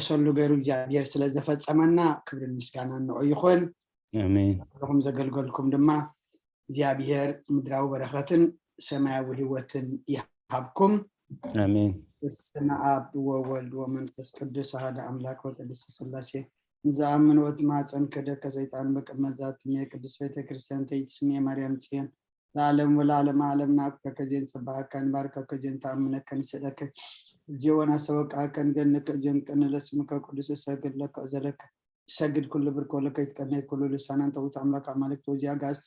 ንግደሰሉ ገይሩ እግዚኣብሔር ስለ ዘፈጸመና ክብርን ምስጋናን ንዑ ይኹን። ኣሜን። ኩልኹም ዘገልገልኩም ድማ እግዚኣብሔር ምድራዊ በረኸትን ሰማያዊ ህይወትን ይሃብኩም። ኣሜን። በስመ ኣብ ወወልድ ወመንፈስ ቅዱስ ኣሐደ ኣምላክ ወቅድስት ስላሴ። ንዝኣምን ወትማፀን ከደከ ሰይጣን በቅድመ ዛትሜ ቅዱስ ቤተ ክርስቲያን ተይትስሜ ማርያም ጽዮን ለዓለም ወለዓለም ዓለም ናብከ ከጀን ጽባሃካ ንባርከከ ጀን ተኣምነከ ንስእለከ እጅወን ኣሰወቃከ ንገንከ ጀን ቅንለስምከ ቅዱስ እሰግድ ለከ እዘለከ እሰግድ ኩሉ ብርክ ወለከ ይትቀነይ ኩሉ ልሳናን ተውት ኣምላክ ኣማልክት ወዚ ኣጋስ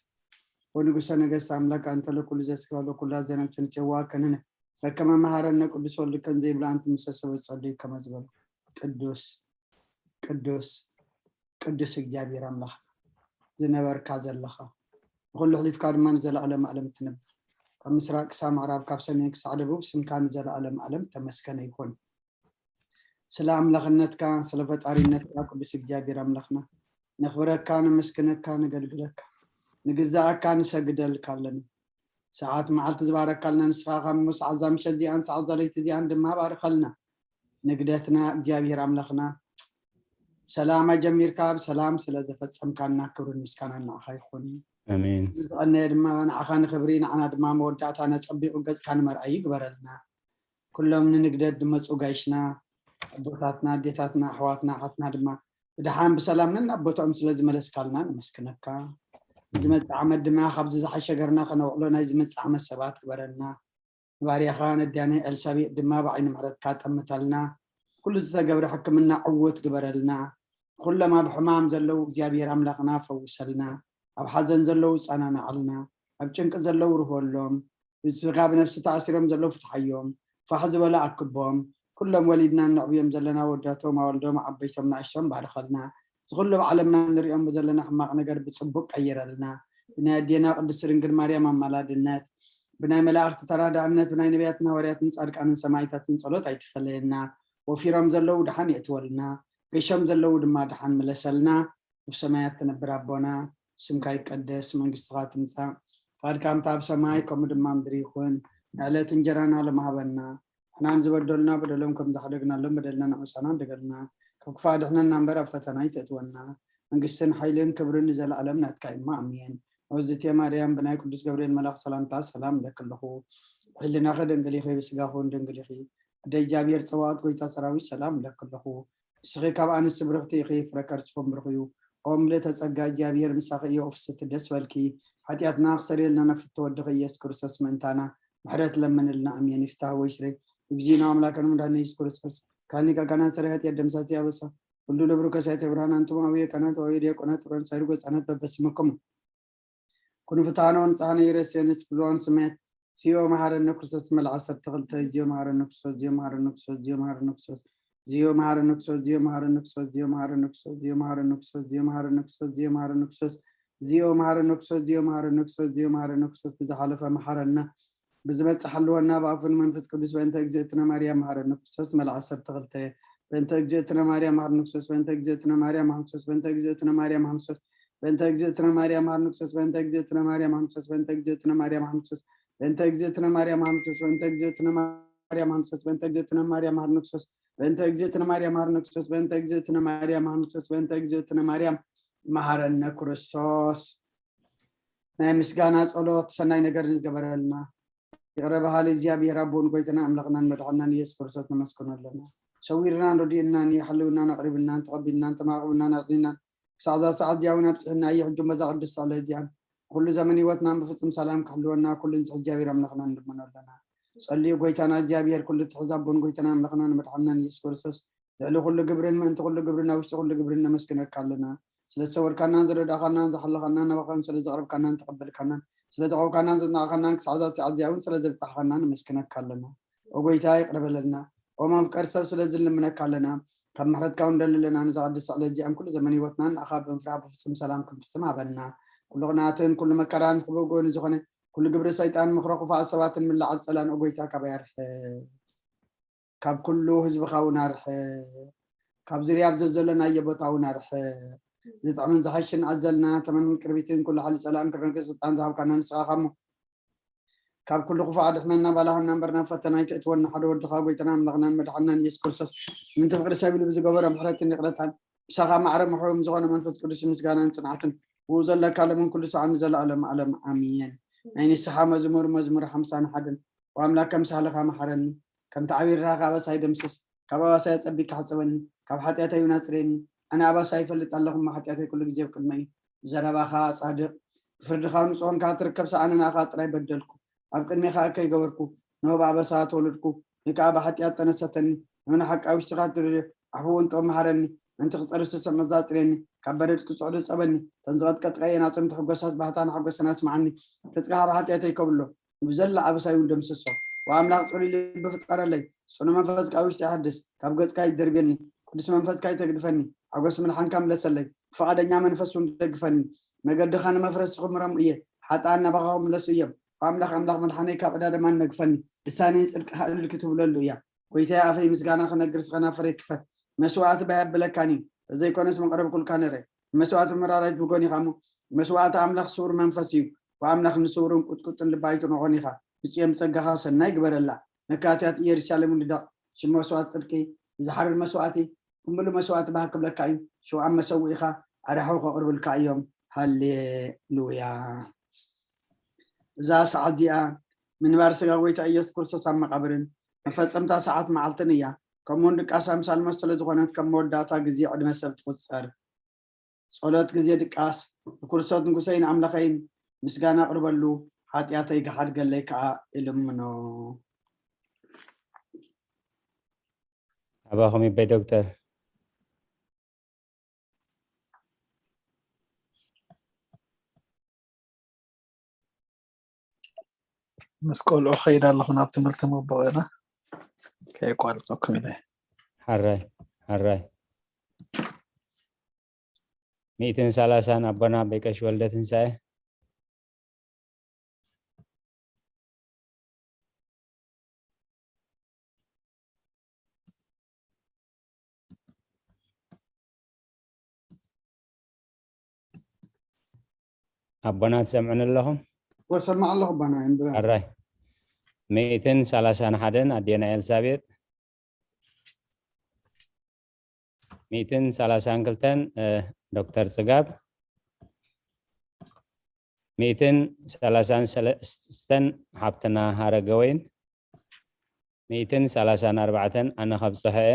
ወንጉሰ ነገስት ኣምላክ ኣንተ ለኩሉ ዘስጋ ለኩላ ዘነብትን ጨዋ ከንነ ለከመ መሃረነ ቅዱስ ወልድ ከም ዘይብላ ኣንቲ ምሰ ሰበ ጸልዩ ከመ ዝበሉ ቅዱስ ቅዱስ ቅዱስ እግዚኣብሔር ኣምላኽ ዝነበርካ ዘለኻ ብኩሉ ሕሊፍካ ድማ ንዘለኣለም ኣለም ትነብር ካብ ምስራቅ ክሳብ ምዕራብ ካብ ሰሜን ክሳዕ ደቡብ ስምካ ንዘለኣለም ኣለም ተመስገነ ይኹን። ስለ ኣምላኽነትካ ስለ ፈጣሪነትካ ቅዱስ እግዚኣብሔር ኣምላኽና ነኽብረካ ነመስግነካ ነገልግለካ ንግዛኣካ ንሰግደልካ ኣለና። ሰዓት መዓልቲ ዝባረካልና ንስኻ ካብ ሰዓት ዛ ምሸት እዚኣን ሰዓት ዛ ለይቲ እዚኣን ድማ ባርከልና። ንግደትና እግዚኣብሔር ኣምላኽና ሰላም ኣጀሚርካ ብሰላም ስለ ዘፈጸምካና ክብርን ምስጋና ንዓኻ ይኹን። ኣሜን። ዝቐነየ ድማ ንዓኻ ንክብሪ ንዓና ድማ መወዳእታ ነጸቢቑ ገጽካ ንመርኣይ ይግበረልና። ኩሎም ንንግደት ዝመፁ ጋይሽና ኣቦታትና ኣዴታትና ኣሕዋትና ሓትና ድማ ብድሓን ብሰላም ነናብ ቦትኦም ስለ ዝመለስካልና ነመስግነካ። ዝመፅእ ዓመት ድማ ካብዚ ዝሓሸ ገርና ከነውዕሎ ናይ ዝመፅእ ዓመት ሰባት ግበረልና። ንባርያኻ ነዳኒ ኤልሳቤጥ ድማ ብዓይኒ ምሕረትካ ጠምተልና። ኩሉ ዝተገብረ ሕክምና ዕውት ግበረልና። ኩሎም ኣብ ሕማም ዘለዉ እግዚኣብሔር ኣምላኽና ፈውሰልና። ኣብ ሓዘን ዘለዉ ጸናናዓልና። ኣብ ጭንቂ ዘለዉ ርህወሎም። ብስጋ ብነፍሲ ተኣሲሮም ዘለዉ ፍትሓዮም። ፋሕ ዝበለ ኣክቦም። ኩሎም ወሊድና እነዕብዮም ዘለና ወዳቶም ኣወልዶም ዓበይቶም ንኣሽቶም ባርኸልና። ዝኹሉ ኣብ ዓለምና እንሪኦም ዘለና ሕማቕ ነገር ብጽቡቅ ቀይረልና። ብናይ ኣዴና ቅድስቲ ድንግል ማርያም ኣማላድነት ብናይ መላእኽቲ ተራዳእነት ብናይ ነቢያትን ሃዋርያትን ጻድቃንን ሰማይታትን ጸሎት ኣይትፈለየና። ወፊሮም ዘለዉ ድሓን የእትወልና። ገሾም ዘለዉ ድማ ድሓን ምለሰልና። ኣብ ሰማያት ትነብር ኣቦና ስምካ ይቀደስ መንግስትኻ ትምጻእ ፍቃድካ ከምታ ኣብ ሰማይ ከምኡ ድማ ምድሪ ይኹን። ንዕለት እንጀራና ሎም ሃበና። ንሕናን ዝበደሉና በደሎም ከም ዝሓደግናሎም በደልና ንዕሳና እንደገልና ካብ ክፋ ድሕነና እምበር ኣብ ፈተና ይተእትወና። መንግስትን ሓይልን ክብርን ንዘለኣለም ናትካ እማ ኣሜን። ወዝቴ ማርያም ብናይ ቅዱስ ገብርኤል መልኣኽ ሰላምታ ሰላም እለኪ ኣለኹ። ሕልናኺ ድንግል ኢኺ ብስጋኹ እውን ድንግል ኢኺ። ኣደ እግዚኣብሔር ጸባኦት ጎይታ ሰራዊት ሰላም እለኪ ኣለኹ። ንስኺ ካብ ኣንስቲ ብርኽቲ ኢኺ ፍረ ከርስኹም ብሩኽ እዩ። ኦ ምልእተ ጸጋ እግዚኣብሔር ምሳኺ እዩ ፍስቲ ደስ በልኪ። ሓጢኣትና ክሰርየልና ነፍቲ ተወድኺ ኢየሱስ ክርስቶስ ምእንታና ምሕረት ለምንልና ኣሜን። ይፍታህ ወይ ስረይ እግዚእነ ኣምላክን መድኃኒነ ኢየሱስ ክርስቶስ ካህን ሊቀ ካህናት ሰራይ ኃጢአት ደምሳሲ ኣበሳ ወልዱ ለብሩከ ሳይተ ብርሃን ኣንቱም አብየ ካህናት ወአብየ ዲያቆናት ወረን ሳይርጎ ህጻናት በበስምኩም ኩኑ ፍትሐነ ወንጽሐነ ይረሴን ስብልዋን ስሜት ዚኦ መሐረነ ክርስቶስ መልዓ ዓሰርተ ክልተ ዚኦ መሐረነ ክርስቶስ ዚኦ መሐረነ ክርስቶስ ዚኦ መሐረነ ክርስቶስ ዚኦ መሐረነ ክርስቶስ ዚኦ መሐረነ ክርስቶስ ዚኦ መሐረነ ክርስቶስ ዚኦ መሐረነ ክርስቶስ ዚኦ መሐረነ ክርስቶስ ዚኦ መሐረነ ክርስቶስ ዚኦ መሐረነ ክርስቶስ ዚኦ መሐረነ ክርስቶስ ዚኦ መሐረነ ክርስቶስ ብዝሓለፈ መሐረና ብዝመጽእ ሓልወና ብኣፉን መንፈስ ቅዱስ በእንተ እግዝእትነ ማርያም መሐረነ ክርስቶስ መልዓ ዓሰርተ ክልተ በእንተ እግዝእትነ ማርያም መሐረነ ክርስቶስ በእንተ እግዝእትነ ማርያም መሐረነ ክርስቶስ በእንተ እግዝእትነ ማርያም መሐረነ ክርስቶስ በእንተ እግዝእትነ ማርያም መሐረነ ክርስቶስ በእንተ እግዝእትነ ማርያም መሐረነ ክርስቶስ በእንተ እግዝእትነ ማርያም መሐረነ ክርስቶስ በእንተ እግዝእትነ ማርያም መሐረነ ክርስቶስ በእንተ እግዝእትነ ማርያም መሐረነ ክርስቶስ በእንተ እግዝእትነ ማርያም መሐረነ ክርስቶስ በእንተ እግዝእትነ ማርያም መሐረነ ክርስቶስ በእንተ እግዝእትነ ማርያም መሐረነ ክርስቶስ ናይ ምስጋና ጸሎት ሰናይ ነገር ዝገበረልና ይቕረ በሃሊ እግዚኣብሔር ኣቦን ጎይታና ኣምላኽናን መድሓናን ኢየሱስ ክርስቶስ ነመስግኖ ኣለና። ሰዊርናን ረዲእናን ይሓልውናን ኣቕሪብናን ተቐቢልናን ተማቕብናን ኣጽኒናን ክሳዕ እዛ ሰዓት እዚኣ እውን ኣብጽሕና እዩ። ሕጂ በዛ ቅድስቲ ዕለት እዚኣን ኩሉ ዘመን ህይወትናን ብፍጹም ሰላም ክሕልወና ኩሉ ንጽሕ እግዚኣብሔር ኣምላኽና ንልምኖ ኣለና። ጸልዩ ጎይታና እግዚኣብሔር ኩሉ ትሕዝ ኣቦን ጎይታና ኣምላኽናን መድሓናን ኢየሱስ ክርስቶስ ልዕሊ ኩሉ ግብርን ምእንቲ ኩሉ ግብርን ኣብ ውሽጢ ኩሉ ግብርን ነመስግነካ ኣለና። ስለ ዝሰወርካናን ዝረዳእካናን ዝሓለኻናን ናባኻን ስለ ዘቕረብካናን ተቐበልካናን ስለ ተቐብካናን ዘጽናዕካናን ክሳዕ እዛ ሰዓት እዚኣ እውን ስለ ዘብጻሕካና ነመስግነካ ኣለና። ኦ ጎይታ ይቕረ በለልና። ኦ መፍቀር ሰብ ስለ ዝልምነካ ኣለና። ካብ ምሕረትካ እውን ደሊ ኣለና። ነዛ ቅድስቲ ዕለት እዚኣን ኩሉ ዘመን ህይወትናን ንኣኻ ብምፍራሕ ብፍጹም ሰላም ክንፍጽም ሃበና። ኩሉ ቅንኣትን ኩሉ መከራን ሕበጎ ንዝኾነ ኩሉ ግብሪ ሰይጣን ምኽረ ክፉኣት ሰባትን ምልዓል ጸላን ኦ ጎይታ ካባይ ኣርሕቕ። ካብ ኩሉ ህዝብኻ እውን ኣርሕቕ። ካብ ዙርያ ኣብ ዘዘለናዮ ቦታ እውን ኣርሕቕ። ዝጥዕምን ዝሓሽን ኣዘልና ተመንን ቅርቢትን ኩሉ ሓይሊ ጸላእን ክረንገ ስልጣን ዝሃብካና ንስኻ ኢኻ እሞ ካብ ኩሉ ክፉእ ኣድሕነና፣ ባላህና እምበር ናብ ፈተና ኣይተእትወና። ሓደ ወድኻ ጎይታና ኣምላኽናን መድሓንናን ኢየሱስ ክርስቶስ ምእንቲ ፍቕሪ ሰብ ኢሉ ብዝገበሮ ምሕረትን ይቕረታን፣ ምሳኻ ማዕረ ምሕው ምስ ዝኾነ መንፈስ ቅዱስ ምስጋናን ጽንዓትን ብኡ ዘለካ ሎምን ኩሉ ሰዓት ንዘለኣለም ዓለም ኣሜን። ናይ ንስሓ መዝሙር፣ መዝሙር ሓምሳን ሓደን። ወኣምላክ ከም ሳህልኻ መሓረኒ፣ ከምቲ ዓቢይ ርሕራኻ ኣበሳይ ደምስስ፣ ካብ ኣባሳይ ኣጸቢቅካ ሕጸበኒ፣ ካብ ሓጢኣተይ እውን ኣጽርየኒ። ኣነ ኣባሳይ ይፈልጥ ኣለኹ፣ እሞ ሓጢኣተይ ኩሉ ግዜ ኣብ ቅድመይ እዩ። ብዘረባኻ ጻድቕ፣ ብፍርድኻ ንጹህ ኮንካ ትርከብ፣ ሰኣነ ንኣኻ ጥራይ በደልኩ። ኣብ ቅድሜኻ እከይ ገበርኩ፣ ንሆ ብኣበሳ ተወለድኩ፣ ንከኣ ብሓጢኣት ጠነሰተኒ። ንሆ ንሓቂ ኣብ ውሽጥኻ ትደልዮ፣ ዓፉ እውን ጥበብ መሃረኒ። ምእንቲ ክጸሪ ስስዕ መዛ ኣጽርየኒ፣ ካብ በደል ክጽዕዱ ጸበኒ። እተን ዝቐጥቀጥካ እየን ኣጽምቲ ሕጎሳት ባህታ ንሓጎሰን ኣስምዓኒ። ገጽካ ካብ ሓጢኣተይ ከብሎ፣ ንብዘላ ኣበሳይ እውን ደምስሶ። ወኣምላኽ ጽሩይ ልቢ ፍጠረለይ፣ ጽኑዕ መንፈስ ከኣ ውሽጢ ኣሕድስ። ካብ ገጽካ ኣይትደርብየኒ፣ ቅዱስ መንፈስካ ኣይተግድፈኒ። ሓጎስ ምድሓንካ ምለሰለይ፣ ብፍቓደኛ መንፈስ እውን ደግፈኒ። መገድኻ ንመፍረስ ዝኽምሮም እየ፣ ሓጥኣን ናባኻ ክምለሱ እዮም። ኣምላኽ፣ ኣምላኽ መድሓነይ ካብ ዕዳ ደማን ነግፈኒ። ልሳነይ ጽድቅኻ እልል ክትብለሉ እያ። ጎይታየ፣ ኣፈይ ምስጋና ክነግር፣ ስኸና ፍረ ክፈት። መስዋእቲ ባይ ኣብለካን እዩ፣ ተዘይኮነስ መቕረብኩልካ ነይረ። መስዋእቲ መራራይት ብጎን ኢኻ እሞ፣ መስዋእቲ ኣምላኽ ስውር መንፈስ እዩ። ብኣምላኽ ንስውርን ቁጥቁጥን ልቢ ኣይትንኾን ኢኻ። ብጽዮም ጸጋኻ ሰናይ ግበረላ። መካትያት ኢየሩሳሌም ልደቕ። ሽም መስዋእቲ ጽድቂ ብዝሓርር መስዋእቲ፣ ብምሉ መስዋእቲ ባህ ክብለካ እዩ። ሽውኣን መሰውኢኻ ኣዳሕው ከቕርብልካ እዮም። ሃሌሉያ። እዛ ሰዓት እዚኣ ምንባር ስጋ ጎይታ ኢየሱስ ክርስቶስ ኣብ መቓብርን መፈጸምታ ሰዓት መዓልትን እያ። ከምኡውን ድቃስ ኣምሳል መስሎ ዝኾነት ከም መወዳእታ ግዜ ዕድመ ሰብ ትቑጸር። ጸሎት ግዜ ድቃስ ንክርስቶስ ንጉሰይን ኣምላኸይን ምስጋና ኣቕርበሉ፣ ሓጢኣተይ ግሓድገለይ ከኣ እልምኖ። ኣባኹም ይበይ ዶክተር። ምስ ቆልዑ ከይድ ኣለኹ ናብ ትምህርቲ መቦቐና ከየቋርፀኩም ኢለ። ሓራይ ሓራይ ሚእትን ሰላሳን ኣቦና በቀሽ ወልደ ትንሳኤ። ኣቦና ትሰምዑኒ ኣለኹም? ወሰማዕ ኣለኹ ኣቦና። ኣራይ ሚእትን ሰላሳን ሓደን ኣዴና ኤልሳቤጥ፣ ሚእትን ሰላሳን ክልተን ዶክተር ጽጋብ፣ ሚእትን ሰላሳን ሰለስተን ሓብትና ሃረገወይን፣ ሚእትን ሰላሳን ኣርባዕተን ኣነ ከብጽሖ እየ።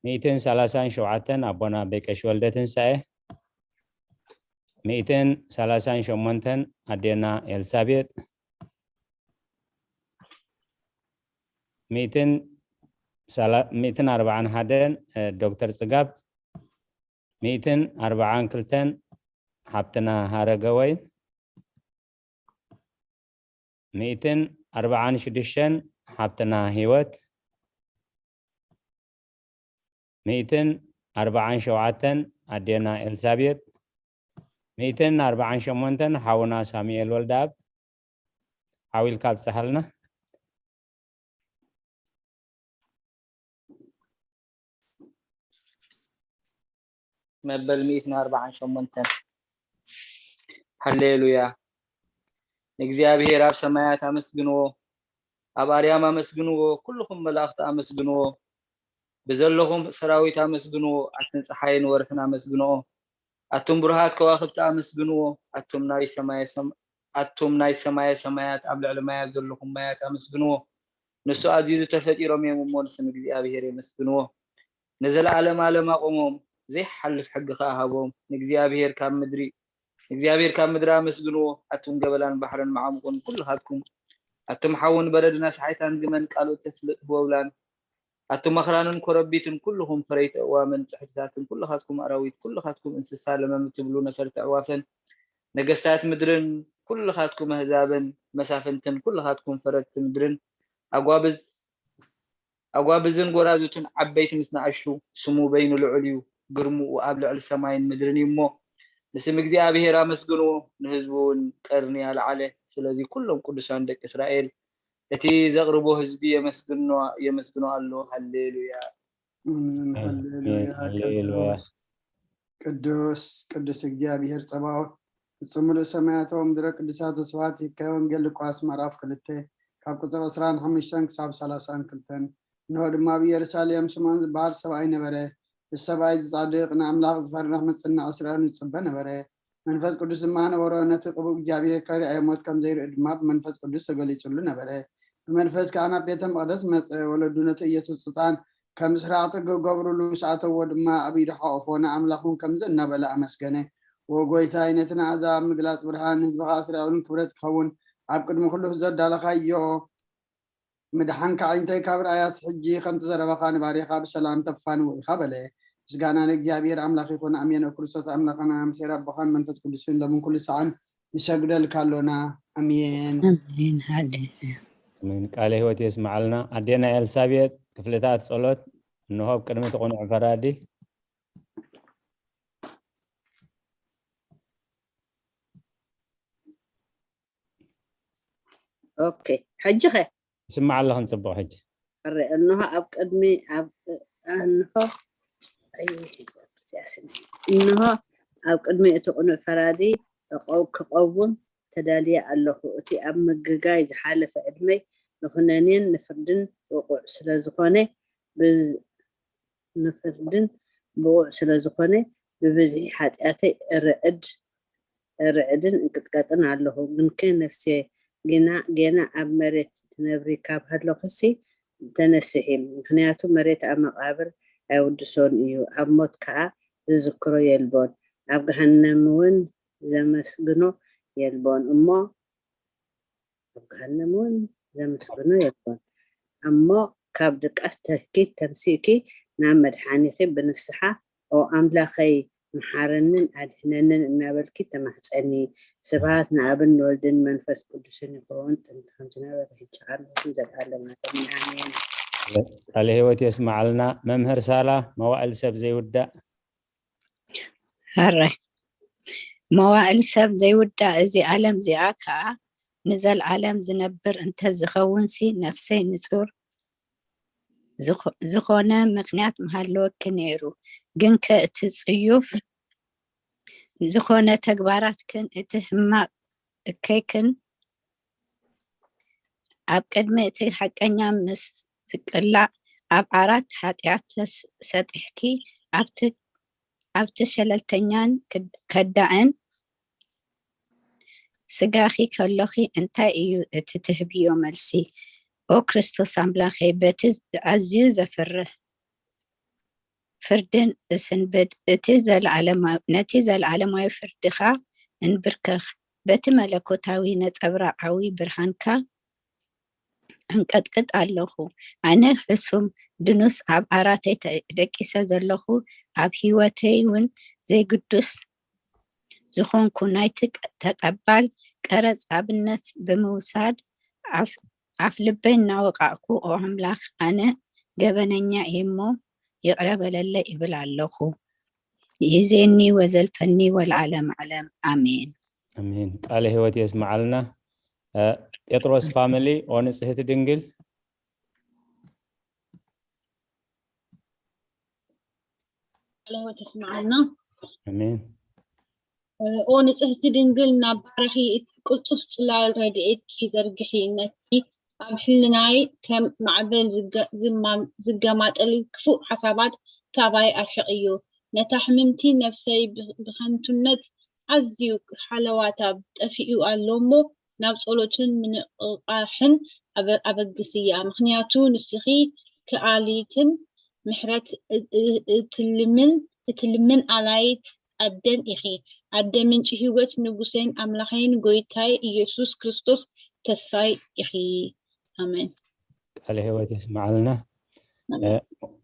ሚእትን ሰላሳን ሸውዓተን ኣቦና በቀሽ ወልደ ትንሳኤ፣ ሚእትን ሰላሳን ሸሞንተን ኣዴና ኤልሳቤጥ፣ ሚእትን ኣርባዓን ሓደን ዶክተር ጽጋብ፣ ሚእትን ኣርባዓን ክልተን ሓብትና ሃረገወይን፣ ሚእትን ኣርባዓን ሽዱሽተን ሓብትና ሂወት፣ ሚእትን ኣርባዓን ሸውዓተን ኣዴና ኤልሳቤጥ፣ ሚእትን ኣርባዓን ሸሞንተን ሓውና ሳሙኤል ወልደኣብ። ሓው ኢልካ ኣብጽሓልና። መበል ሚእትን ኣርባዓን ሸሞንተን። ሃሌሉያ። ንእግዚኣብሔር ኣብ ሰማያት ኣመስግንዎ፣ ኣብ ኣርያም ኣመስግንዎ፣ ኩልኹም መላእኽቲ ኣመስግንዎ፣ ብዘለኹም ሰራዊት ኣመስግንዎ፣ ኣትን ጸሓይን ወርሕን ኣመስግንኦ። ኣቱም ብሩሃት ከዋኽብቲ ኣመስግንዎ፣ ኣቱም ናይ ሰማየ ሰም-፣ ኣቱም ናይ ሰማየ ሰማያት ኣብ ልዕሊ ማያት ዘለኹም ማያት ኣመስግንዎ። ንሱ ኣዚዙ ተፈጢሮም እዮም እሞ ንስም እግዚኣብሔር የመስግንዎ። ንዘለዓለም ዓለም ኣቑሞም፣ ዘይሓልፍ ሕጊ ኸኣ ሃቦም። ንእግዚኣብሔር ካብ ምድሪ ንእግዚኣብሔር ካብ ምድሪ ኣመስግንዎ። ኣቱም ገበላን ባሕርን መዓሙቑን ኩልኻትኩም፣ ኣቱም ሓውን በረድን ኣስሓይታን ግመን ቃሉ እተፍልጥ ህወውላን፣ ኣቱም ኣኽራንን ኮረቢትን ኩልኹም ፈረይቲ ኣእዋምን ጽሕድታትን ኩልኻትኩም ኣራዊት ኩልኻትኩም እንስሳ ለመም እትብሉ ነፈርቲ ኣዕዋፍን ነገስታት ምድርን ኩልኻትኩም ኣህዛብን መሳፍንትን ኩልኻትኩም ፈረድቲ ምድርን ኣጓብዝ ኣጓብዝን ጎራዙትን ዓበይቲ ምስ ንኣሽቱ ስሙ በይኑ ልዑል እዩ፣ ግርምኡ ኣብ ልዕሊ ሰማይን ምድርን እዩ እሞ ንስም እግዚኣብሔር ኣመስግንዎ፣ ንህዝቡ እውን ቀርኒ ኣልዓለ። ስለዚ ኩሎም ቅዱሳን ደቂ እስራኤል እቲ ዘቕርቦ ህዝቢ የመስግኖ ኣሎ። ሃሌሉያ። ሃሌሉያ። ቅዱስ ቅዱስ ቅዱስ እግዚኣብሔር ጸባኦት፣ ፍጹም ምሉእ ሰማያት ወምድረ ቅዱሳት ስብሐት ይከ ወንጌል ሉቃስ ምዕራፍ ክልተ ካብ ቁጽሪ ዕስራን ሓሙሽተን ክሳብ ሰላሳን ክልተን። እንሆ ድማ ኣብ ኢየሩሳሌም ስምዖን ዝበሃል ሰብኣይ ነበረ። እዚ ሰብኣይ ዝጻድቕ ንኣምላኽ ዝፈርሕ መጽናዕ እስራኤል ይጽበ ነበረ። መንፈስ ቅዱስ ድማ ነበሮ። ነቲ ቅቡእ እግዚኣብሔር ከሪኣዮ ሞት ከም ዘይርኢ ድማ ብመንፈስ ቅዱስ ተገሊጹሉ ነበረ። ብመንፈስ ከኣ ናብ ቤተ መቕደስ መጸ። ወለዱ ነቲ ኢየሱስ ስልጣን ከም ስራሕቲ ክገብሩሉ ምስ ኣተዎ ድማ ኣብ ኢዱ ሓቆፎ ንኣምላኽ እውን ከምዚ እናበለ ኣመስገነ። ወጎይታይ ነቲ ንኣሕዛብ ምግላጽ ብርሃን ንህዝብኻ እስራኤልን ክብረት ክኸውን ኣብ ቅድሚ ኩሉ ዘዳለኻዮ ምድሓንካ ኣዒንተይ ካብ ርኣያስ ሕጂ ከምቲ ዘረባኻ ንባሪኻ ብሰላም ተፋንዎ ኢኻ በለ። ምስጋና ንእግዚኣብሔር ኣምላኽ ይኹን ኣሜን። ክርስቶስ ኣምላኽና ምሴር ኣቦኻን መንፈስ ቅዱስን ሎምን ኩሉ ሰዓን ንሰግደልካ ኣሎና። ኣሜን። ኣሜን። ሃሌሉያ። ኣሜን። ቃለ ህይወት የስምዓልና። ኣዴና ኤልሳቤጥ ክፍልታት ጸሎት እንሆ ኣብ ቅድሚ እቲ ቅኑዕ ፈራዲ። ኦኬ፣ ሕጂ ኸ? ይስማዕ ኣለኽን ጽቡቕ። ሕጂ እረ፣ እንሆ ኣብ ቅድሚ ኣብ እንሆ እንሆ ኣብ ቅድሚ እቲ ቅኑዕ ፈራዲ ክቐውም ተዳልየ ኣለኹ። እቲ ኣብ ምግጋይ ዝሓለፈ ዕድመይ ንኹነኔን ንፍርድን ብቑዕ ስለ ዝኾነ ንፍርድን ብቑዕ ስለ ዝኾነ ብብዝሒ ሓጢኣተይ እርዕድ እርዕድን እንቅጥቀጥን ኣለኹ። ግንከ ነፍስየ ግና ጌና ኣብ መሬት ትነብሪ ካብ ሃለኹሲ ተነስሒ፣ ምኽንያቱ መሬት ኣብ መቓብር ኣይውድሶን እዩ፣ ኣብ ሞት ከኣ ዝዝክሮ የልቦን፣ ኣብ ገሃነምውን ዘመስግኖ የልቦን እሞ ኣብ ገሃነም እውን ዘመስግኖ የልቦን። እሞ ካብ ድቃስ ተህኪት ተንሲእኪ ናብ መድሓኒኺ ብንስሓ ኦ ኣምላኸይ ምሓረንን ኣድሕነንን እናበልኪ ተማሕፀኒ። ስብሃት ንኣብን ንወልድን መንፈስ ቅዱስን ይኸውን ጥንቲ ከምዝነበረ ሕጂ ኣሎን ዘለኣለም ኣሜን። ቃለ ህይወት የስምዓልና መምህር ሳላ። መዋእል ሰብ ዘይውዳእ ኣረ መዋእል ሰብ ዘይውዳእ እዚ ዓለም እዚኣ ከኣ ንዘልኣለም ዝነብር እንተዝኸውንሲ ነፍሰይ ንጹር ዝኾነ ምኽንያት ምሃለወኪ ነይሩ። ግንከ እቲ ጽዩፍ ዝኾነ ተግባራትክን እቲ ህማቕ እከይክን ኣብ ቅድሚ እቲ ሓቀኛ ምስ ዝቅላዕ ኣብ ዓራት ሓጢኣት ሰጢሕኪ ኣብቲ ሸለልተኛን ከዳዕን ስጋኺ ከሎኺ እንታይ እዩ እቲ ትህብዮ መልሲ? ኦ ክርስቶስ ኣምላኸይ በቲ ኣዝዩ ዘፍርህ ፍርድን እስንብድ፣ እቲ ዘለዓለማዊ ነቲ ዘለዓለማዊ ፍርድኻ እንብርከኽ፣ በቲ መለኮታዊ ነጸብራቓዊ ብርሃንካ እንቀጥቅጥ ኣለኹ። ኣነ ሕሱም ድኑስ ኣብ ዓራተይ ተደቂሰ ዘለኹ፣ ኣብ ህይወተይ እውን ዘይግዱስ ዝኾንኩ ናይቲ ተቐባል ቀረጽ ኣብነት ብምውሳድ ኣፍ ልበይ እናወቓዕኩ ኦ ኣምላኽ ኣነ ገበነኛ እየ እሞ ይቕረ በለለይ እብል ኣለኹ። ይእዜኒ ወዘልፈኒ ወለዓለመ ዓለም ኣሜን። ኣሜን። ቃለ ህይወት የስምዓልና። ጴጥሮስ ፋሚሊ ኦ ንጽህቲ ድንግል ቃለ ህይወት የስምዓልና። ኣሜን። ኦ ንጽህቲ ድንግል ናብ ባርኺ እቲ ቅልጡፍ ጽላል ረድኤትኪ ዘርግሒ፣ ነቲ ኣብ ሕልናይ ከም ማዕበል ዝገማጠል ክፉእ ሓሳባት ካባይ ኣርሕቕዮ። ነታ ሕምምቲ ነፍሰይ ብኸንቱነት ኣዝዩ ሓለዋታ ጠፊኡ ኣሎ እሞ ናብ ጸሎትን ምንቕቓሕን ኣበግስያ፣ ምኽንያቱ ንስኺ ክኣሊትን ምሕረት እትልምን ኣላይት ኣደን ኢኺ፣ ኣደ ምንጪ ህይወት ንጉሰይን ኣምላኸይን ጎይታይ ኢየሱስ ክርስቶስ ተስፋይ ኢኺ። ኣሜን። ቃለ ህይወት የስምዓልና።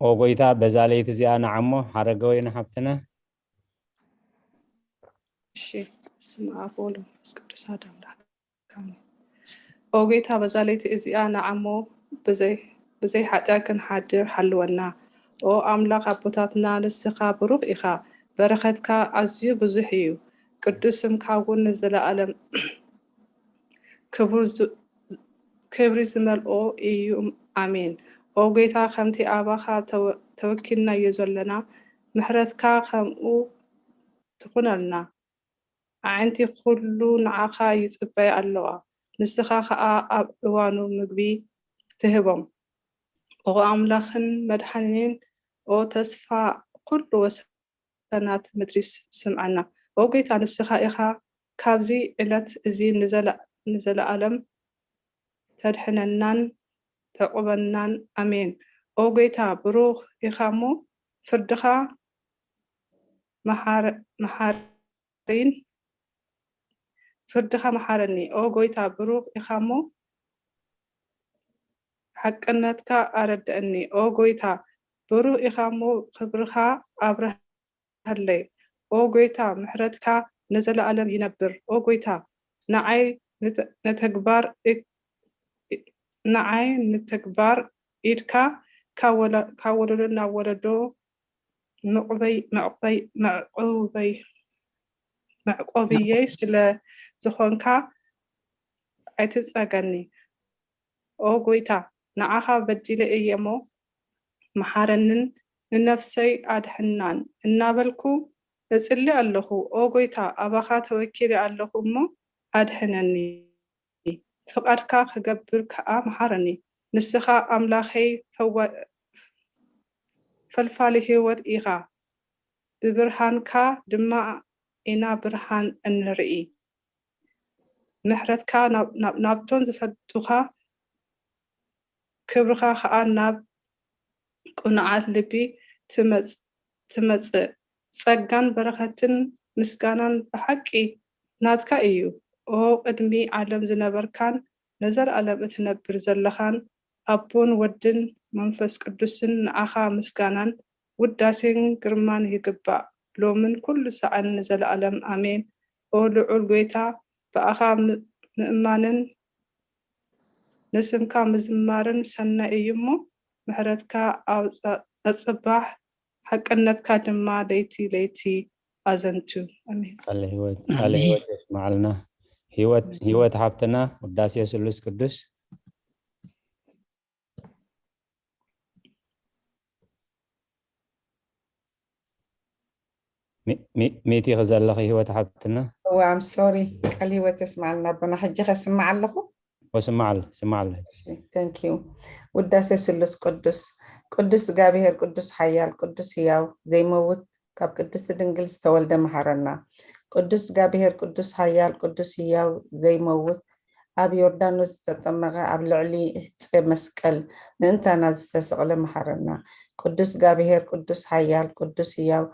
ኦ ጎይታ በዛ ለይቲ እዚኣ ንዓሞ ሓረገወይኒ ሓብትና። እሺ፣ በስመ አብ ወወልድ ወመንፈስ ቅዱስ አሐዱ አምላክ። ኦ ጎይታ በዛ ለይቲ እዚኣ ንዓሞ ብዘይ ሓጢኣት ክንሓድር ሓልወና። ኦ ኣምላኽ ኣቦታትና ንስኻ ብሩኽ ኢኻ፣ በረኸትካ ኣዝዩ ብዙሕ እዩ። ቅዱስ ስምካ እውን ንዘለኣለም ክብሪ ዝመልኦ እዩ። ኣሜን። ኦ ጐይታ፣ ከምቲ ኣባኻ ተወ-፣ ተወኪልናዮ ዘሎና፣ ምሕረትካ ኸምኡ ትኹነልና። ኣዒንቲ ኹሉ ንዓኻ ይጽበያ ኣለዋ፣ ንስኻ ኸኣ ኣብ እዋኑ ምግቢ ትህቦም። ኦ ኣምላኽን መድሓኒን፣ ኦ ተስፋ ኹሉ ወሰናት ምድሪ፣ ስምዓና። ኦ ጐይታ፣ ንስኻ ኢኻ ካብዚ ዕለት እዚ ንዘለ-፣ ንዘለኣለም ተድሕነናን ተዕቑበናን። ኣሜን። ኦ ጐይታ፣ ብሩኽ ኢኻ እሞ፣ ፍርድኻ መሓረ-፣ መሓሪን፣ ፍርድኻ መሓረኒ። ኦ ጐይታ፣ ብሩኽ ኢኻ እሞ፣ ሓቅነትካ ኣረድእኒ። ኦ ጐይታ፣ ብሩኽ ኢኻ እሞ፣ ክብርኻ ኣብርሃለይ። ኦ ጐይታ፣ ምሕረትካ ንዘለኣለም ይነብር። ኦ ጐይታ፣ ንዓይ ንተ-፣ ንተግባር እ-፣ ንዓይ ንተግባር ኢድካ ካብ ወለ-፣ ካብ ወለዶ ናብ ወለዶ ምዕቁበይ-፣ ምዕቁበይ-፣ ምዕቁበይ-፣ መዕቆብየይ ስለ ዝኾንካ ኣይትጸገኒ። ኦ ጐይታ፣ ንዓኻ በዲለ እየ እሞ፣ መሓረንን ንነፍሰይ ኣድሕናን እናበልኩ እጽሊ ኣለኹ። ኦ ጐይታ፣ ኣባኻ ተወኪለ ኣለኹ እሞ፣ ኣድሕነኒ። ፍቓድካ ክገብር ከኣ መሓረኒ። ንስኻ ኣምላኸይ ፈዋ-፣ ፈልፋሊ ህይወት ኢኻ። ብብርሃንካ ድማ ኢና ብርሃን እንርኢ። ምሕረትካ ናብ፣ ናብ፣ ናብቶም ዝፈልጡኻ፣ ክብርኻ ኸኣ ናብ ቅኑዓት ልቢ ትመጽ-፣ ትመጽእ። ጸጋን በረኸትን ምስጋናን ብሓቂ ናትካ እዩ። ኦ ቅድሚ ዓለም ዝነበርካን ንዘለኣለም እትነብር ዘለኻን፣ ኣቦን ወድን መንፈስ ቅዱስን፣ ንዓኻ ምስጋናን ውዳሴን ግርማን ይግባእ፣ ሎምን ኩሉ ሳዕን ንዘለኣለም ኣሜን። ኦ ልዑል ጐይታ፣ ብኣኻ ም-፣ ምእማንን ንስምካ ምዝማርን ሰናይ እዩ እሞ፣ ምሕረትካ ኣብ ጸ-፣ ጸጽባሕ፣ ሓቅነትካ ድማ ለይቲ ለይቲ ኣዘንቱ። ኣሜን። ቃለ ህይወት፣ ቃለ ኣሜን። ህይወት የስምዓልና። ህይወት፣ ኣሜን። ህይወት ሃብትና፣ ውዳሴ ስሉስ ቅዱስ። ሚ-፣ ሚ-፣ ሚቲ ክዘለኺ ህይወት ሓብትና። እዋ፣ I'm sorry። ቃል ህይወት የስምዓልና ኣቦና። ሕጂ ከስምዕ ኣለኹ። ወስምዓል፣ ስምዓል። Thank you። ውዳሴ ስሉስ ቅዱስ። ቅዱስ እግዚኣብሔር፣ ቅዱስ ሓያል፣ ቅዱስ ህያው፣ ዘይመውት፣ ካብ ቅድስቲ ድንግል ዝተወልደ መሓረና። ቅዱስ እግዚኣብሔር፣ ቅዱስ ሓያል፣ ቅዱስ ህያው፣ ዘይመውት፣ ኣብ ዮርዳኖስ ዝተጠመቐ፣ ኣብ ልዕሊ ዕፀ መስቀል ምእንታና ዝተሰቕለ መሓረና። ቅዱስ እግዚኣብሔር፣ ቅዱስ ሓያል፣ ቅዱስ ህያው፣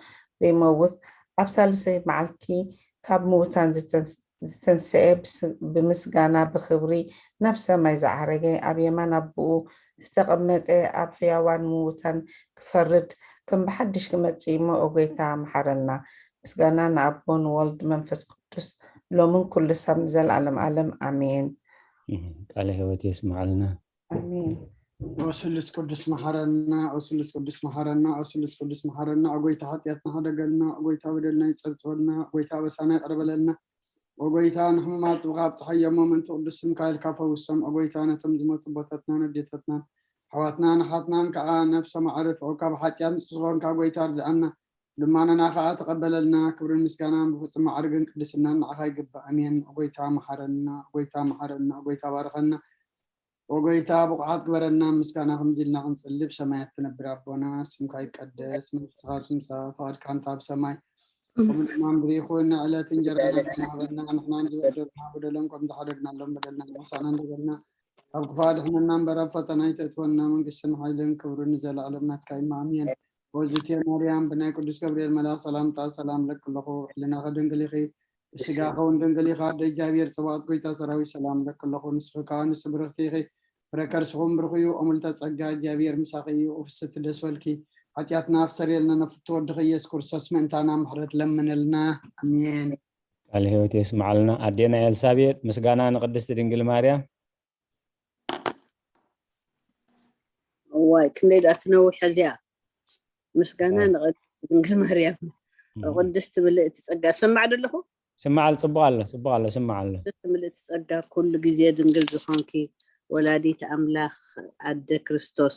ዘይመውት፣ ኣብ ሳልሰይ መዓልቲ ካብ ምዉታን ዝተንስ-፣ ዝተንስኤ፣ ብስ-፣ ብምስጋና ብኽብሪ ናብ ሰማይ ዝዓረገ፣ ኣብ የማን ኣቦኡ ዝተቐመጠ፣ ኣብ ሕያዋን ምዉታን ክፈርድ ከም ብሓድሽ ክመጽእ እሞ፣ ኦ ጐይታ፣ መሓረና። ምስጋና ንኣቦ፣ ንወልድ፣ መንፈስ ቅዱስ፣ ሎምን ኩሉ ሳብ ንዘለኣለም ኣለም። ኣሜን። ቃለ ህይወት የስምዓልና። ኣሜን። ኦ ስሉስ ቅዱስ መሓረና፣ ኦ ስሉስ ቅዱስ መሓረና፣ ኦ ስሉስ ቅዱስ መሓረና። ኦ ጐይታ፣ ሓጢኣትና ሕደገልና፣ ኦ ጐይታ፣ በደልና ይጸብጽበልና፣ ኦ ጐይታ፣ ኣበሳና ይቕረ በለልና። ኦ ጐይታ፣ ንሕሙማት ጽቡቕ ኣብጽሓዮም፣ ምእንቲ ቅዱስ ስምካ ኢልካ ፈውሶም። ኦ ጐይታ፣ ነቶም ዝሞቱ ኣቦታትናን ኣዴታትናን፣ ኣሕዋትናን ኣሓትናን ከኣ ነፍሶም ኣዕርፍ። ኦ ካብ ሓጢኣት ንጹህ ዝኾንካ ጐይታ፣ ርድኣና። ልማናና ከኣ ተቐበለልና። ክብርን ምስጋናን ብፍጹም ማዕርግን ቅድስናን ንዓኻ ይግባእ። ኣሜን። ኦ ጐይታ፣ መሓረና። ኦ ጐይታ፣ መሓረና። ኦ ጐይታ፣ ባርኸና። ኦ ጐይታ፣ ብቑዓት ግበረና። ምስጋና ከምዚ ኢልና ክንጽሊ፣ ብሰማያት ትነብር ኣቦና፣ ስምካ ይቀደስ፣ መንግስትኻ ትምጻእ፣ ፍቓድካ እንተ ኣብ ሰማይ፣ ከምኡ ድማ ኣብ ምድሪ ይኹን። ንዕለት እንጀራና ሃበና፣ ንሕና ንዝበደሉና በደሎም ከም ዝሓደግናሎም በደልና ንኽሳና እንተበልና፣ ካብ ክፉእ ኣድሕነና እምበር፣ ኣብ ፈተና ኣይተእትወና። መንግስትን ሓይልን ክብርን ንዘለኣለም ናትካ እዩ። ኣሜን። ወዝቴ ማርያም፣ ብናይ ቅዱስ ገብርኤል መልኣኽ ሰላምታ ሰላም እለኪ ኣለኹ። ሕልናኺ ድንግል ኢኺ፣ ብስጋኺ እውን ድንግል ኢኻ። ኣደ እግዚኣብሔር፣ ጽባኦት ጐይታ ሰራዊት፣ ሰላም እለኪ ኣለኹ። ንስኺ ከኣ ንስቲ ብርኽቲ ኢኺ፣ ፍረ ከርስኺ እውን ብሩኽ እዩ። ኦ ምልዕተ ጸጋ፣ እግዚኣብሔር ምሳኺ እዩ። ኦ ፍስሕቲ ደስ በልኪ፣ ሓጢኣትና ክሰርየልና ንፍትው ወድኺ ኢየሱስ ክርስቶስ ምእንታና ምሕረት ለምንልና። ኣሜን። ቃለ ህይወት የስምዓልና። ኣዴና ኤልሳቤጥ፣ ምስጋና ንቅድስቲ ድንግል ማርያም። እዋይ፣ ክንደይ ደኣ ትነውሕ እዚኣ። ምስጋና እዋይ። ንቅድስቲ ድንግል ማርያም። እም። ቅድስቲ ምልእቲ ጸጋ። ሰማዕ ዶ ኣለኹ? ስማዕ ኣሎ፣ ጽቡቕ ኣሎ፣ ጽቡቕ ኣሎ፣ ስማዕ ኣሎ። ቅድስቲ ምልእቲ ጸጋ፣ ኩሉ ግዜ ድንግል ዝኾንኪ ወላዲት ኣምላኽ ኣደ ክርስቶስ፣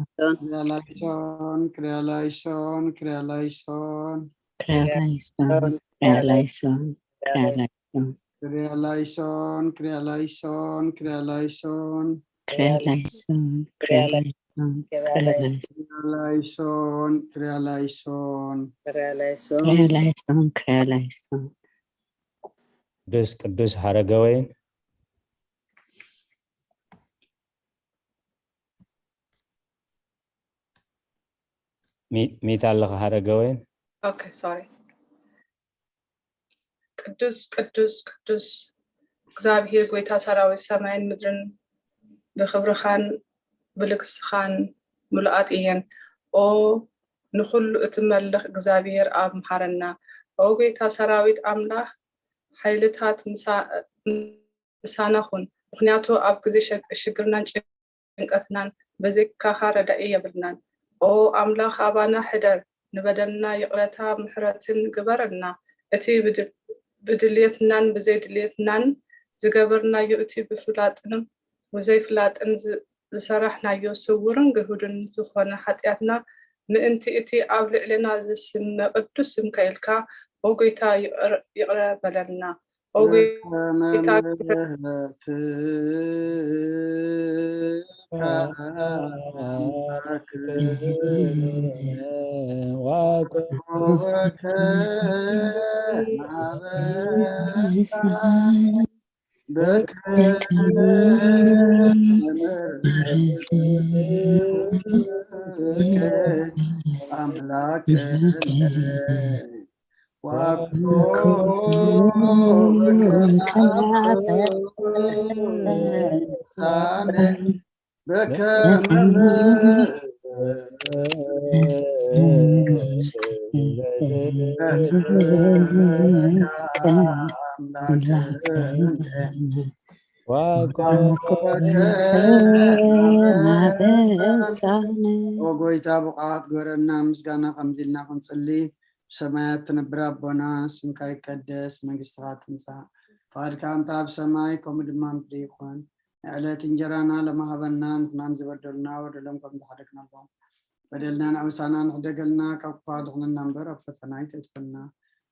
ክሪያ ላይሶን፣ ክሪያ ላይሶን፣ ክሪያ ላይሶን። ክሪያ ላይሶን፣ ክሪያ ላይሶን፣ ክሪያ ላይሶን። ክሪያ ላይሶን፣ ክሪያ ላይሶን፣ ክሪያ ላይሶን። ክሪያ ላይሶን፣ ክሪያ ላይሶን፣ ክሪያ ላይሶን። ክሪያ ላይሶን፣ ክሪያ ላይሶን። ክሪያ ላይሶን። ክሪያ ላይሶን፣ ክሪያ ላይሶን። ቅዱስ ቅዱስ ሀረገወይን ሚ- ሚት ኣለኻ ሀረገወይን? Okay, sorry. ቅዱስ ቅዱስ ቅዱስ እግዚኣብሔር ጎይታ ሰራዊት፣ ሰማይን ምድርን ብክብርኻን ብልግስኻን ምሉኣት እየን። ኦ ንኹሉ እትመልኽ እግዚኣብሔር ኣብ ምሃረና። ኦ ጎይታ ሰራዊት ኣምላኽ፣ ሓይልታት ምሳ- ምሳና ኩን፣ ምኽንያቱ ኣብ ግዜ ሸግ- ሽግርናን ጭንቀትናን ብዘይካኻ ረዳኢ የብልናን። ኦ ኣምላኽ ኣባና ሕደር፣ ንበደልና ይቕረታ ምሕረትን ግበረልና። እቲ ብድ- ብድልየትናን ብዘይድልየትናን ዝገበርናዮ፣ እቲ ብፍላጥን ብዘይፍላጥን ዝ- ዝሰራሕናዮ ስውርን ግሁድን ዝኾነ ሓጢኣትና ምእንቲ እቲ ኣብ ልዕሌና ዝስመ ቅዱስ ስምካ ኢልካ ኦ ጎይታ ይቕረ- ይቕረ በለልና። ኦ ጎይታ ምሕረትካ ኣምላክ በከ ኣምላክ ዋኮ ሳነ በከመ ኦ ጎይታ፣ ብቕዓት ግበረና። ምስጋና ከምዚ ኢልና ክንጽሊ፣ ብሰማያት ትነብር ኣቦና፣ ስምካ ይቀደስ፣ መንግስትኻ ትምጻእ፣ ፍቓድካ ከምታ ኣብ ሰማይ ከምኡ ድማ ምድሪ ይኹን። ንዕለት እንጀራና ለማህበና፣ ንሕናን ዝበደሉና በደሎም ከም ዝሓደግናሎም በደልና ንኣምሳና ንሕደገልና፣ ካብ ክፋ ድሕንና እምበር ኣብ ፈተና ኣይተእትወና።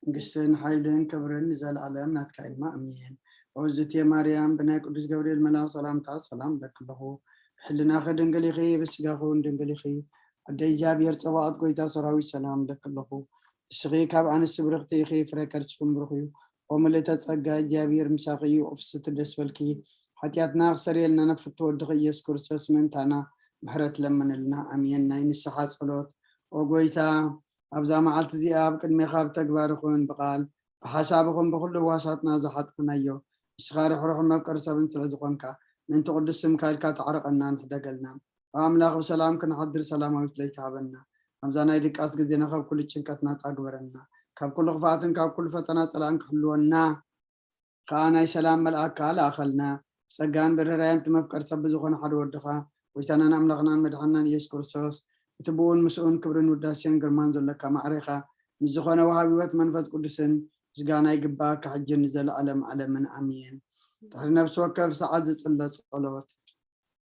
መንግስትን ሓይልን ክብርን ንዘለኣለም ናትካ ኢልማ ኣሜን። ኦዝቴ ማርያም፣ ብናይ ቅዱስ ገብርኤል መልኣኽ ሰላምታ ሰላም እብለኪ ኣለኹ። ብሕልናኺ ድንግል ኢኺ፣ ብስጋኺ እውን ድንግል ኢኺ። ኣደ እግዚኣብሔር ጸባኦት፣ ጎይታ ሰራዊት፣ ሰላም እብለኪ ኣለኹ። ንስኺ ካብ ኣንስቲ ብርኽቲ ኢኺ፣ ፍረ ከርስኩም ብሩኽ እዩ። ኦ ምልእተ ጸጋ፣ እግዚኣብሔር ምሳኺ እዩ። ኦ ፍስሕቲ ደስ በልኪ፣ ሓጢኣትና ክሰርየልና ንፍትወ ወድኺ ኢየሱስ ክርስቶስ ምእንታና ምሕረት ለምንልና። ኣሜን። ናይ ንስሓ ጸሎት። ኦ ጎይታ፣ ኣብዛ መዓልቲ እዚኣ ኣብ ቅድሜኻ ብተግባር ይኹን ብቓል ብሓሳብ ይኹን ብኹሉ ህዋሳትና ዝሓጠናዮ፣ ንስኻ ርሕሩሕን መፍቀሪ ሰብን ስለ ዝኾንካ፣ ምእንቲ ቅዱስ ስምካ ኢልካ ተዓረቐና፣ ንሕደገልና። ኣምላኽ ብሰላም ክንሓድር ሰላማዊት ለይቲ ሃበና። ኣብዛ ናይ ድቃስ ግዜና ካብ ኩሉ ጭንቀት ናጻ ግበረና። ካብ ኩሉ ክፍኣትን ካብ ኩሉ ፈተና ጸላእን ክሕልወና ከኣ ናይ ሰላም መልኣክካ ለኣኸልና። ብጸጋን ብርህራየን እቲ መፍቀሪ ሰብ ብዝኾነ ሓደ ወድኻ፣ ጎይታናን ኣምላኽናን መድሓንናን ኢየሱስ ክርስቶስ፣ እቲ ብኡን ምስኡን ክብርን ውዳሴን ግርማን ዘሎካ ማዕሬኻ፣ ምስ ዝኾነ ወሃቢ ህይወት መንፈስ ቅዱስን ምስጋና ይግባኣካ፣ ሕጂ ንዘለኣለም ዓለምን ኣሜን። ድሕሪ ነፍሲ ወከፍ ሰዓት ዝጽለ ጸሎት።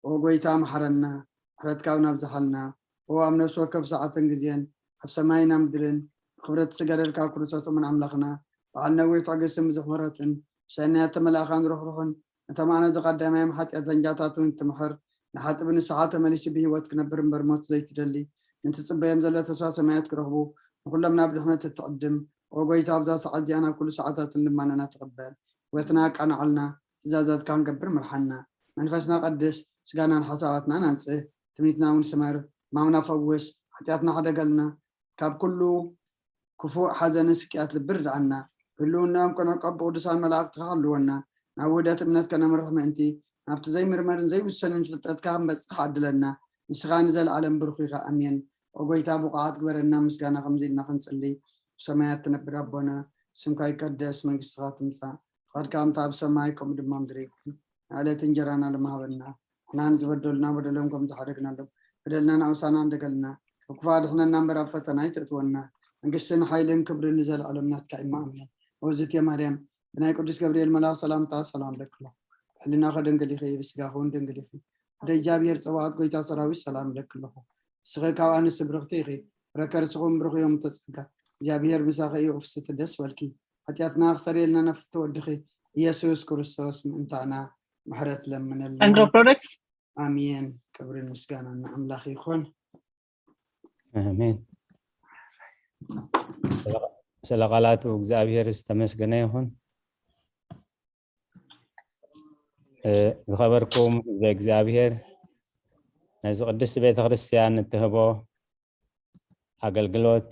ኦ ጎይታ፣ መሓረና፣ ምሕረትካ እውን ኣብዝሓልና። ኦ ኣብ ነፍሲ ወከፍ ሰዓትን ግዜን፣ ኣብ ሰማይን ኣብ ምድርን፣ ብኽብረት ዝገደልካ ኣብ ክርስቶስ እሙን ኣምላኽና፣ በዓል ነዊሕ ትዕግስትን ብዙሕ ምሕረትን፣ ብሰናያት ተመላእኻን ርሕሩሕን፣ ነቶም ኣነ ዝቐዳማዮም ሓጢኣተኛታት እውን እትምሕር፣ ንሓጢእ ብንስሓ ተመሊሱ ብህይወት ክነብር እምበር ሞት ዘይትደሊ፣ ንትጽበዮም ዘሎ ተስፋ ሰማያት ክረኽቡ፣ ንኹሎም ናብ ድሕነት እትዕድም፣ ኦ ጎይታ፣ ኣብዛ ሰዓት እዚኣ ናብ ኩሉ ሰዓታትን ልማናና ተቐበል። ህይወትና ኣቃንዓልና፣ ትእዛዛትካ ክንገብር ምርሓና። መንፈስና ቀድስ፣ ስጋናን ሓሳባትናን ኣንጽህ፣ ትምኒትና እውን ስመር፣ ሕማምና ፈውስ፣ ሓጢኣትና ሕደገልና፣ ካብ ኩሉ ክፉእ ሓዘንን ስቅያት ልቢ ርድኣና። ብህልውናኦም ከነዕቆብ ብቅዱሳን መላእኽትኻ ሃልወና። ናብ ውህደት እምነት ከነምርሕ ምእንቲ፣ ናብቲ ዘይምርመርን ዘይውሰንን ፍልጠትካ ክንበጽሕ ዓድለና። ንስኻ ንዘለኣለም ብሩኽ ኢኻ። ኣሜን። ኦ ጎይታ፣ ብቑዓት ግበረና፣ ምስጋና ከምዚ ኢልና ክንጽሊ። ብሰማያት ትነብር ኣቦና፣ ስምካ ይቀደስ፣ መንግስትኻ ትምጻእ፣ ፍቓድካ ከምታ ኣብ ሰማይ ከምኡ ድማ ምድሪ ይኹን። ንዕለት እንጀራና ለማህበና፣ ንሕና ንዝበደሉና በደሎም ከም ዝሓደግናሎም፣ በደልና ንኣውሳና እንደገልና፣ ካብ ክፉእ ኣድሕነና እምበር ኣብ ፈተና ኣይተእትወና። መንግስትን ሓይልን ክብርን ንዘለኣለም ናትካ እዩ። ኣሜን። ኦዝቴ ማርያም፣ ብናይ ቅዱስ ገብርኤል መልኣኽ ሰላምታ ሰላም እብለኪ ኣለኹ። ሕልናኺ ድንግል ኢኺ፣ ብስጋኺ እውን ድንግል ኢኺ። ኣደ እግዚኣብሔር ጸባኦት ጎይታ ሰራዊት ሰላም እለኪ ኣለኹ። ንስኺ ካብ ኣንስቲ ብርኽቲ ኢኺ፣ ፍረ ከርስኹም ብሩኽ እዮም እቶ ጸጋ። እግዚኣብሔር ምሳኺ እዩ። ቅፍስቲ ደስ በልኪ። ሓጢኣትና ክሰርየልና ነፍቲ ወድኺ ኢየሱስ ክርስቶስ ምእንታና ምሕረት ለምነልና። Andro products ኣሜን። ክብርን ምስጋናን ንኣምላኽ ይኹን። ኣሜን። ስለ ቃላቱ እግዚኣብሔር ዝተመስገነ ይኹን። እ፣ ዝኸበርኩም ህዝበ እግዚኣብሔር፣ ነዚ ቅድስቲ ቤተ ክርስቲያን እትህቦ ኣገልግሎት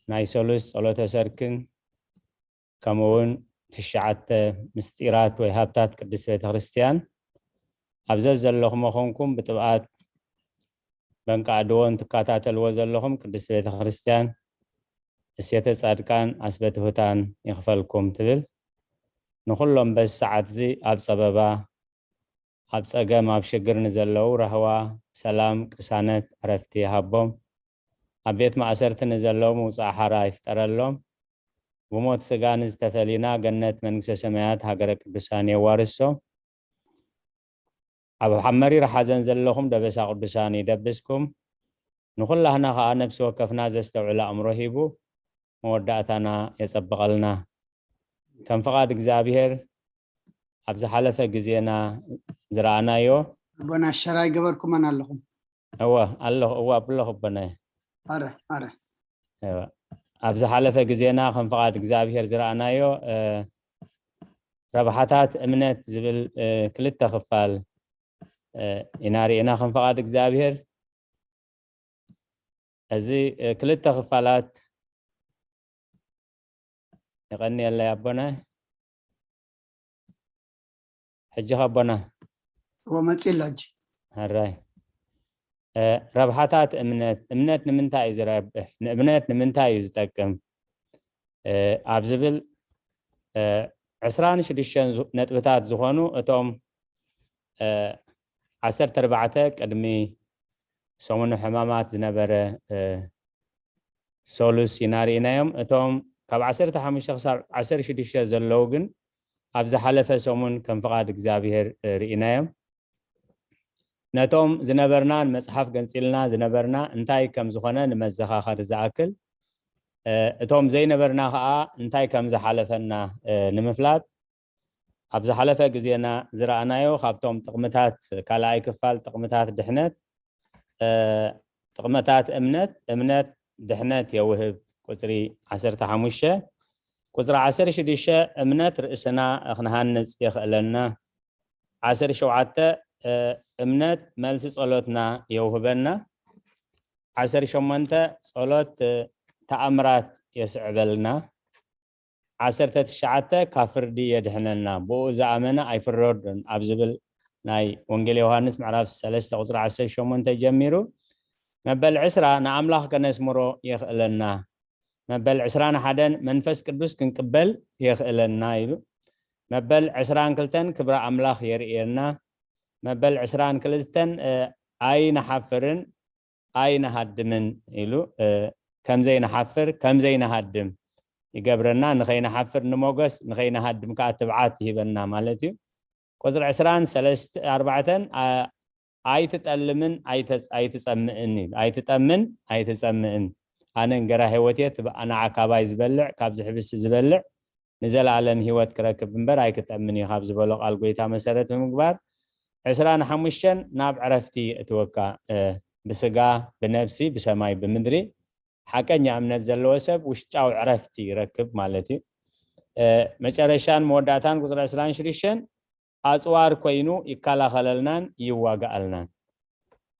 ናይ ሰሉስ ጸሎተ ሰርክን ከምኡ እውን ትሽዓተ ምስጢራት ወይ ሃብታት ቅድስቲ ቤተ ክርስቲያን ኣብ ዘዘለኹሞ ኮንኩም ብጥብኣት በንቃ ኣድዎን ትከታተልዎ ዘለኹም ቅድስቲ ቤተ ክርስቲያን እሴተ ጻድቃን ኣስበ ትሑታን ይኽፈልኩም ትብል። ንኹሎም በዚ ሰዓት እዚ ኣብ ጸበባ፣ ኣብ ጸገም፣ ኣብ ሽግር ንዘለዉ ራህዋ፣ ሰላም፣ ቅሳነት፣ ዕረፍቲ ይሃቦም። ኣብ ቤት ማእሰርቲ ንዘለዉ ምውጻእ ሓራ ይፍጠረሎም። ብሞት ስጋ ንዝተፈሊና ገነት መንግስተ ሰማያት ሃገረ ቅዱሳን የዋርሶም። ኣብ መሪር ሓዘን ዘለኹም ደበሳ ቅዱሳን ይደብስኩም። ንኹላህና ከኣ ነፍሲ ወከፍና ዘስተውዕል ኣእምሮ ሂቡ መወዳእታና የጸብቐልና። ከም ፍቓድ እግዚኣብሔር ኣብ ዝሓለፈ ግዜና ዝረኣናዮ ኣቦና ሸራይ ገበርኩመን ኣለኹም። እወ ኣለኹ እወ ኣብለኹ ኣቦናይ ኣረ ኣረ እወ፣ ኣብ ዝሓለፈ ግዜና ከም ፍቓድ እግዚኣብሔር ዝረኣናዮ እ፣ ረብሓታት እምነት ዝብል እ፣ ክልተ ክፋል እ፣ ኢና ርኢና ከም ፍቓድ እግዚኣብሔር። እዚ እ፣ ክልተ ክፋላት የቐንየለይ ኣቦና። ሕጂ ኣቦና እዎ መፂእ ኣሎ ሕጂ። ሕራይ እ፣ ረብሓታት እምነት፣ እምነት ንምንታይ እዩ ዝረብሕ፣ ንእምነት ንምንታይ እዩ ዝጠቅም እ፣ ኣብ ዝብል እ፣ ዕስራን ሽዱሽተን ዙ- ነጥብታት ዝኾኑ እቶም እ፣ ዓሰርተ ኣርባዕተ ቅድሚ ሰሙነ ሕማማት ዝነበረ እ፣ ሰሉስ ኢና ርኢናዮም። እቶም ካብ ዓሰርተ ሓሙሽተ ክሳብ ዓሰርተ ሽዱሽተ ዘለዉ ግን ኣብ ዝሓለፈ ሰሙን ከም ፍቓድ እግዚኣብሔር እ፣ ርኢናዮም። ነቶም ዝነበርና ንመጽሓፍ ገንጺልና ዝነበርና እንታይ ከም ዝኾነ ንመዘኻኸሪ ዝኣክል እ፣ እቶም ዘይነበርና ኸኣ እንታይ ከም ዝሓለፈና እ፣ ንምፍላጥ ኣብ ዝሓለፈ ግዜና ዝረኣናዮ ካብቶም ጥቕምታት ካልኣይ ክፋል ጥቕምታት ድሕነት እ፣ ጥቕምታት እምነት እምነት ድሕነት የውህብ ቁፅሪ ዓሰርተ ሓሙሽተ ቁፅሪ ዓሰርተ ሽዱሽተ እምነት ርእስና ክንሃንፅ የኽእለና ዓሰርተ ሸውዓተ እ፣ እምነት መልሲ ጸሎትና የውህበና ዓሰርተ ሸሞንተ ጸሎት እ፣ ተኣምራት የስዕበልና ዓሰርተ ትሽዓተ ካብ ፍርዲ የድሕነና ብኡ ዝኣመነ ኣይፍረዱን ኣብ ዝብል ናይ ወንጌል ዮሃንስ ምዕራፍ ሰለስተ ቁፅሪ ዓሰርተ ሸሞንተ ጀሚሩ መበል ዕስራ ንኣምላኽ ከነስምሮ የኽእለና መበል ዕስራን ሓደን መንፈስ ቅዱስ ክንቅበል የኽእለና ኢሉ መበል ዕስራን ክልተን ክብሪ ኣምላኽ የርእየና መበል ዕስራን ክልተን እ፣ ኣይንሓፍርን ኣይንሃድምን ኢሉ እ፣ ከምዘይንሓፍር ከምዘይንሃድም ይገብረና ንኸይንሓፍር ንሞገስ ንኸይንሃድም ከዓ ትብዓት ይህበና ማለት እዩ ቁፅሪ ዕስራን ሰለስተ ኣርባዕተን ኣ- ኣይትጠልምን ኣይተፅ- ኣይትፀምእን እዩ ኣይትጠምን ኣይትፀምእን ኣነ እንገራ ህይወት እየ ትብ- ንዓ ካባይ ዝበልዕ ካብዚ ሕብስቲ ዝበልዕ ንዘለኣለም ህይወት ክረክብ እምበር ኣይክጠምን እዩ ካብ ዝበሎ ቃል ጎይታ መሰረት ብምግባር ዕስራን ሓሙሽተን ናብ ዕረፍቲ የእትወካ እ፣ ብስጋ ብነብሲ ብሰማይ ብምድሪ ሓቀኛ እምነት ዘለዎ ሰብ ውሽጣዊ ዕረፍቲ ይረክብ ማለት እዩ እ፣ መጨረሻን መወዳእታን ቁፅሪ ዕስራን ሽዱሽተን ኣፅዋር ኮይኑ ይከላኸለልናን ይዋጋኣልናን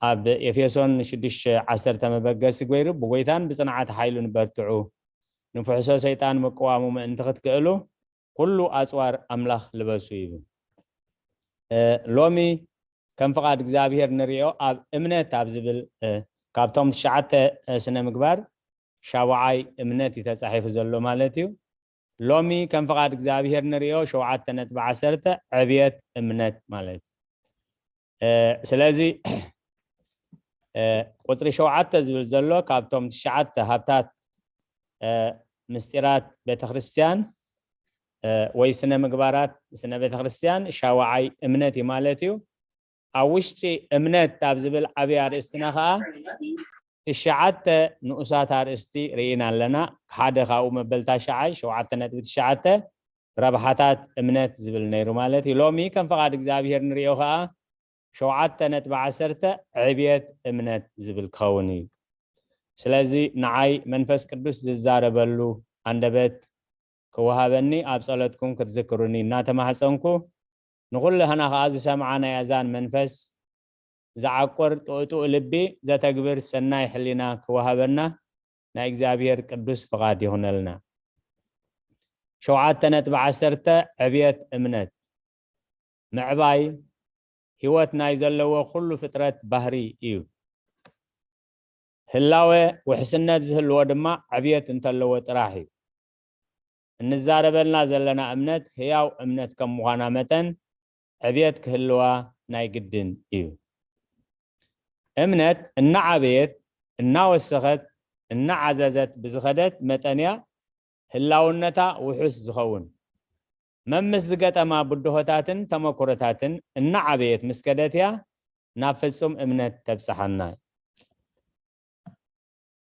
ኣብ ኤፌሶን ሽዱሽተ ዓሰርተ መበገሲ ጎይሩ ብጎይታን ብፅንዓት ሓይሉን በርትዑ ንፍሕሶ ሰይጣን ምቅዋሙ ምእንቲ ክትክእሉ ኩሉ ኣፅዋር ኣምላኽ ልበሱ ይብል እ፣ ሎሚ ከም ፍቓድ እግዚኣብሔር ንሪኦ ኣብ እምነት ኣብ ዝብል እ፣ ካብቶም ትሽዓተ እ፣ ስነ ምግባር ሻውዓይ እምነት እዩ ተፃሒፉ ዘሎ ማለት እዩ ሎሚ ከም ፍቓድ እግዚኣብሔር ንሪኦ ሸውዓተ ነጥቢ ዓሰርተ ዕብየት እምነት ማለት እዩ እ፣ ስለዚ እ፣ ቁፅሪ ሸውዓተ ዝብል ዘሎ ካብቶም ትሽዓተ ሃብታት እ፣ ምስጢራት ቤተክርስትያን እ፣ ወይ ስነ ምግባራት ስነ ቤተክርስትያን ሻውዓይ እምነት እዩ ማለት እዩ ኣብ ውሽጢ እምነት ኣብ ዝብል ዓብዪ ኣርእስትና ከዓ ትሽዓተ ንኡሳት ኣርእስቲ ርኢና ኣለና። ሓደ ካብኡ መበል ታሽዓይ ሸውዓተ ነጥቢ ትሽዓተ ረብሓታት እምነት ዝብል ነይሩ ማለት እዩ። ሎሚ ከም ፍቓድ እግዚኣብሔር ንሪኦ ከዓ ሸውዓተ ነጥቢ ዓሰርተ ዕብየት እምነት ዝብል ክኸውን እዩ። ስለዚ ንዓይ መንፈስ ቅዱስ ዝዛረበሉ ኣንደበት ክወሃበኒ ኣብ ጸሎትኩም ክትዝክሩኒ እናተማሕጸንኩ ንኹልህና ከኣ ዝሰምዓ ናይ ኣዛን መንፈስ ዝዓቁር ጥኡጥኡ ልቢ ዘተግብር ሰናይ ሕሊና ክወሃበና ናይ እግዚኣብሔር ቅዱስ ፍቓድ ይኹነልና። ሸውዓተ ነጥቢ ዓሰርተ ዕብየት እምነት። ምዕባይ ህይወት ናይ ዘለዎ ኩሉ ፍጥረት ባህሪ እዩ። ህላወ ውሕስነት ዝህልዎ ድማ ዕብየት እንተለዎ ጥራሕ እዩ። እንዛረበልና ዘለና እምነት ህያው እምነት ከም ምዃና መጠን ዕብየት ክህልዋ ናይ ግድን እዩ። እምነት እናዓበየት እናወሰኸት እናዓዘዘት ብዝኸደት መጠን እያ ህላውነታ ውሑስ ዝኸውን። መምስ ዝገጠማ ብድሆታትን ተመክሮታትን እናዓበየት ምስ ከደት እያ ናብ ፍጹም እምነት ተብጽሓና።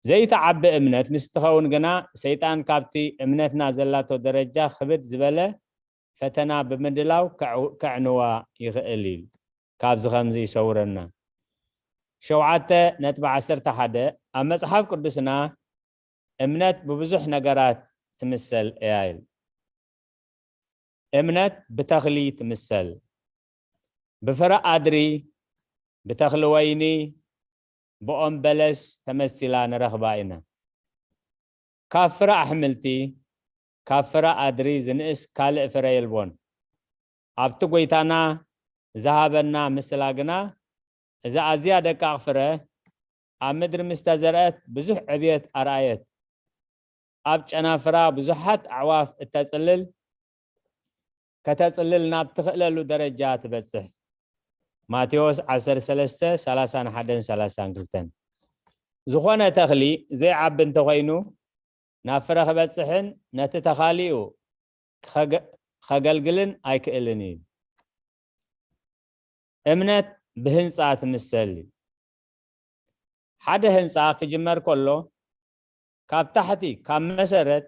ዘይተዓቢ እምነት ምስ ትኸውን ግና ሰይጣን ካብቲ እምነትና ዘላቶ ደረጃ ክብድ ዝበለ ፈተና ብምድላው ከዕው- ከዕንዋ ይኽእል እዩ። ካብዚ ከምዚ ይሰውረና። ሸውዓተ ነጥቢ ዓሰርተ ሓደ ኣብ መጽሓፍ ቅዱስና እምነት ብብዙሕ ነገራት ትምሰል እያ ኢሉ። እምነት ብተኽሊ ትምሰል። ብፍረ ኣድሪ፣ ብተኽሊ ወይኒ፣ ብኦም በለስ ተመሲላ ንረኽባ ኢና። ካብ ፍረ ኣሕምልቲ፣ ካብ ፍረ ኣድሪ ዝንእስ ካልእ ፍረ የልቦን። ኣብቲ ጐይታና ዝሃበና ምስላ ግና፣ እዛ ኣዝያ ደቃቕ ፍረ ኣብ ምድሪ ምስ ተዘርአት ብዙሕ ዕብየት ኣርኣየት። ኣብ ጨናፍራ ብዙሓት ኣዕዋፍ እተጽልል ከተጽልል ናብ ትኽእለሉ ደረጃ ትበጽሕ። ማቴዎስ ዓሰርተ ሰለስተ፣ ሰላሳን ሓደን ሰላሳን ክልተን። ዝኾነ ተኽሊ ዘይዓቢ እንተኾይኑ ናብ ፍረ ክበጽሕን ነቲ ተኻሊኡ ክኸገ- ከገልግልን ኣይክእልን እዩ። እምነት ብህንጻ ትምሰል እዩ። ሓደ ህንጻ ክጅመር ከሎ ካብ ታሕቲ ካብ መሰረት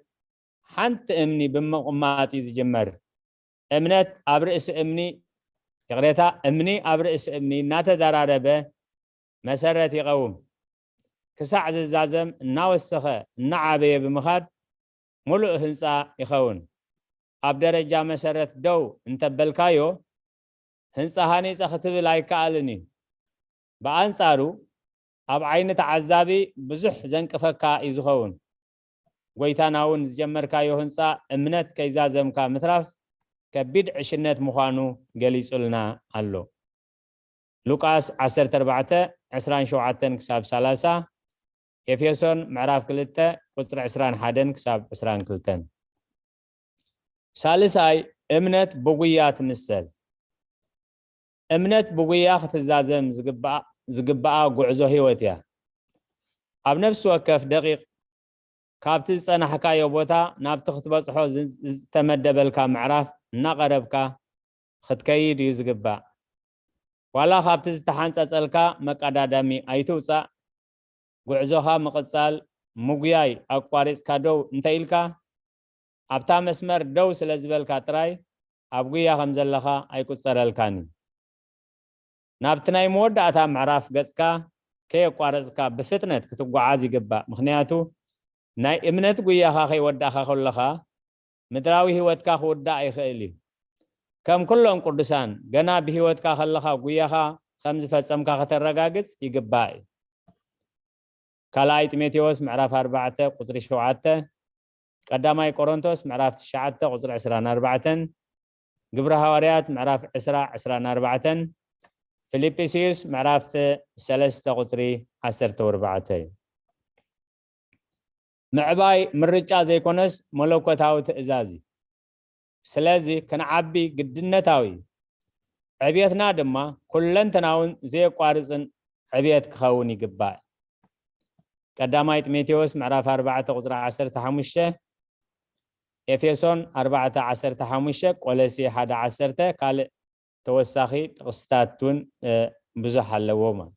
ሓንቲ እምኒ ብምቕማጥ እዩ ዝጅመር። እምነት ኣብ ርእሲ እምኒ ይቕሬታ እምኒ ኣብ ርእሲ እምኒ እናተደራረበ መሰረት ይቐውም። ክሳዕ ዝዛዘም እናወሰኸ እናዓበየ ብምኻድ ሙሉእ ህንጻ ይኸውን። ኣብ ደረጃ መሰረት ደው እንተበልካዮ ህንጻ ሃኒጸ ክትብል ኣይከኣልን እዩ። ብኣንጻሩ ኣብ ዓይኒ ተዓዛቢ ብዙሕ ዘንቅፈካ እዩ ዝኸውን። ጎይታና እውን ዝጀመርካዮ ህንጻ እምነት ከይዛዘምካ ምትራፍ ከቢድ ዕሽነት ምዃኑ ገሊጹልና ኣሎ። ሉቃስ ዓሰርተ ኣርባዕተ ዕስራን ሸውዓተን ክሳብ ሰላሳ፣ ኤፌሶን ምዕራፍ ክልተ ቁጽሪ ዕስራን ሓደን ክሳብ ዕስራን ክልተን። ሳልሳይ እምነት ብጉያ ትምሰል። እምነት ብጉያ ክትዛዘም ዝግባኣ- ዝግባኣ ጉዕዞ ህይወት እያ። ኣብ ነፍሲ ወከፍ ደቂቕ ካብቲ ዝጸናሕካዮ ቦታ ናብቲ ክትበጽሖ ዝ- ዝተመደበልካ ምዕራፍ እናቐረብካ ክትከይድ እዩ ዝግባእ። ዋላ ካብቲ ዝተሓንጸጸልካ መቀዳደሚ ኣይትውጻእ፣ ጉዕዞኻ ምቕጻል፣ ምጉያይ ኣቋሪጽካ ደው እንተ ኢልካ ኣብታ መስመር ደው ስለ ዝበልካ ጥራይ ኣብ ጉያ ከም ዘለኻ ኣይቁጸረልካን እዩ። ናብቲ ናይ መወዳእታ ምዕራፍ ገጽካ ከየቋረጽካ ብፍጥነት ክትጓዓዝ ይግባእ። ምኽንያቱ ናይ እምነት ጉያኻ ከይወዳእካ ከለኻ ምድራዊ ህይወትካ ክውዳእ ይኽእል እዩ። ከም ኩሎም ቅዱሳን ገና ብህይወትካ ከለኻ ጉያኻ ከም ዝፈጸምካ ከተረጋግጽ ይግባእ እዩ። ካልኣይ ጢሞቴዎስ ምዕራፍ ኣርባዕተ ቁጽሪ ሸውዓተ፣ ቀዳማይ ቆሮንቶስ ምዕራፍ ትሽዓተ ቁጽሪ ዕስራን ኣርባዕተን፣ ግብረ ሃዋርያት ምዕራፍ ዕስራ ዕስራን ኣርባዕተን፣ ፊልጵስዩስ ምዕራፍ ሰለስተ ቁጽሪ ዓሰርተ ኣርባዕተ እዩ። ምዕባይ ምርጫ ዘይኮነስ መለኮታዊ ትእዛዝ እዩ። ስለዚ ክንዓቢ ግድነታዊ እዩ። ዕብየትና ድማ ኩለንተናውን ዘየቋርጽን ዕብየት ክኸውን ይግባእ። ቀዳማይ ጢሞቴዎስ ምዕራፍ ኣርባዕተ ቁጽሪ ዓሰርተ ሓሙሽተ፣ ኤፌሶን ኣርባዕተ ዓሰርተ ሓሙሽተ፣ ቆሎሴ ሓደ ዓሰርተ፣ ካልእ ተወሳኺ ጥቕስታት እውን ብዙሕ ኣለዎ ማለት።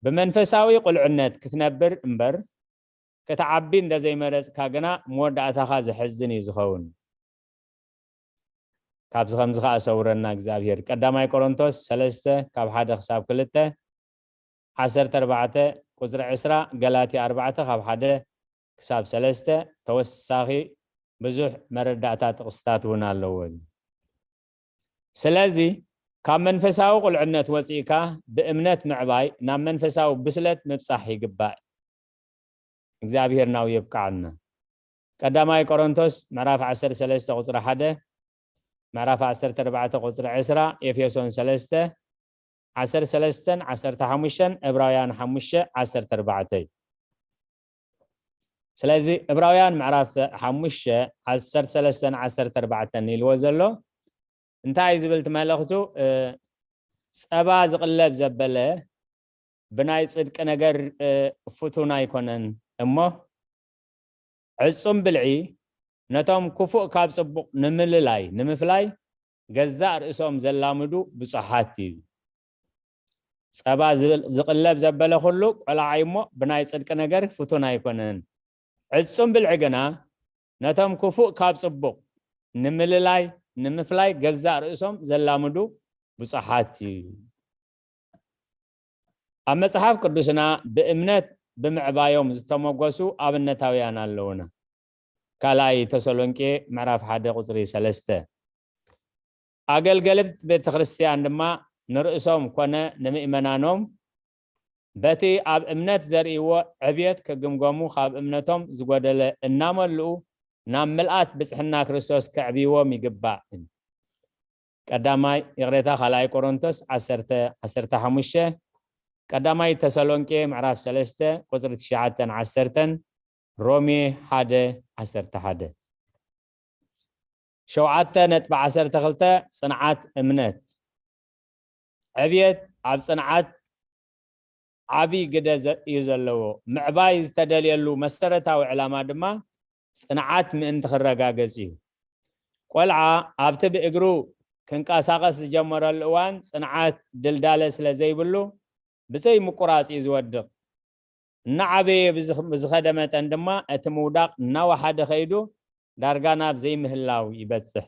ብመንፈሳዊ ቁልዕነት ክትነብር እምበር ክትዓቢ እንደዘይመረፅካ ግና መወዳእታኻ ዘሕዝን እዩ ዝኸውን። ካብዚ ከምዚ ከዓ ሰውረና እግዚኣብሔር። ቀዳማይ ቆሮንቶስ ሰለስተ ካብ ሓደ ክሳብ ክልተ፣ ዓሰርተ ኣርባዕተ ቁፅሪ ዕስራ፣ ገላትያ ኣርባዕተ ካብ ሓደ ክሳብ ሰለስተ፣ ተወሳኺ ብዙሕ መረዳእታ ጥቕስታት እውን ኣለዎ። ስለዚ ካብ መንፈሳዊ ቁልዕነት ወፂእካ ብእምነት ምዕባይ ናብ መንፈሳዊ ብስለት ምብፃሕ ይግባእ። እግዚኣብሔር ናው የብቅዓና። ቀዳማይ ቆሮንቶስ ምዕራፍ ዓሰርተ ሰለስተ ቁፅሪ ሓደ፣ ምዕራፍ ዓሰርተ ኣርባዕተ ቁፅሪ ዕስራ፣ ኤፌሶን ሰለስተ ዓሰርተ ሰለስተን ዓሰርተ ሓሙሽተን፣ ዕብራውያን ሓሙሽተ ዓሰርተ ኣርባዕተ እዩ። ስለዚ ዕብራውያን ምዕራፍ ሓሙሽተ ዓሰርተ ሰለስተን ዓሰርተ ኣርባዕተን ኢልዎ ዘሎ እንታይ ዝብል ትመለኽቱ? ጸባ ዝቕለብ ዘበለ ብናይ ጽድቂ ነገር ፍቱን ኣይኮነን እሞ፣ ዕጹም ብልዒ ነቶም ክፉእ ካብ ጽቡቕ ንምልላይ፣ ንምፍላይ፣ ገዛእ ርእሶም ዘላምዱ ብጹሓት እዩ። ጸባ ዝቕለብ ዘበለ ኩሉ ቆላዓይ እሞ ብናይ ጽድቂ ነገር ፍቱን ኣይኮነን። ዕጹም ብልዒ ግና ነቶም ክፉእ ካብ ጽቡቕ ንምልላይ፣ ንምፍላይ፣ ገዛእ ርእሶም ዘላምዱ ብጹሓት እዩ። ኣብ መጽሓፍ ቅዱስና ብእምነት ብምዕባዮም ዝተመጎሱ ኣብነታውያን ኣለውና። ካልኣይ ተሰሎንቄ ምዕራፍ ሓደ ቁጽሪ ሰለስተ። ኣገልገልት ቤተ ክርስቲያን ድማ ንርእሶም ኮነ ንምእመናኖም በቲ ኣብ እምነት ዘርእይዎ ዕብየት ክግምገሙ፣ ካብ እምነቶም ዝጎደለ እናመልኡ ናብ ምልኣት ብጽሕና ክርስቶስ ከዕብይዎም ይግባእ። ቀዳማይ፣ ይቕሬታ፣ ካልኣይ ቆሮንቶስ ዓሰርተ፣ ዓሰርተ ሓሙሽተ፣ ቀዳማይ ተሰሎንቄ ምዕራፍ ሰለስተ ቁጽሪ ትሽዓተን ዓሰርተን፣ ሮሜ ሓደ ዓሰርተ ሓደ። ሸውዓተ ነጥቢ ዓሰርተ ክልተ፣ ጽንዓት እምነት። ዕብየት ኣብ ጽንዓት ዓቢ ግደ ዘ-፣ እዩ ዘለዎ። ምዕባይ ዝተደልየሉ መሰረታዊ ዕላማ ድማ ጽንዓት ምእንቲ ክረጋገጽ እዩ። ቆልዓ ኣብቲ ብእግሩ ክንቀሳቐስ ዝጀመረሉ እዋን ጽንዓት ድልዳለ ስለ ዘይብሉ ብዘይ ምቁራጽ እዩ ዝወድቕ። እናዓበየ ብዝኽ-፣ ብዝኸደ መጠን ድማ እቲ ምውዳቕ እናወሓደ ከይዱ ዳርጋ ናብ ዘይምህላው ይበጽሕ።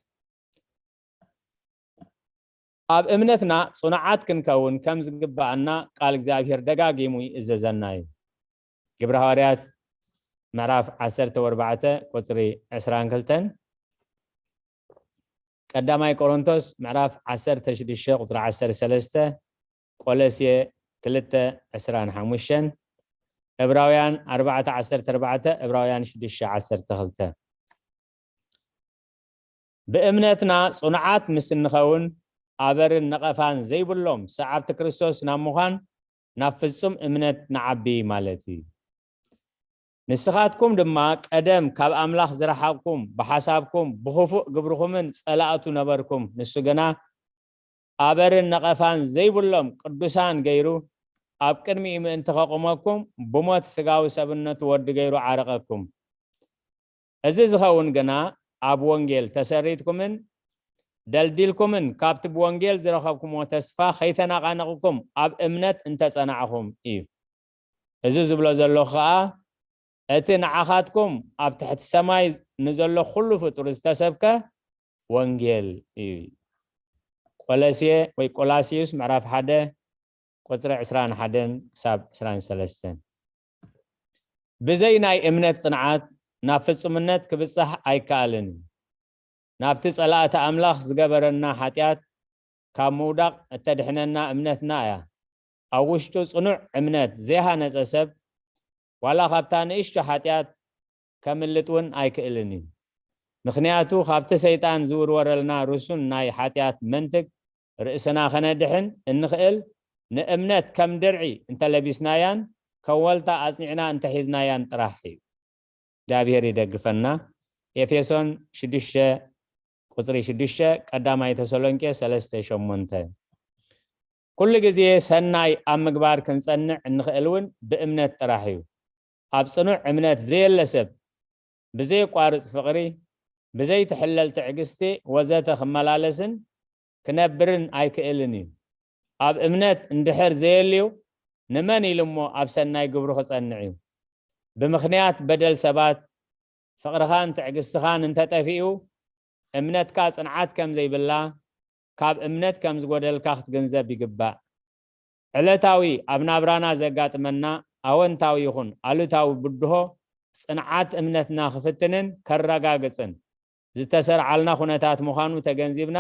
ኣብ እምነትና ጽኑዓት ክንከውን ከም ዝግብኣና ቃል እግዚኣብሔር ደጋጊሙ ይእዘዘና እዩ። ግብረ ሃዋርያት ምዕራፍ ዓሰርተ ኣርባዕተ ቁጽሪ ዕስራን ክልተን፣ ቀዳማይ ቆሮንቶስ ምዕራፍ ዓሰርተ ሽዱሽተ ቁጽሪ ዓሰርተ ሰለስተ፣ ቆሎሴ ክልተ ዕስራን ሓሙሽተን፣ ዕብራውያን ኣርባዕተ ዓሰርተ ኣርባዕተ፣ ዕብራውያን ሽዱሽተ ዓሰርተ ክልተ። ብእምነትና ጽኑዓት ምስ እንኸውን፣ ኣበርን ነቐፋን ዘይብሎም ሰዓብቲ ክርስቶስ ናብ ምዃን፣ ናብ ፍጹም እምነት ንዓቢ ማለት እዩ። ንስኻትኩም ድማ ቀደም ካብ ኣምላኽ ዝረሓቕኩም፣ ብሓሳብኩም፣ ብኽፉእ ግብርኹምን ጸላእቱ ነበርኩም። ንሱ ግና ኣበርን ነቐፋን ዘይብሎም ቅዱሳን ገይሩ፣ ኣብ ቅድሚኡ ምእንቲ ከቑመኩም፣ ብሞት ስጋዊ ሰብነቱ ወዲ ገይሩ ዓረቐኩም። እዚ ዝኸውን ግና ኣብ ወንጌል ተሰሪትኩምን ደልዲልኩምን፣ ካብቲ ብወንጌል ዝረኸብኩምዎ ተስፋ ኸይተነቓነቕኩም፣ ኣብ እምነት እንተጸናዕኹም እዩ። እዚ ዝብሎ ዘለኹ ኸኣ፣ እቲ ንዓኻትኩም ኣብ ትሕቲ ሰማይ ንዘሎ ኩሉ ፍጡር ዝተሰብከ ወንጌል እዩ። ቆለስየ ወይ ቆላስዩስ ምዕራፍ ሓደ ቁጽሪ ዕስራን ሓደን ክሳብ ዕስራን ሰለስተን። ብዘይ ናይ እምነት ጽንዓት ናብ ፍጹምነት ክብጻሕ ኣይከኣልን እዩ። ናብቲ ጸላእቲ ኣምላኽ ዝገበረና ሓጢኣት ካብ ምውዳቕ እተድሕነና እምነትና እያ። ኣብ ውሽጡ ጽኑዕ እምነት ዘይሃነጸ ሰብ፣ ዋላ ካብታ ንእሽቶ ሓጢኣት ከምልጥ እውን ኣይክእልን እዩ። ምኽንያቱ፣ ካብቲ ሰይጣን ዝውርወረልና ርሱን ናይ ሓጢኣት መንትግ ርእስና ከነድሕን እንኽእል፣ ንእምነት ከም ድርዒ እንተለቢስናያን፣ ከም ወልታ ኣጽኒዕና እንተሒዝናያን ጥራሕ እዩ። እግዚኣብሔር ይደግፈና። ኤፌሶን ሽዱሽተ ቁጽሪ ሽዱሽተ፣ ቀዳማይ ተሰሎንቄ ሰለስተ ሸሞንተ። ኩሉ ግዜ ሰናይ ኣብ ምግባር ክንጸንዕ እንኽእል እውን ብእምነት ጥራሕ እዩ። ኣብ ጽኑዕ እምነት ዘየለ ሰብ፣ ብዘየቋርጽ ፍቕሪ፣ ብዘይትሕለል ትዕግስቲ ወዘተ ክመላለስን ክነብርን ኣይክእልን እዩ። ኣብ እምነት እንድሕር ዘየልዩ፣ ንመን ኢሉ እሞ ኣብ ሰናይ ግብሩ ክጸንዕ እዩ? ብምኽንያት በደል ሰባት፣ ፍቕርኻን ትዕግስትኻን እንተጠፊኡ፣ እምነትካ ጽንዓት ከም ዘይብላ፣ ካብ እምነት ከም ዝጎደልካ ክትግንዘብ ይግባእ። ዕለታዊ ኣብ ናብራና ዘጋጥመና ኣወንታዊ ይኹን ኣሉታዊ ብድሆ፣ ጽንዓት እምነትና ክፍትንን ከረጋግጽን ዝተሰርዓልና ኩነታት ምዃኑ ተገንዚብና፣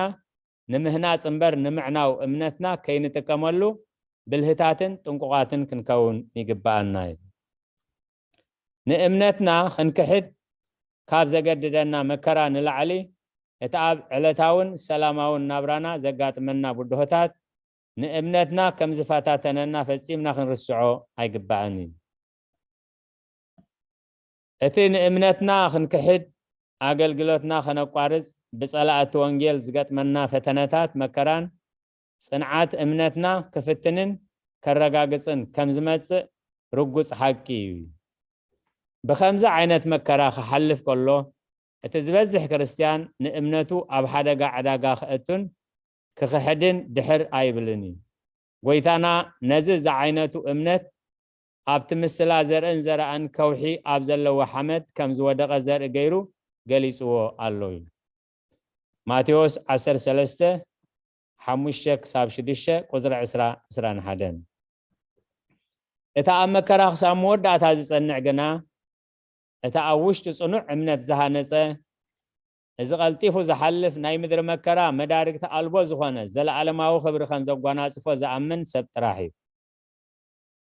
ንምህናጽ እምበር ንምዕናው እምነትና ከይንጥቀመሉ ብልህታትን ጥንቁቓትን ክንከውን ይግብኣና እዩ። ንእምነትና ክንክሕድ ካብ ዘገድደና መከራ ንላዕሊ፣ እቲ ኣብ ዕለታውን ሰላማውን ናብራና ዘጋጥመና ብድሆታት ንእምነትና ከም ዝፈታተነና ፈጺምና ክንርስዖ ኣይግባእን እዩ። እቲ ንእምነትና ክንክሕድ፣ ኣገልግሎትና ከነቋርጽ፣ ብጸላእቲ ወንጌል ዝገጥመና ፈተነታት መከራን ጽንዓት እምነትና ክፍትንን ከረጋግጽን ከም ዝመጽእ ርጉጽ ሓቂ እዩ። ብኸምዚ ዓይነት መከራ ክሓልፍ ከሎ፣ እቲ ዝበዝሕ ክርስትያን ንእምነቱ ኣብ ሓደጋ ዕዳጋ ክእቱን ክኽሕድን ድሕር ኣይብልን እዩ። ጎይታና ነዚ ዝዓይነቱ እምነት ኣብቲ ምስላ ዘርእን ዘርኣን ከውሒ ኣብ ዘለዎ ሓመድ ከም ዝወደቐ ዘርኢ ገይሩ ገሊጽዎ ኣሎ እዩ። ማቴዎስ ዓሰርተ ሰለስተ፣ ሓሙሽተ ክሳብ ሽዱሽተ፣ ቁጽሪ ዕስራ፣ ዕስራን ሓደን። እታ ኣብ መከራ ክሳብ መወዳእታ ዝጸንዕ ግና፣ እታ ኣብ ውሽጡ ጽኑዕ እምነት ዝሃነጸ፣ እዚ ቀልጢፉ ዝሓልፍ ናይ ምድሪ መከራ መዳርግቲ ኣልቦ ዝኾነ ዘለኣለማዊ ክብሪ ከም ዘጓናጽፎ ዝኣምን ሰብ ጥራሕ እዩ።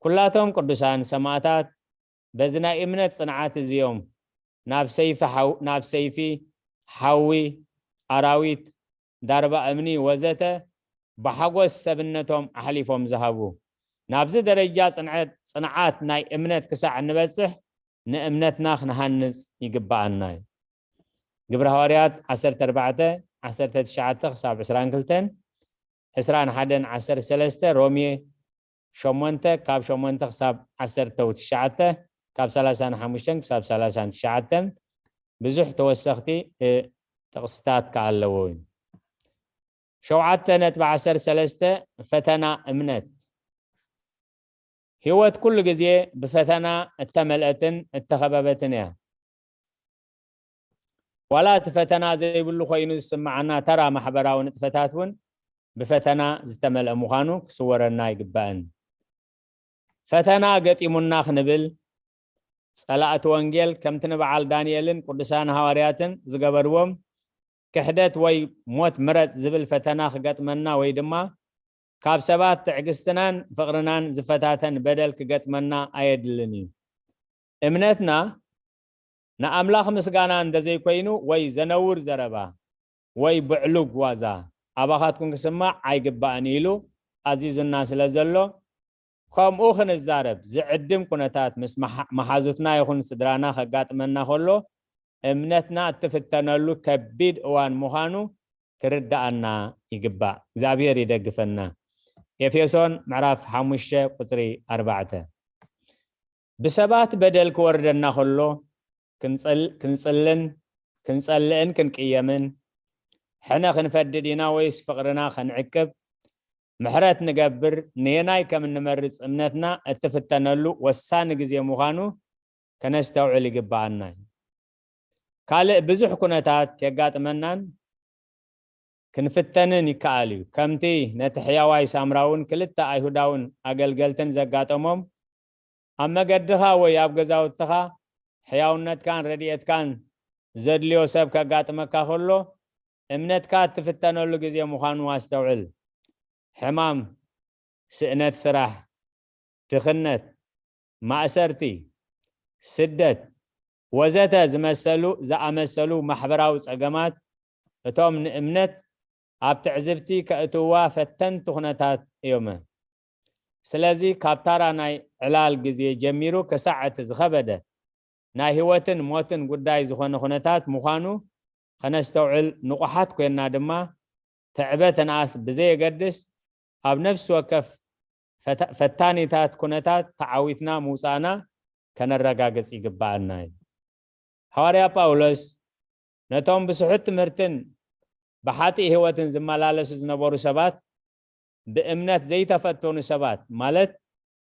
ኩላቶም ቅዱሳን ሰማእታት በዚ ናይ እምነት ጽንዓት እዚ እዮም ናብ ሰይፊ ሓው-፣ ናብ ሰይፊ፣ ሓዊ፣ ኣራዊት፣ ዳርባ እምኒ ወዘተ ብሓጎስ ሰብነቶም ኣሕሊፎም ዝሃቡ። ናብዚ ደረጃ ጽንዐት-፣ ጽንዓት ናይ እምነት ክሳዕ እንበጽሕ ንእምነትና ክንሃንጽ ይግብኣና እዩ። ግብሪ ሃዋርያት ዓሰርተ ኣርባዕተ፣ ዓሰርተ ትሽዓተ ክሳብ ዕስራን ክልተን፣ ዕስራን ሓደን፣ ዓሰርተ ሰለስተ፣ ሮሜ ሸሞንተ ካብ ሸሞንተ ክሳብ ዓሰርተ ትሽዓተ፣ ካብ ሰላሳን ሓሙሽተን ክሳብ ሰላሳን ትሽዓተን፣ ብዙሕ ተወሰኽቲ፣ እ፣ ጥቕስታት ከኣ ኣለዎ እዩ። ሸውዓተ ነጥቢ ዓሰርተ ሰለስተ፣ ፈተና እምነት። ህይወት ኩሉ ግዜ ብፈተና እተመልአትን እተኸበበትን እያ። ዋላ እቲ ፈተና ዘይብሉ ኮይኑ ዝስምዓና ተራ ማሕበራዊ ንጥፈታት እውን ብፈተና ዝተመልአ ምዃኑ ክስወረና ኣይግባእን። ፈተና ገጢሙና ክንብል፣ ጸላእቲ ወንጌል ከምቲ ንበዓል ዳንኤልን ቅዱሳን ሃዋርያትን ዝገበርዎም፣ ክሕደት ወይ ሞት ምረጽ ዝብል ፈተና ክገጥመና ወይ ድማ ካብ ሰባት ትዕግስትናን ፍቕርናን ዝፈታተን በደል ክገጥመና ኣየድልን እዩ። እምነትና ንኣምላኽ ምስጋና እንተዘይኮይኑ፣ ወይ ዘነውር ዘረባ ወይ ብዕሉግ ዋዛ ኣባኻትኩም ክስማዕ ኣይግባእን ኢሉ ኣዚዙና ስለ ዘሎ፣ ከምኡ ክንዛረብ ዝዕድም ኩነታት ምስ መሓ-፣ መሓዙትና ይኹን ስድራና ከጋጥመና ከሎ፣ እምነትና እትፍተነሉ ከቢድ እዋን ምዃኑ ክርድኣና ይግባእ። እግዚኣብሔር ይደግፈና። ኤፌሶን ምዕራፍ ሓሙሽተ ቁጽሪ ኣርባዕተ። ብሰባት በደል ክወርደና ከሎ ክንጽል-፣ ክንጽልን ክንጸልእን ክንቅየምን፣ ሕነ ክንፈዲ ዲና ወይስ ፍቕርና ከንዕቅብ፣ ምሕረት ንገብር፣ ንየናይ ከም እንመርጽ እምነትና እትፍተነሉ ወሳኒ ግዜ ምዃኑ ከነስተውዕል ይግብኣና እዩ። ካልእ ብዙሕ ኩነታት የጋጥመናን ክንፍተንን ይከኣል እዩ። ከምቲ ነቲ ሕያዋይ ሳምራውን ክልተ ኣይሁዳውን ኣገልገልትን ዘጋጠሞም፣ ኣብ መገድኻ ወይ ኣብ ገዛውትኻ ሕያውነትካን ረድኤትካን ዘድልዮ ሰብ ከጋጥመካ ከሎ፣ እምነትካ እትፍተነሉ ግዜ ምዃኑ ኣስተውዕል። ሕማም፣ ስእነት ስራሕ፣ ድኽነት፣ ማእሰርቲ፣ ስደት ወዘተ ዝመሰሉ፣ ዝኣመሰሉ ማሕበራዊ ጸገማት እቶም ንእምነት ኣብ ትዕዝብቲ ከእትውዋ ፈተንቲ ኩነታት እዮም። ስለዚ ካብ ታራ ናይ ዕላል ግዜ ጀሚሩ ክሳዕ እቲ ዝኸበደ ናይ ህይወትን ሞትን ጉዳይ ዝኾነ ኩነታት ምዃኑ ከነስተውዕል ንቑሓት ኮይንና ድማ፣ ትዕበ ትንኣስ ብዘየገድስ ኣብ ነፍሲ ወከፍ ፈታ-፣ ፈታኒታት ኩነታት ተዓዊትና ምውጻእና ከነረጋግጽ ይግብኣና እዩ። ሃዋርያ ጳውሎስ ነቶም ብስሑት ትምህርትን ብሓጥእ ህይወትን ዝመላለሱ ዝነበሩ ሰባት፣ ብእምነት ዘይተፈተኑ ሰባት፣ ማለት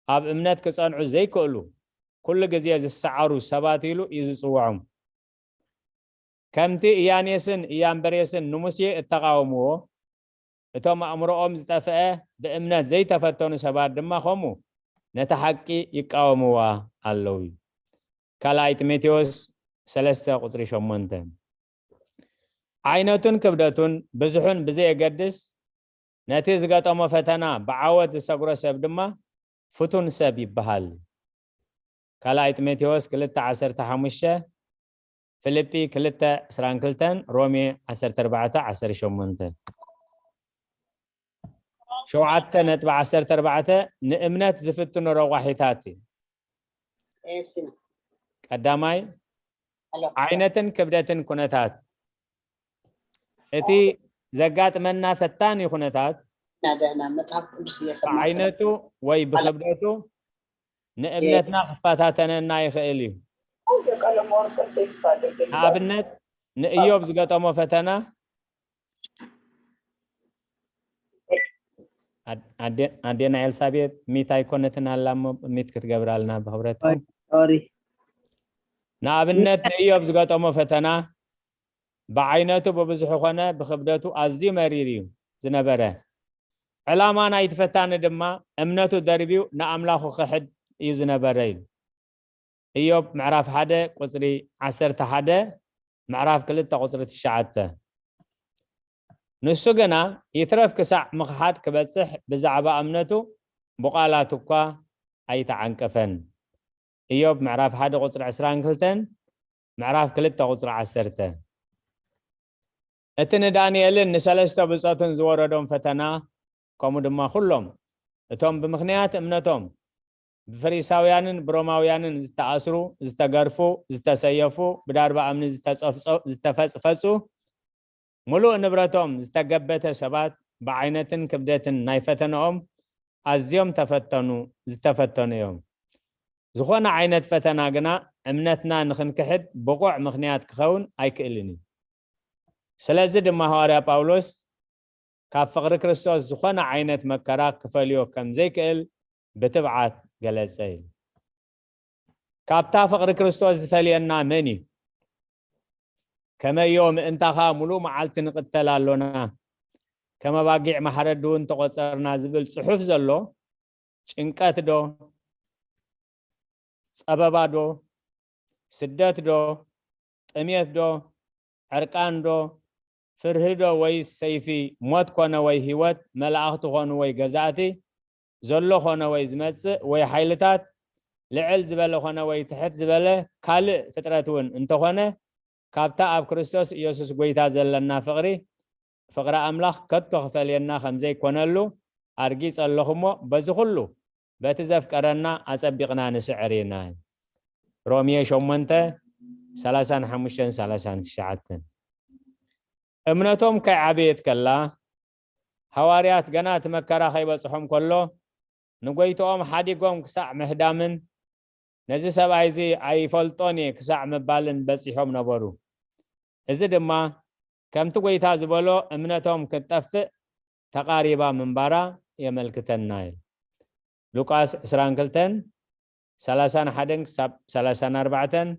ኣብ እምነት ክጸንዑ ዘይክእሉ፣ ኩሉ ግዜ ዝሰዓሩ ሰባት ኢሉ እዩ ዝጽውዖም። ከምቲ እያኔስን እያምበሬስን ንሙሴ እተቓወምዎ፣ እቶም ኣእምሮኦም ዝጠፍአ ብእምነት ዘይተፈተኑ ሰባት ድማ ከምኡ ነቲ ሓቂ ይቃወምዋ ኣለዉ እዩ። ካልኣይ ጢሞቴዎስ ሰለስተ ቁጽሪ ሸሞንተ። ዓይነቱን ክብደቱን ብዙሑን ብዘየገድስ፣ ነቲ ዝገጠሞ ፈተና ብዓወት ዝሰግሮ ሰብ ድማ ፍቱን ሰብ ይበሃል። ካልኣይ ጢሞቴዎስ ክልተ ዓሰርተ ሓሙሽተ፣ ፊልጲ ክልተ ዕስራን ክልተን፣ ሮሜ ዓሰርተ ኣርባዕተ ዓሰርተ ሸሞንተ። ሸውዓተ ነጥቢ ዓሰርተ ኣርባዕተ፣ ንእምነት ዝፍትኑ ረቋሒታት እዩ። ቀዳማይ፣ ዓይነትን ክብደትን ኩነታት። እቲ ዘጋጥመና ፈታኒ ኩነታት ብዓይነቱ ወይ ብክብደቱ ንእምነትና ክፈታተነና ይኽእል እዩ። ንኣብነት፣ ንእዮብ ዝገጠሞ ፈተና፣ ኣዴና ኤልሳቤጥ ሚት ኣይኮነትን ኣላ እሞ ሚት ክትገብራልና ብክብረትኩም። ንኣብነት፣ ንእዮብ ዝገጠሞ ፈተና ብዓይነቱ ብብዝሑ ኮነ ብክብደቱ ኣዝዩ መሪር እዩ ዝነበረ። ዕላማ ናይቲ ፈታኒ ድማ እምነቱ ደርብዩ ንኣምላኹ ክሕድ እዩ ዝነበረ ኢሉ። እዮብ ምዕራፍ ሓደ ቁጽሪ ዓሰርተ ሓደ፣ ምዕራፍ ክልተ ቁጽሪ ትሽዓተ። ንሱ ግና ይትረፍ ክሳዕ ምኽሓድ ክበጽሕ ብዛዕባ እምነቱ ብቓላት እኳ ኣይተዓንቀፈን። እዮብ ምዕራፍ ሓደ ቁጽሪ ዕስራን ክልተን፣ ምዕራፍ ክልተ ቁጽሪ ዓሰርተ። እቲ ንዳንኤልን ንሰለስተ ብጾቱን ዝወረዶም ፈተና፣ ከምኡ ድማ ኩሎም እቶም ብምኽንያት እምነቶም ብፈሪሳውያንን ብሮማውያንን ዝተኣስሩ፣ ዝተገርፉ፣ ዝተሰየፉ፣ ብዳርባ እምኒ ዝተጸፍጸ-፣ ዝተፈጽፈጹ፣ ምሉእ ንብረቶም ዝተገበተ ሰባት ብዓይነትን ክብደትን ናይ ፈተነኦም ኣዝዮም ተፈተኑ፣ ዝተፈተኑ እዮም። ዝኾነ ዓይነት ፈተና ግና እምነትና ንኽንክሕድ ብቑዕ ምኽንያት ክኸውን ኣይክእልን እዩ። ስለዚ ድማ ሃዋርያ ጳውሎስ ካብ ፍቕሪ ክርስቶስ ዝኾነ ዓይነት መከራ ክፈልዮ ከም ዘይክእል ብትብዓት ገለጸ ኢሉ። ካብታ ፍቕሪ ክርስቶስ ዝፈልየና መን እዩ? ከመዮ ምእንታኻ ምሉእ መዓልቲ ንቕተል ኣሎና፣ ከም ኣባጊዕ ማሕረዲ እውን ተቖጸርና ዝብል ጽሑፍ ዘሎ ጭንቀት ዶ? ጸበባ ዶ? ስደት ዶ? ጥሜት ዶ? ዕርቃን ዶ? ፍርሂ ዶ ወይስ ሰይፊ? ሞት ኮነ ወይ ህይወት? መላእኽቲ ኮኑ ወይ ገዛእቲ? ዘሎ ኮነ ወይ ዝመጽእ ወይ ሓይልታት? ልዕል ዝበለ ኮነ ወይ ትሕት ዝበለ ካልእ ፍጥረት እውን እንተኾነ፣ ካብታ ኣብ ክርስቶስ ኢየሱስ ጐይታ ዘለና ፍቕሪ፣ ፍቕሪ ኣምላኽ ከቶ ክፈልየና ከም ዘይኮነሉ ኣርጊጸ ኣለኹ እሞ፣ በዚ ኩሉ በቲ ዘፍቀረና ኣጸቢቕና ንስዕር ኢና። ሮሜ ሸሞንተ፣ ሰላሳን ሓሙሽተን ሰላሳን ትሽዓተን። እምነቶም ከይዓበየት ከላ፣ ሃዋርያት ገና እቲ መከራ ከይበጽሖም ከሎ፣ ንጎይትኦም ሓዲጎም ክሳዕ ምህዳምን፣ ነዚ ሰብኣይ እዚ ኣይፈልጦን እየ ክሳዕ ምባልን በጺሖም ነበሩ። እዚ ድማ ከምቲ ጎይታ ዝበሎ እምነቶም ክትጠፍእ ተቓሪባ ምንባራ የመልክተና እዩ። ሉቃስ ዕስራን ክልተን፣ ሰላሳን ሓደን ክሳብ ሰላሳን ኣርባዕተን፣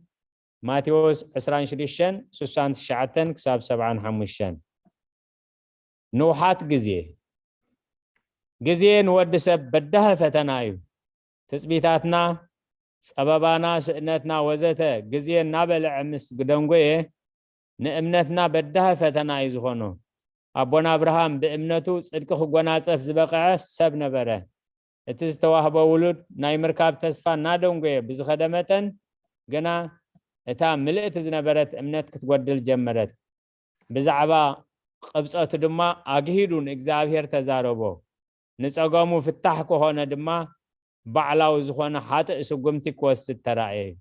ማቴዎስ ዕስራን ሽዱሽተን፣ ስሳን ትሽዓተን ክሳብ ሰብዓን ሓሙሽተን። ንውሓት ግዜ። ግዜ ንወዲ ሰብ በዳሂ ፈተና እዩ። ትጽቢታትና፣ ጸበባና፣ ስእነትና ወዘተ ግዜ እናበልዐ ምስ ግደንጎየ፣ ንእምነትና በዳሂ ፈተና እዩ ዝኾኖ። ኣቦና ኣብርሃም ብእምነቱ ጽድቂ ክጎናጸፍ ዝበቕዐ ሰብ ነበረ። እቲ ዝተዋህቦ ውሉድ ናይ ምርካብ ተስፋ እናደንጎየ ብዝኸደ መጠን ግና፣ እታ ምልእቲ ዝነበረት እምነት ክትጎድል ጀመረት። ብዛዕባ ቅብጸቱ ድማ ኣግሂዱ ንእግዚኣብሔር ተዛረቦ። ንጸገሙ ፍታሕ ክኾነ ድማ ባዕላዊ ዝኾነ ሓጥእ ስጉምቲ ክወስድ ተራእየ እዩ።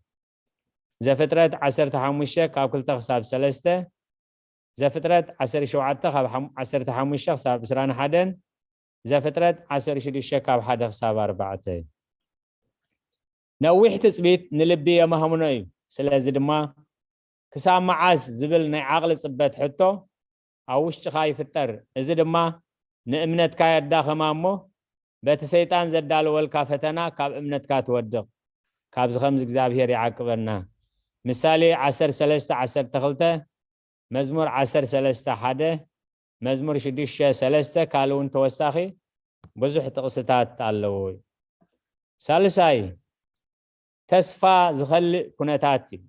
ዘፍጥረት ዓሰርተ ሓሙሽተ ካብ ክልተ ክሳብ ሰለስተ፣ ዘፍጥረት ዓሰርተ ሸውዓተ ካብ ሓም-፣ ዓሰርተ ሓሙሽተ ክሳብ ዕስራን ሓደን፣ ዘፍጥረት ዓሰርተ ሽዱሽተ ካብ ሓደ ክሳብ ኣርባዕተ። ነዊሕ ትጽቢት ንልቢ የማህምኖ እዩ። ስለዚ ድማ ክሳብ መዓስ ዝብል ናይ ዓቕሊ ጽበት ሕቶ ኣብ ውሽጥኻ ይፍጠር። እዚ ድማ ንእምነትካ የዳኸማ እሞ በቲ ሰይጣን ዘዳለወልካ ፈተና ካብ እምነትካ ትወድቕ። ካብዚ ከምዚ እግዚኣብሔር ይዓቅበና። ምሳሌ ዓሰርተ ሰለስተ ዓሰርተ ክልተ፣ መዝሙር ዓሰርተ ሰለስተ ሓደ፣ መዝሙር ሽዱሽተ ሰለስተ፣ ካልእ እውን ተወሳኺ ብዙሕ ጥቕስታት ኣለዎ። ሳልሳይ፣ ተስፋ ዝኸልእ ኩነታት እዩ።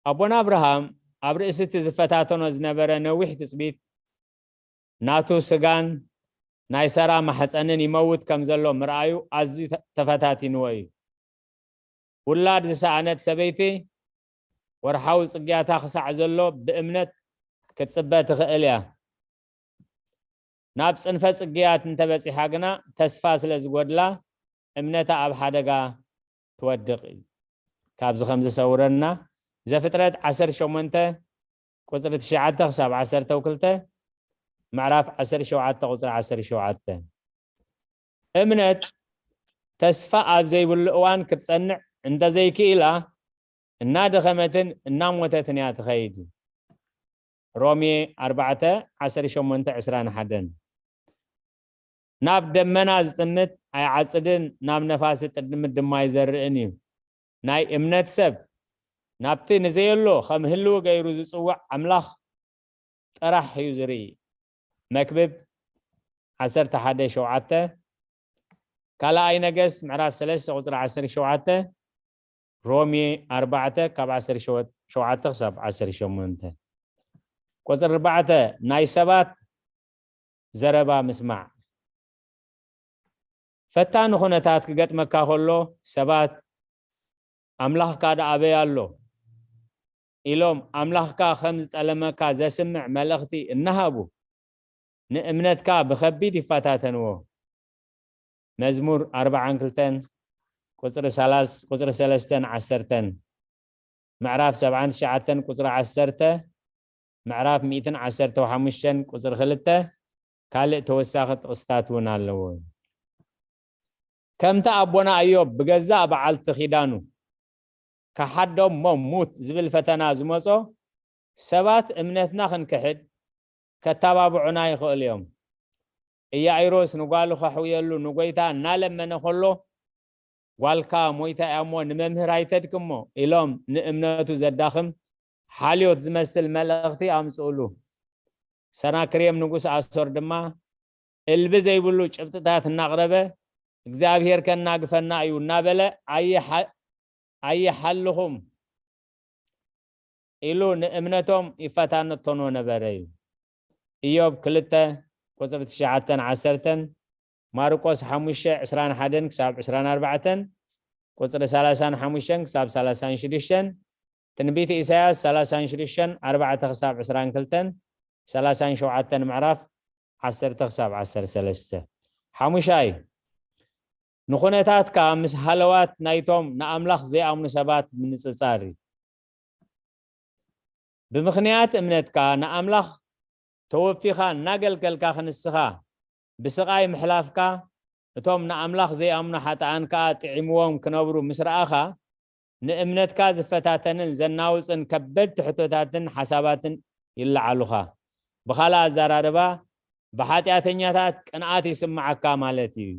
ኣቦና ኣብርሃም ኣብ ርእሲ እቲ ዝፈታተኖ ዝነበረ ነዊሕ ትጽቢት፣ ናቱ ስጋን ናይ ሰራ ማሕፀንን ይመውት ከም ዘሎ ምርኣዩ ኣዝዩ ተ-፣ ተፈታቲንዎ እዩ። ውላድ ዝሰኣነት ሰበይቲ ወርሓዊ ጽግያታ ክሳዕ ዘሎ ብእምነት ክትጽበ ትኽእል እያ። ናብ ጽንፈ ጽግያት እንተበጺሓ ግና ተስፋ ስለ ዝጎድላ እምነታ ኣብ ሓደጋ ትወድቕ እዩ። ካብዚ ከም ዝሰውረና ዘፍጥረት ዓሰርተ ሸሞንተ ቁጽሪ ትሽዓተ ክሳብ ዓሰርተ ክልተ፣ ምዕራፍ ዓሰርተ ሸውዓተ ቁጽሪ ዓሰርተ ሸውዓተ። እምነት ተስፋ ኣብ ዘይብሉ እዋን ክትጸንዕ እንተዘይክኢላ እናደኸመትን እናሞተትን እያ ትኸይድ። ሮሜ ኣርባዕተ ዓሰርተ ሸሞንተ ዕስራን ሓደን። ናብ ደመና ዝጥምት ኣይዓጽድን፣ ናብ ነፋስ ዝጥምት ድማ ኣይዘርእን እዩ። ናይ እምነት ሰብ ናብቲ ንዘየሎ ከም ህልው ገይሩ ዝጽውዕ ኣምላኽ ጥራሕ እዩ ዝርኢ። መክብብ ዓሰርተ ሓደ ሸውዓተ፣ ካልኣይ ነገስት ምዕራፍ ሰለስተ ቁጽሪ ዓሰርተ ሸውዓተ፣ ሮሜ ኣርባዕተ ካብ ዓሰርተ ሸውዓተ ክሳብ ዓሰርተ ሸሞንተ። ቁጽሪ ኣርባዕተ፣ ናይ ሰባት ዘረባ ምስማዕ። ፈታኒ ኩነታት ክገጥመካ ከሎ ሰባት ኣምላኽካ ደኣ ኣበይ ኣሎ ኢሎም ኣምላኽካ ከም ዝጠለመካ ዘስምዕ መልእኽቲ እናሃቡ ንእምነትካ ብኸቢድ ይፈታተንዎ። መዝሙር ኣርባዓን ክልተን ቁጽሪ ሰላሳ፣ ቁጽሪ ሰለስተን ዓሰርተን፣ ምዕራፍ ሰብዓን ትሽዓተን ቁጽሪ ዓሰርተ፣ ምዕራፍ ሚእትን ዓሰርተ ሓሙሽተን ቁጽሪ ክልተ፣ ካልእ ተወሳኺ ጥቕስታት እውን ኣለዎ። ከምቲ ኣቦና ኣዮብ ብገዛእ በዓልቲ ኪዳኑ ከሓዶም እሞ ሙት ዝብል ፈተና ዝመጾ፣ ሰባት እምነትና ክንክሕድ ከተባብዑና ይኽእሉ እዮም። ኢያኢሮስ ንጓሉ ከሕውየሉ ንጎይታ እናለመነ ከሎ፣ ጓልካ ሞይታ እያ እሞ ንመምህር ኣይተድክሞ ኢሎም ንእምነቱ ዘዳኽም ሓልዮት ዝመስል መልእኽቲ ኣምጽኡሉ። ሰናክሬም ንጉስ ኣሶር ድማ እልቢ ዘይብሉ ጭብጥታት እናቕረበ እግዚኣብሔር ከናግፈና እዩ እናበለ ኣይሓ-፣ ኣይሓልኹም ኢሉ ንእምነቶም ይፈታተኖ ነበረ እዩ። ኢዮብ ክልተ ቁጽሪ ትሽዓተን ዓሰርተን፣ ማርቆስ ሓሙሽተ ዕስራን ሓደን ክሳብ ዕስራን ኣርባዕተን፣ ቁጽሪ ሰላሳን ሓሙሽተን ክሳብ ሰላሳን ሽዱሽተን፣ ትንቢት ኢሳያስ ሰላሳን ሽዱሽተን ኣርባዕተ ክሳብ ዕስራን ክልተን፣ ሰላሳን ሸውዓተን ምዕራፍ ዓሰርተ ክሳብ ዓሰርተ ሰለስተ። ሓሙሻይ፣ ንኹነታትካ ምስ ሃለዋት ናይቶም ንኣምላኽ ዘይኣምኑ ሰባት ምንጽጻር እዩ። ብምኽንያት እምነትካ ንኣምላኽ ተወፊኻ እናገልገልካ ክንስኻ ብስቓይ ምሕላፍካ፣ እቶም ንኣምላኽ ዘይኣምኑ ሓጥኣን ከኣ ጥዒምዎም ክነብሩ ምስ ረኣኻ፣ ንእምነትካ ዝፈታተንን ዘናውጽን ከበድቲ ሕቶታትን ሓሳባትን ይለዓሉኻ። ብኻልእ ኣዘራርባ፣ ብሓጢኣተኛታት ቅንኣት ይስምዓካ ማለት እዩ።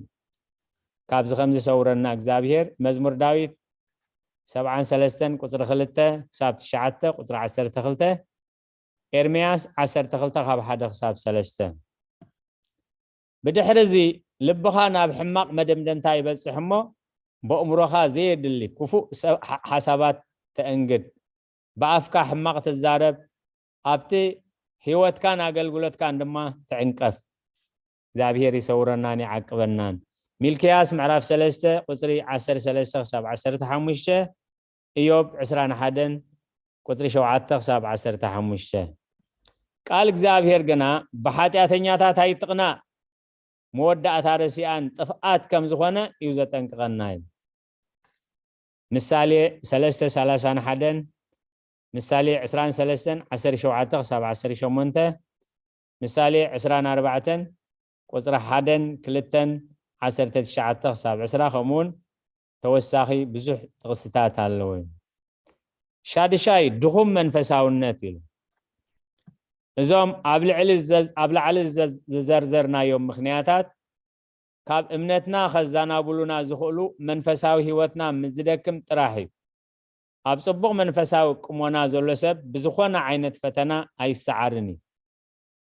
ካብዚ ከም ዝሰውረና እግዚኣብሔር፣ መዝሙር ዳዊት ሰብዓን ሰለስተን ቁጽሪ ክልተ ክሳብ ትሽዓተ፣ ቁጽሪ ዓሰርተ ክልተ፣ ኤርምያስ ዓሰርተ ክልተ ካብ ሓደ ክሳብ ሰለስተ። ብድሕሪ እዚ ልብኻ ናብ ሕማቕ መደምደምታ ይበጽሕ እሞ፣ በእምሮኻ ዘየድሊ ክፉእ ሰብ-፣ ሓ-፣ ሓሳባት ተእንግድ። ብኣፍካ ሕማቕ ትዛረብ፣ ኣብቲ ህይወትካን ኣገልግሎትካን ድማ ትዕንቀፍ። እግዚኣብሔር ይሰውረናን ይዓቅበናን። ሚልክያስ ምዕራፍ ሰለስተ ቁጽሪ ዓሰርተ ሰለስተ ክሳብ ዓሰርተ ሓሙሽተ፣ ኢዮብ ዕስራን ሓደን ቁጽሪ ሸውዓተ ክሳብ ዓሰርተ ሓሙሽተ። ቃል እግዚኣብሔር ግና ብሓጢኣተኛታት ኣይትቕናእ፣ መወዳእታ ረሲኣን ጥፍኣት ከም ዝኾነ እዩ ዘጠንቅቐና እዩ። ምሳሌ ሰለስተ ሰላሳን ሓደን፣ ምሳሌ ዕስራን ሰለስተን ዓሰርተ ሸውዓተ ክሳብ ዓሰርተ ሸሞንተ፣ ምሳሌ ዕስራን ኣርባዕተን ቁጽሪ ሓደን ክልተን፣ ዓሰርተ ትሽዓተ ክሳብ ዕስራ፣ ከምኡ እውን ተወሳኺ ብዙሕ ጥቕስታት ኣለዎ። ሻድሻይ፣ ድኹም መንፈሳውነት ኢሉ። እዞም ኣብ ልዕሊ ዘ- ኣብ ላዕሊ ዘ- ዝዘርዘርናዮም ምኽንያታት ካብ እምነትና ከዛናብሉና ዝኽእሉ መንፈሳዊ ህይወትና ምስ ዝደክም ጥራሕ እዩ። ኣብ ጽቡቕ መንፈሳዊ ቅሞና ዘሎ ሰብ ብዝኾነ ዓይነት ፈተና ኣይሰዓርን እዩ።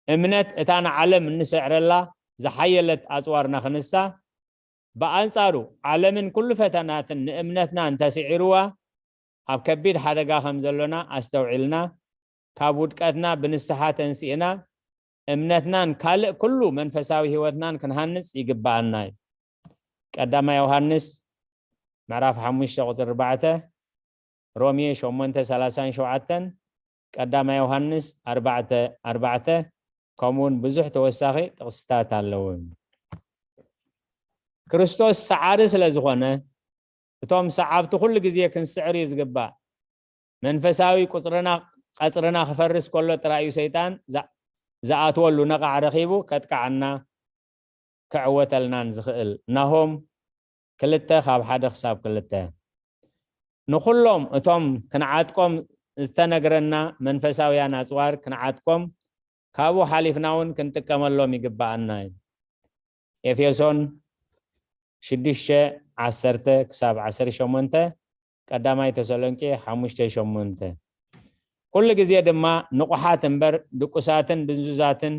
እምነት እታ ንዓለም እንስዕረላ ዝሓየለት ኣጽዋርና ክንሳ፣ ብኣንጻሩ ዓለምን ኩሉ ፈተናትን ንእምነትና እንተስዒርዋ ኣብ ከቢድ ሓደጋ ከም ዘሎና ኣስተውዒልና ካብ ውድቀትና ብንስሓ ተንሲእና እምነትናን ካልእ ኩሉ መንፈሳዊ ህይወትናን ክንሃንጽ ይግብኣና እዩ። ቀዳማይ ዮሃንስ ምዕራፍ ሓሙሽተ ቁጽሪ ኣርባዕተ፣ ሮሜ ሸሞንተ ሰላሳን ሸውዓተን፣ ቀዳማይ ዮሃንስ ኣርባዕተ ኣርባዕተ፣ ከምኡውን ብዙሕ ተወሳኺ ጥቕስታት ኣለዉ። ክርስቶስ ሰዓሪ ስለ ዝኾነ እቶም ሰዓብቲ ኩሉ ግዜ ክንስዕር እዩ ዝግባእ። መንፈሳዊ ቁጽርና ቀጽርና ክፈርስ ከሎ ጥራይ እዩ ሰይጣን ዝኣ- ዝኣትወሉ ነቓዕ ረኺቡ ከጥቅዓና ክዕወተልናን ዝኽእል። ናሆም ክልተ ካብ ሓደ ክሳብ ክልተ። ንኹሎም እቶም ክንዓጥቆም ዝተነግረና መንፈሳውያን ኣጽዋር ክንዓጥቆም ካብኡ ሓሊፍና እውን ክንጥቀመሎም ይግብኣና እዩ። ኤፌሶን ሽዱሽተ ዓሰርተ ክሳብ ዓሰርተ ሸሞንተ፣ ቀዳማይ ተሰሎንቄ ሓሙሽተ ሸሞንተ። ኩሉ ግዜ ድማ ንቑሓት እምበር ድቁሳትን ድንዙዛትን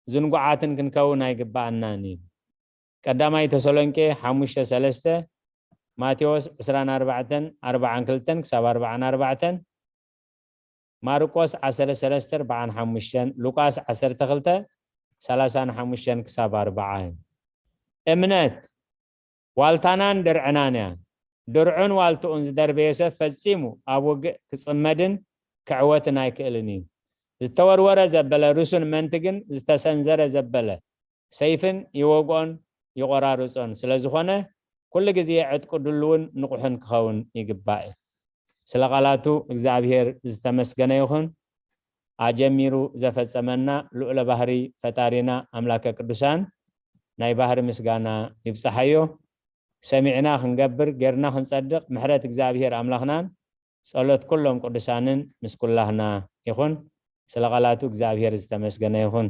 ዝንጉዓትን ክንከውን ኣይግብኣናን እዩ። ቀዳማይ ተሰሎንቄ ሓሙሽተ ሰለስተ፣ ማቴዎስ ዕስራን ኣርባዕተን ኣርባዓን ክልተን ክሳብ ኣርባዓን ኣርባዕተን፣ ማርቆስ ዓሰርተ ሰለስተ ኣርባዓን ሓሙሽተን፣ ሉቃስ ዓሰርተ ክልተ ሰላሳን ሓሙሽተን ክሳብ ኣርባዓ። እምነት ዋልታናን ድርዕናን እያ። ድርዑን ዋልትኡን ዝደርበየ ሰብ ፈጺሙ ኣብ ውግእ ክጽመድን ክዕወትን ኣይክእልን እዩ። ዝተወርወረ ዘበለ ርሱን መንትግን ዝተሰንዘረ ዘበለ ሰይፍን ይወግኦን ይቖራርጾን ስለ ዝኾነ፣ ኩሉ ግዜ ዕጥቁ ድሉውን ንቑሕን ክኸውን ይግባእ እዩ። ስለ ቃላቱ እግዚኣብሔር ዝተመስገነ ይኹን። ኣጀሚሩ ዘፈጸመና ልዑለ ባህሪ ፈጣሪና ኣምላከ ቅዱሳን ናይ ባህሪ ምስጋና ይብጽሓዮ። ሰሚዕና ክንገብር፣ ጌርና ክንጸድቕ ምሕረት እግዚኣብሔር ኣምላኽናን ጸሎት ኩሎም ቅዱሳንን ምስ ኩላህና ይኹን። ስለ ቃላቱ እግዚኣብሔር ዝተመስገነ ይኹን።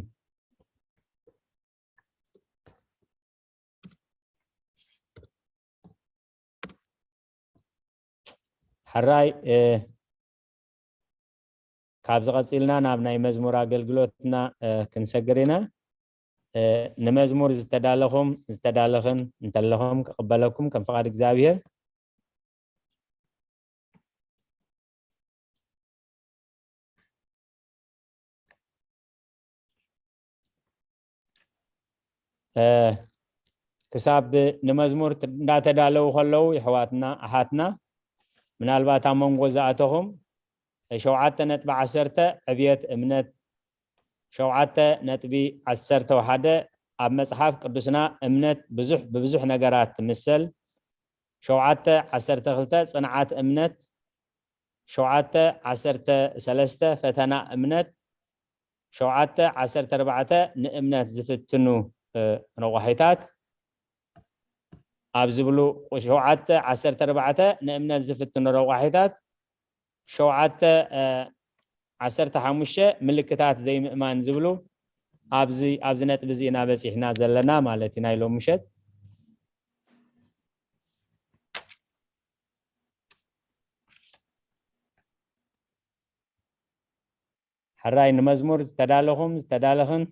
ሕራይ፣ እ፣ ካብዚ ቀጺልና ናብ ናይ መዝሙር ኣገልግሎትና፣ እ፣ ክንሰግር ኢና። እ፣ ንመዝሙር ዝተዳለኹም፣ ዝተዳለኽን እንተለኹም ክቕበለኩም ከም ፍቓድ እግዚኣብሔር። እ፣ ክሳብ ንመዝሙር ት- እንዳተዳለዉ ከለዉ የሕዋትና ኣሓትና፣ ምናልባት ኣብ መንጎ ዝኣተኹም ሸውዓተ ነጥቢ ዓሰርተ ዕብየት እምነት፣ ሸውዓተ ነጥቢ ዓሰርተ ሓደ ኣብ መጽሓፍ ቅዱስና እምነት ብዙሕ ብብዙሕ ነገራት ትምሰል፣ ሸውዓተ ዓሰርተ ክልተ ጽንዓት እምነት፣ ሸውዓተ ዓሰርተ ሰለስተ ፈተና እምነት፣ ሸውዓተ ዓሰርተ ኣርባዕተ ንእምነት ዝፍትኑ፣ እ፣ ረቋሒታት ኣብ ዝብሉ፣ ሸውዓተ ዓሰርተ ኣርባዕተ ንእምነት ዝፍትኑ ረቋሒታት፣ ሸውዓተ፣ እ፣ ዓሰርተ ሓሙሽተ ምልክታት ዘይምእማን ዝብሉ ኣብዚ፣ ኣብዚ ነጥቢ እዚ ኢና በጺሕና ዘለና ማለት እዩ ናይ ሎም ምሸት። ሕራይ ንመዝሙር ዝተዳለኹም ዝተዳለኽን።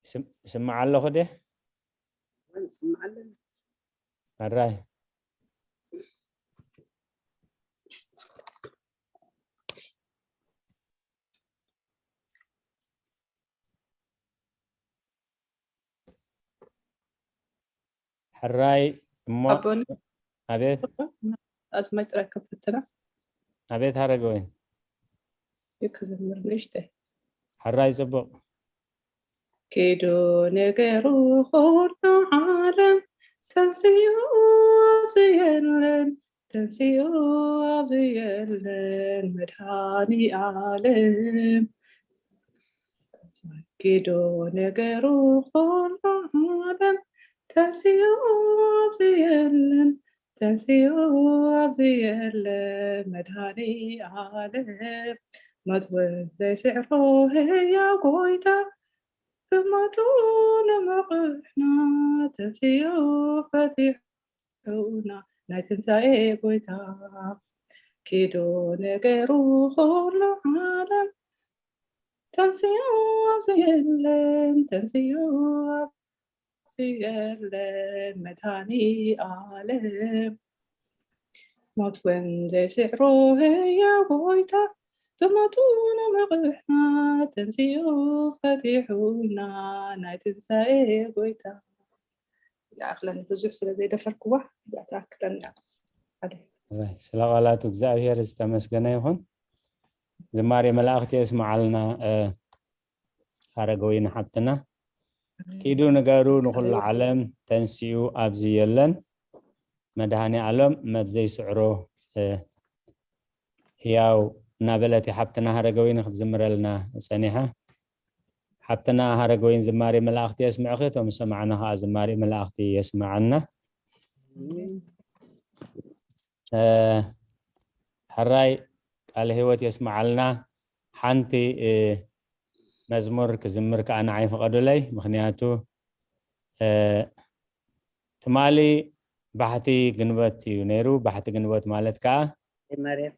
ስም- ስምዓ ኣለኹ ደ? ሕራይ። ሕራይ እሞ ኣቦና። ኣቤት። ኣዝማይ ጥራይ ከፈትና። ኣቤት ሃረገወይን። ይክዘምር ንእሽተይ። ሕራይ ጽቡቕ። ኪዱ ነገሩ ኩሉ ዓለም ተንስኡ ኣብዚ የለን፣ ተንስኡ ኣብዚ የለን መድኃኒ ዓለም። ኪዱ ነገሩ ኩሉ ዓለም፣ ተንስኡ ኣብዚ የለን፣ ተንስኡ ኣብዚ የለን መድኃኒ ዓለም። ሞት እውን ዘይስዕሮ ህያው ጎይታ፣ ብሞቱ ንምቕሕና ተንስኡ ፈቲሑና ናይ ትንሳኤ ጎይታ። ኪዱ ነገሩ ኩሉ ዓለም፣ ተንስኡ ኣብዚ የለን፣ ተንስኡ ኣብዚ የለን መድኃኒ ዓለም። ሞት እውን ዘይስዕሮ ህያው ጎይታ፣ ብሞቱ ንምቕሕና ተንስኡ ፈቲሑና ናይ ትንሳኤ ጎይታ። ይኣኽለኒ፣ ብዙሕ ስለ ዘይደፈርክዋ እዚኣ ትኣክለኒ። ሓደ። እዋይ፣ ስለ ቃላቱ እግዚኣብሔር ዝተመስገነ ይኹን። ዝማሬ መላእክት የስምዓልና። እ፣ ሃረገወይኒ ሓብትና፣ ኪዱ ንገሩ ንኹሉ ዓለም፣ ተንሲኡ ኣብዚ የለን መድኃኔ ዓለም፣ ሞት ዘይስዕሮ፣ እ፣ ህያው እናበለት ሓብትና ሃረገወይኒ ክትዝምረልና ጸኒሓ። ሓብትና ሃረገወይኒ ዝማሬ መላእክቲ የስምዕኺ፣ እቶም ዝሰማዕና ኸዓ ዝማሬ መላእክቲ የስምዓና። እ፣ ሕራይ ቃለ ህይወት የስምዓልና። ሓንቲ፣ እ፣ መዝሙር ክዝምር ከኣ ንዓይ ፍቐዱለይ። ምኽንያቱ፣ እ፣ ትማሊ ባሕቲ ግንቦት እዩ ነይሩ። ባሕቲ ግንቦት ማለት ከኣ ማርያም።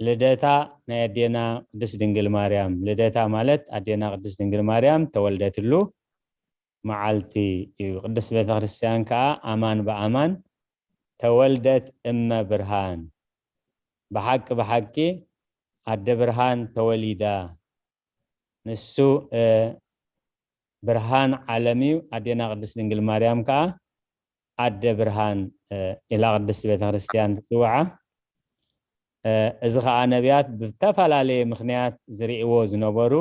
ልደታ ናይ ኣዴና ቅድስት ድንግል ማርያም። ልደታ ማለት ኣዴና ቅድስት ድንግል ማርያም ተወልደትሉ መዓልቲ እዩ። ቅድስት ቤተ ክርስቲያን ከኣ ኣማን ብኣማን ተወልደት እመ ብርሃን፣ ብሓቂ ብሓቂ ኣደ ብርሃን ተወሊዳ። ንሱ፣ እ፣ ብርሃን ዓለም እዩ። ኣዴና ቅድስት ድንግል ማርያም ከኣ ኣደ ብርሃን፣ እ፣ ኢላ ቅድስት ቤተ ክርስቲያን ትጽውዓ። እ፣ እዚ ኸኣ ነቢያት ብዝተፈላለየ ምኽንያት ዝርእይዎ ዝነበሩ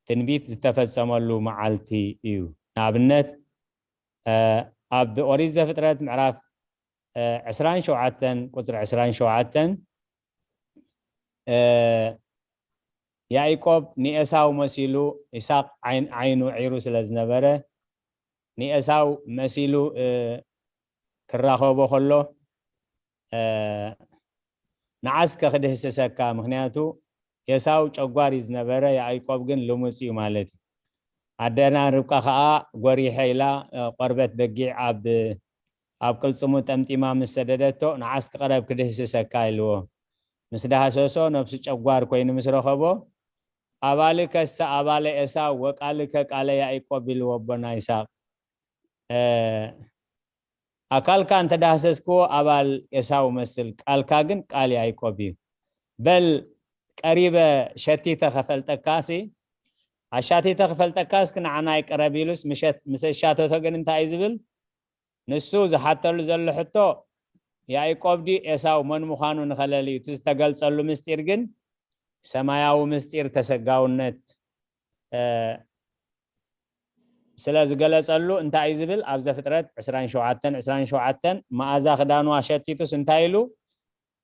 ትንቢት ዝተፈጸመሉ መዓልቲ እዩ። ንኣብነት፣ እ፣ ኣብ ኦሪት ዘፍጥረት ምዕራፍ፣ እ፣ ዕስራን ሸውዓተን ቁጽሪ ዕስራን ሸውዓተን፣ እ፣ ያዕቆብ ንኤሳው መሲሉ፣ ይስሐቅ ዓይን-፣ ዓይኑ ዒሩ ስለ ዝነበረ፣ ንኤሳው መሲሉ፣ እ፣ ክራኸቦ ከሎ፣ እ፣ ንዓስከ ክድህስሰካ፣ ምኽንያቱ ኤሳው ጨጓር እዩ ዝነበረ፣ ያዕቆብ ግን ልሙጽ እዩ ማለት እዩ። ኣደና ርብቃ ኸኣ ጎሪሐ ኢላ፣ እ፣ ቆርበት በጊዕ ኣብ፣ ኣብ ቅልጽሙ ጠምጢማ ምስ ሰደደቶ፣ ንዓስከ ቅረብ ክድህስሰካ ኢልዎ። ምስ ዳህሰሶ ነብሱ ጨጓር ኮይኑ ምስ ረኸቦ፣ ኣባልከሰ ኣባለ ኤሳው ወቃልከ ቃለ ያዕቆብ ኢልዎ ኣቦና ይስሐቅ። እ፣ ኣካልካ እንተ ዳህሰስክዎ ኣባል ኤሳው መስል፣ ቃልካ ግን ቃል ያዕቆብ እዩ። በል ቀሪበ ሸቲተ ከፈልጠካሲ፣ ኣሻቲተ ክፈልጠካ እስኪ ንዓናይ ቅረብ ኢሉስ ምሸት ምስ ኣሻተቶ ግን እንታይ እዩ ዝብል? ንሱ ዝሓተሉ ዘሎ ሕቶ ያዕቆብ ድዩ ኤሳው መን ምዃኑ ንኸለሊ እዩ። እቲ ዝተገልጸሉ ምስጢር ግን ሰማያዊ ምስጢር ተሰጋውነት፣ እ፣ ስለ ዝገለጸሉ እንታይ እዩ ዝብል? ኣብ ዘፍጥረት ዕስራን ሸውዓተን ዕስራን ሸውዓተን፣ መኣዛ ክዳኑ ኣሸቲቱስ እንታይ ኢሉ?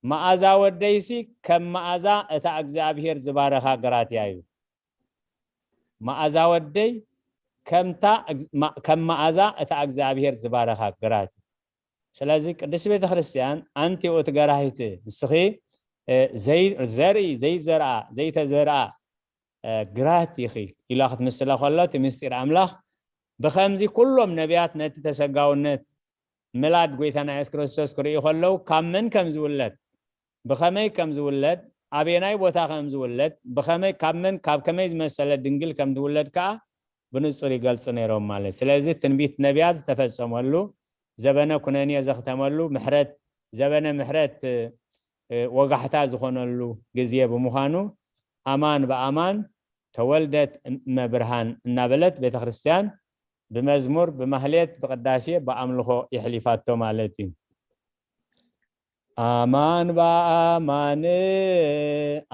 "መኣዛ ወደይሲ ከም መኣዛ እታ እግዚኣብሔር ዝባረኻ ግራት እያ" እዩ። መኣዛ ወደይ ከምታ እግ-፣ ማ-፣ ከም መኣዛ እታ እግዚኣብሔር ዝባረኻ ግራት እዩ። ስለዚ ቅድስት ቤተ ክርስቲያን ኣንቲ ውእቲ ገራሂት፣ ንስኺ፣ እ፣ ዘይ-፣ ዘርኢ ዘይዘርኣ፣ ዘይተዘርኣ፣ እ፣ ግራት ኢኺ ኢላ ክትምስላ ከሎ፣ እቲ ምስጢር ኣምላኽ ብኸምዚ ኩሎም ነቢያት ነቲ ተሰጋውነት ምላድ ጎይታና የሱስ ክርስቶስ ክርእዩ ከለዉ፣ ካብ መን ከም ዝውለድ፣ ብኸመይ ከም ዝውለድ፣ ኣበየናይ ቦታ ከም ዝውለድ፣ ብኸመይ፣ ካብ መን፣ ካብ ከመይ ዝመሰለ ድንግል ከም ትውለድ ከኣ ብንጹር ይገልጹ ነይሮም ማለት። ስለዚ ትንቢት ነቢያት ዝተፈጸመሉ፣ ዘበነ ኩነኔ ዘኽተመሉ፣ ምሕረት፣ ዘበነ ምሕረት፣ እ፣ ወጋሕታ ዝኾነሉ ግዜ ብምዃኑ፣ ኣማን ብኣማን ተወልደት እመ ብርሃን እናበለት ቤተ ክርስቲያን ብመዝሙር፣ ብማህሌት፣ ብቅዳሴ፣ ብኣምልኾ የሕሊፋቶ ማለት እዩ። ኣማን ብኣማን፣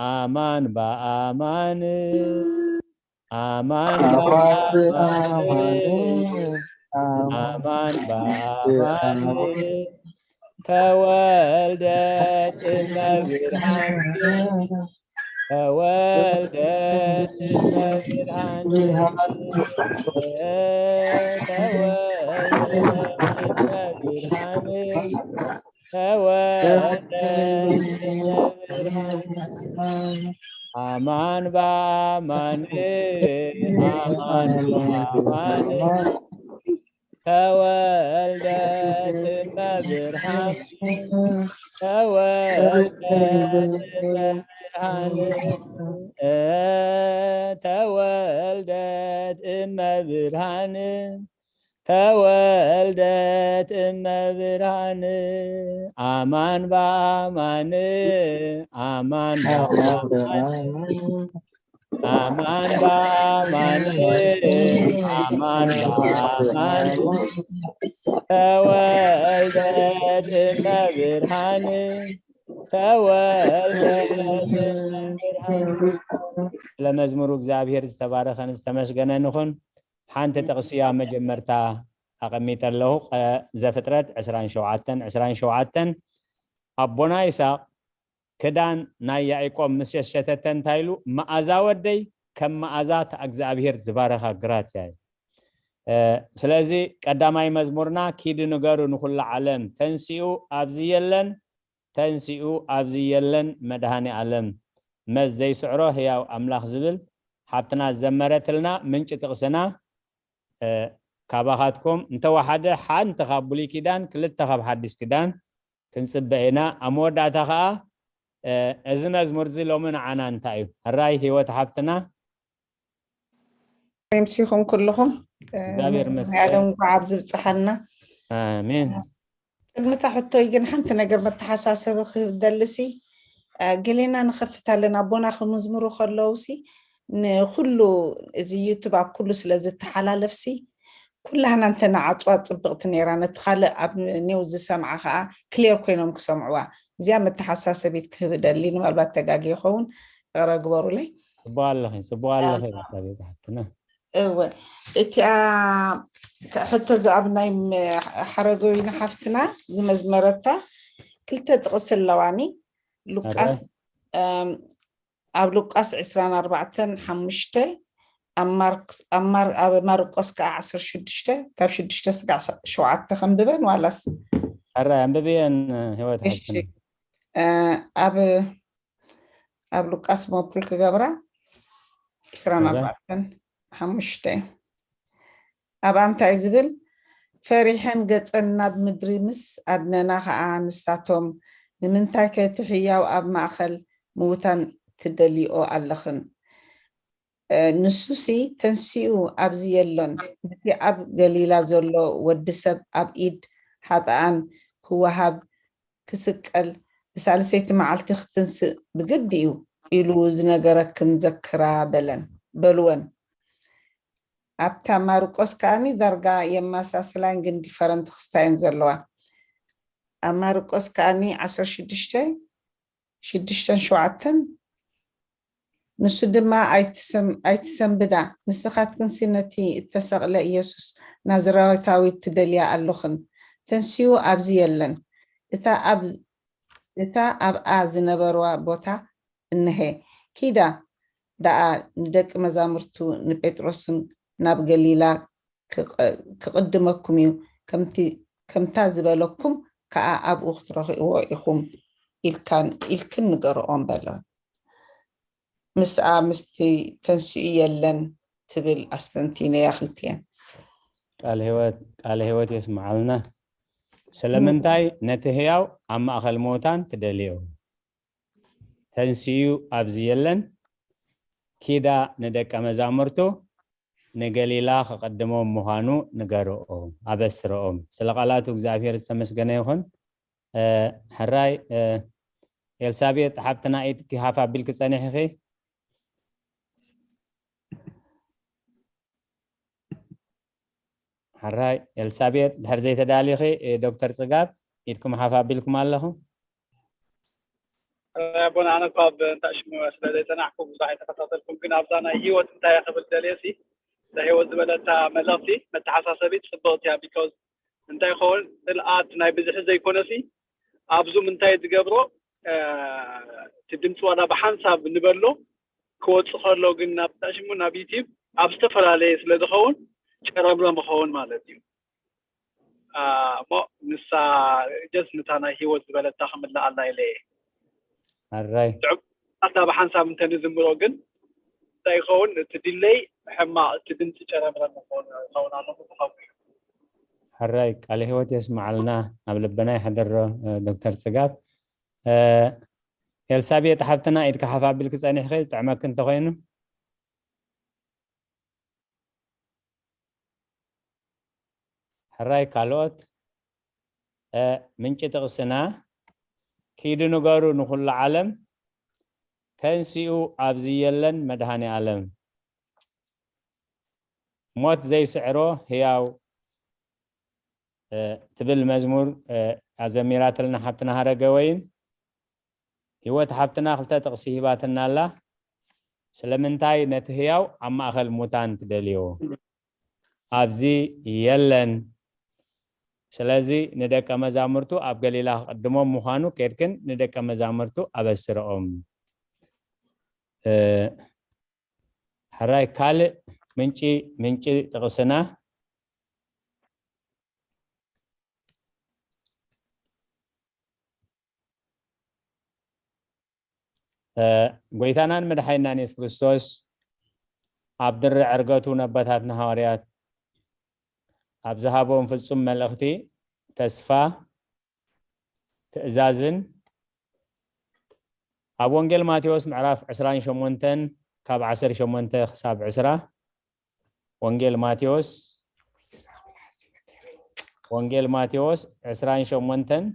ኣማን ብኣማን፣ ኣማን ኣማን ብኣማን፣ ብኣማን፣ ኣማን በኣማን ተወልደት እመ ብርሃን፣ ተወልደት እመ ብርሃን፣ ተወልደት እመ ብርሃን፣ ተወልደት እመ ብርሃን። ኣማን በኣማን፣ ኣማን በኣማን ተወልደት እመ ብርሃን፣ ተወልደት እመ ብርሃን፣ ተወልደት እመ ብርሃን፣ ተወልደት እመ ብርሃን። ኣማን በኣማን፣ ኣማን በኣማን፣ ኣማን በኣማን፣ ኣማን በኣማን ተወልደት እመ ብርሃን፣ ተወልደት እመ ብርሃን። ስለ መዝሙሩ እግዚኣብሔር ዝተባረኸን ዝተመስገነን ይኹን። ሓንቲ ጥቕሲ ኣብ መጀመርታ ኣቐሚጠ ኣለኹ። ዘፍጥረት ዕስራን ሸውዓተን ዕስራን ሸውዓተን፣ ኣቦና ይስሐቅ ክዳን ናይ ያዕቆብ ምስ ሸተተ እንታይ ኢሉ? መኣዛ ወደይ ከም መኣዛ እታ እግዚኣብሔር ዝባረኻ ግራት እያ። ስለዚ ቀዳማይ መዝሙርና፣ ኪዲ ንገሩ ንኹሉ ዓለም፣ ተንሲኡ ኣብዚ የለን፣ ተንሲኡ ኣብዚ የለን፣ መድሃኔ ኣለም መዝ ዘይስዕሮ ህያው ኣምላኽ ዝብል ሓብትና ዘመረትልና ምንጪ ጥቕስና ካባኻትኩም እንተወሓደ ሓንቲ ካብ ብሉይ ኪዳን፣ ክልተ ካብ ሓዲስ ኪዳን ክንጽበ ኢና። ኣብ መወዳእታ ኸኣ እዚ መዝሙር እዚ ሎሚ ንዓና እንታይ እዩ? ሕራይ ህይወት ሓብትና። ምሲኹም ኩልኹም እግዚኣብሔር ይመስገን። ያለ እንኳዕ ኣብዚ ብጽሓና። ኣሜን። ቅድሚ እታ ሕቶይ ግን ሓንቲ ነገር መተሓሳሰቢ ክህብ ደልሲ፣ ገሌና ንኸፍት ኣለና። ኣቦና ክምዝምሩ ከለውሲ ንኩሉ እዚ ዩቱብ ኣብ ኩሉ ስለ ዝተሓላለፍሲ ኩላህና እንተነዓፅዋ ፅብቕቲ ነይራ። ነቲ ካልእ ኣብ ኔው ዝሰምዓ ከዓ ክሌር ኮይኖም ክሰምዕዋ። እዚኣ መተሓሳሰቢት ክህብ ደሊ፣ ንማልባት ተጋጊ ይኸውን፣ ይቕረ ግበሩለይ። ጽቡቕ ኣለኺ፣ ጽቡቕ ኣለኺ ኤልሳቤጥ ሓፍትና። እወ፣ እቲኣ ሕቶ እዚኣ ኣብ ናይ ሓረገዊና ሓፍትና ዝመዝመረታ ክልተ ጥቕሲ ኣለዋኒ። ሉቃስ ኣብ ሉቃስ ዕስራን ኣርባዕተን ሓሙሽተ፣ ኣብ ማርቆስ ከዓ ዓሰርተ ሽዱሽተ፣ ካብ ሽዱሽተ ስጋዕ ሸውዓተ ከንብበን ዋላስ? ሕራይ ኣንብብየን ህይወት ሓፍትና። ኣብ ኣብ ሉቃስ መኩል ክገብራ ዕስራን ኣርባዕተን ሓሙሽተ። ኣብኣ እንታይ ዝብል? ፈሪሐን ገጸን ናብ ምድሪ ምስ ኣድነና ኸኣ ንሳቶም፣ ንምንታይ ከ እቲ ሕያው ኣብ ማእከል ምዉታን ትደልይኦ ኣለኽን? ንሱሲ ተንሲኡ ኣብዚ የሎን፣ ነቲ ኣብ ገሊላ ዘሎ ወዲ ሰብ ኣብ ኢድ ሓጥኣን ክወሃብ ክስቀል፣ ብሳልሰይቲ መዓልቲ ክትንስእ ብግዲ እዩ ኢሉ ዝነገረክን ዘክራ በለን በልወን። ኣብታ ማርቆስ ከኣኒ ዳርጋ የማሳስላን ግን ዲፈረንት ክስታየን ዘለዋ። ኣብ ማርቆስ ከኣኒ ዓሰርተ ሽዱሽተ ሽዱሽተን ሸውዓተን ንሱ ድማ ኣይትሰንብዳ፣ ንስኻትክንሲ ነቲ እተሰቕለ ኢየሱስ ናዝራዊታዊ ትደልያ ኣሎኽን፣ ተንሲኡ ኣብዚ የለን። እታ ኣብ እታ ኣብኣ ዝነበርዋ ቦታ እንሀ፣ ኪዳ ደኣ ንደቂ መዛሙርቱ ንጴጥሮስን ናብ ገሊላ ክቕድመኩም እዩ፣ ከምታ ዝበለኩም ከኣ ኣብኡ ክትረኽብዎ ኢኹም ኢልክን ንገርኦም በለ። ምስኣ ምስቲ ተንሲኡ የለን ትብል ኣስተንቲነያ ክልቲኤን። ቃለ ህይወት የስምዓልና። ስለምንታይ ነቲ ህያው ኣብ ማእኸል ምዉታን ትደልዮ? ተንሲኡ ኣብዚ የለን። ኪዳ ንደቀ መዛሙርቱ ንገሊላ ክቕድሞም ምዃኑ ንገርኦም፣ ኣበስርኦም። ስለ ቃላቱ እግዚኣብሔር ዝተመስገነ ይኹን። ሕራይ ኤልሳቤጥ ሓብትና ኢድኪ ሃፍ ኣቢልኪ ጸኒሕኺ። ሕራይ ኤልሳቤጥ ድሕር ዘይተዳሊኺ ዶክተር ጽጋብ ኢድኩም ሓፍ ኣቢልኩም ኣለኹም። ኣቦና ኣነ እኳ ብእንታ ሽሙ ስለ ዘይጸናሕኩ ብዙሕ ኣይተኸታተልኩም፣ ግን ኣብዛ ናይ ህይወት እንታይ ክብል ደልየ ሲ ንህይወት ዝበለታ መልእኽቲ መተሓሳሰቢት ጽብቕቲ እያ። ቢኮዝ እንታይ ይኸውን፣ ጽልኣት ናይ ብዝሒ ዘይኮነሲ፣ ኣብ ዙም እንታይ ዝገብሮ፣ እቲ ድምፂ ዋላ ብሓንሳብ ንበሎ ክወፅእ ከሎ ግን ናብ ሽሙ ናብ ዩቲብ ኣብ ዝተፈላለየ ስለ ዝኸውን ጨረምረም ይኸውን ማለት እዩ። እሞ ንሳ ጀስ ንታ ናይ ህይወት ዝበለታ ክምልኣላ ኢለ እየ። ኣራይ ኣታ ብሓንሳብ እንተንዝምሮ ግን እንታይ ይኸውን፣ እቲ ዲለይ ሕማቕ፣ እቲ ድምፂ ጨረምረም ይኸውን ኣሎ ዝኸውን እዩ። ሕራይ ቃለ ህይወት የስምዓልና፣ ኣብ ልብና ይሕደሮ። ዶክተር ፅጋብ፣ ኤልሳቤጥ ሓፍትና፣ ኢድካ ሓፍ ኣቢልኪ ፀኒሕኺ፣ ዝጥዕመኪ እንተኮይኑ። ሕራይ ካልኦት። ምንጪ ጥቕስና፣ ኪዱ ንገሩ ንኹሉ ዓለም፣ ተንሲኡ ኣብዚ የለን መድሃኔ ኣለም። ሞት ዘይስዕሮ ህያው ትብል መዝሙር ኣዘሚራትልና ሓብትና ሃረገወይን። ህይወት ሓብትና ክልተ ጥቕሲ ሂባትና ኣላ። ስለምንታይ ነቲ ህያው ኣብ ማእኸል ሙታን ትደልዮ? ኣብዚ የለን። ስለዚ ንደቀ መዛሙርቱ ኣብ ገሊላ ክቕድሞም ምዃኑ ኬድክን ንደቀ መዛሙርቱ ኣበስረኦም። ሕራይ ካልእ ምንጪ ምንጪ ጥቕስና ጎይታናን መድሓይናን የሱስ ክርስቶስ ኣብ ድሪ ዕርገቱ ነቦታትና ሃዋርያት ኣብ ዝሃቦም ፍጹም መልእኽቲ ተስፋ ትእዛዝን ኣብ ወንጌል ማቴዎስ ምዕራፍ ዕስራን ሸሞንተን ካብ ዓሰርተ ሸሞንተ ክሳብ ዕስራ። ወንጌል ማቴዎስ ወንጌል ማቴዎስ ዕስራን ሸሞንተን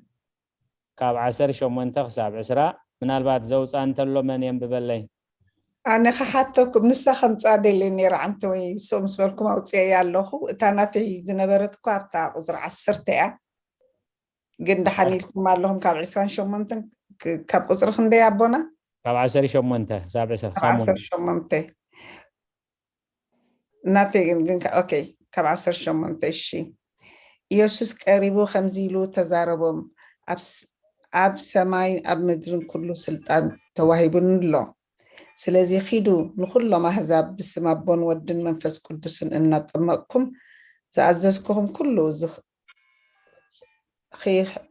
ካብ ዓሰርተ ሸሞንተ ክሳብ ዕስራ። ምናልባት ዘውፃ እንተሎ መን የንብበለይ? ኣነ ክሓተኩም፣ ንሳ ከምፃ ደልየ ነይረ። ዓንተ ወይ ስቕ ምስ በልኩም ኣውፅኤያ ኣለኹ። እታ ናተይ ዝነበረት እኳ ኣብታ ቁፅሪ ዓሰርተ እያ፣ ግን ደሓን ኢልኩም ኣለኹም። ካብ ዕስራን ሸሞንተን ካብ ቁፅሪ ክንደይ ኣቦና? ካብ ዓሰርተ ሸሞንተ ክሳብ ዕስራ። ዓሰርተ ሸሞንተ ናተይ ግን ግን ኦኬ፣ ካብ ዓሰርተ ሸሞንተ። እሺ፣ ኢየሱስ ቀሪቡ ከምዚ ኢሉ ተዛረቦም፣ ኣብ ሰማይን ኣብ ምድርን ኩሉ ስልጣን ተዋሂቡኒ ኣሎ። ስለዚ ኺዱ ንኹሎም ኣህዛብ ብስም ኣቦን ወድን መንፈስ ቅዱስን እናጠመቕኩም ዝኣዘዝኩኹም ኩሉ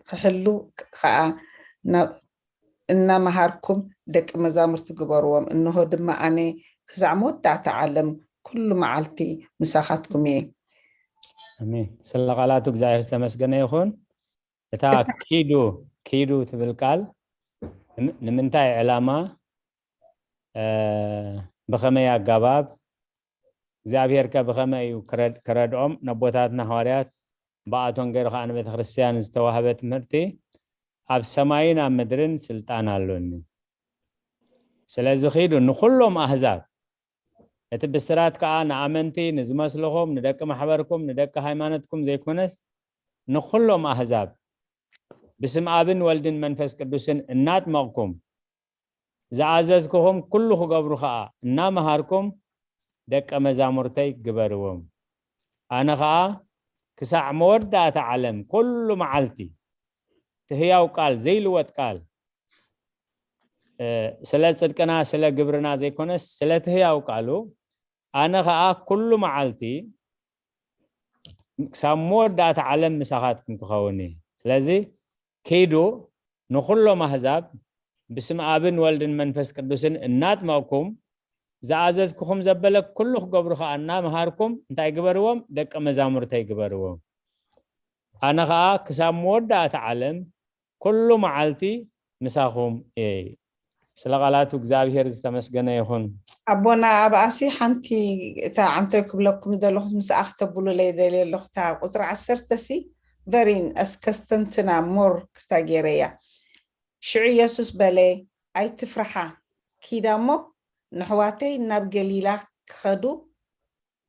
ክሕሉ ከዓ እናመሃርኩም ደቂ መዛሙርቲ ግበርዎም። እንሆ ድማ ኣነ ክሳዕ መወዳእታ ዓለም ኩሉ መዓልቲ ምሳኻትኩም እየ። ኣሜን። ስለ ቃላቱ እግዚኣብሔር ዝተመስገነ ይኹን። እታ ኪዱ ኪዱ ትብል ቃል ንምንታይ ዕላማ፣ ብኸመይ ኣገባብ፣ እግዚኣብሔር ከ ብኸመይ እዩ ክረድኦም? ነቦታትና ሃዋርያት ብኣቶም ገይሩ ከዓ ንቤተ ክርስቲያን ዝተዋህበ ትምህርቲ፣ ኣብ ሰማይን ኣብ ምድርን ስልጣን ኣሎኒ። ስለዚ ኺዱ ንኹሎም ኣህዛብ፣ እቲ ብስራት ከዓ ንኣመንቲ፣ ንዝመስልኹም፣ ንደቂ ማሕበርኩም፣ ንደቂ ሃይማኖትኩም ዘይኮነስ ንኹሎም ኣህዛብ ብስም ኣብን ወልድን መንፈስ ቅዱስን እናጥመቕኩም ዝኣዘዝኩኹም ኩሉ ክገብሩ ኸዓ እናመሃርኩም ደቀ መዛሙርተይ ግበርዎም። ኣነ ኸዓ ክሳዕ መወዳእታ ዓለም ኩሉ መዓልቲ እቲ ህያው ቃል ዘይልወጥ ቃል ስለ ጽድቅና ስለ ግብርና ዘይኮነስ ስለቲ ህያው ቃሉ ኣነ ኸዓ ኩሉ መዓልቲ ክሳብ መወዳእታ ዓለም ምሳኻትኩም ክኸውን እየ። ስለዚ ኪዱ ንኹሎም ኣህዛብ ብስም ኣብን ወልድን መንፈስ ቅዱስን እናጥመቕኩም ዝኣዘዝኩኹም ዘበለ ኩሉ ክገብሩ ኸዓ እናምሃርኩም እንታይ ግበርዎም? ደቀ መዛሙርተይ ግበርዎም። ኣነ ኸዓ ክሳብ መወዳእታ ዓለም ኩሉ መዓልቲ ምሳኹም እየ። ስለ ቃላቱ እግዚኣብሔር ዝተመስገነ ይኹን። ኣቦና ኣብኣሲ ሓንቲ እታ ዓንተይ ክብለኩም ዘለኹ ምስኣ ክተብሉለይ ደልየ ኣለኹ። እታ ቁፅሪ ዓሰርተ ሲ ቨሪ ኣስከስተንትና ሞር ክስታ ገይረያ። ሽዑ ኢየሱስ በለ፣ ኣይትፍርሓ፣ ኪዳ እሞ ንሕዋተይ ናብ ገሊላ ክኸዱ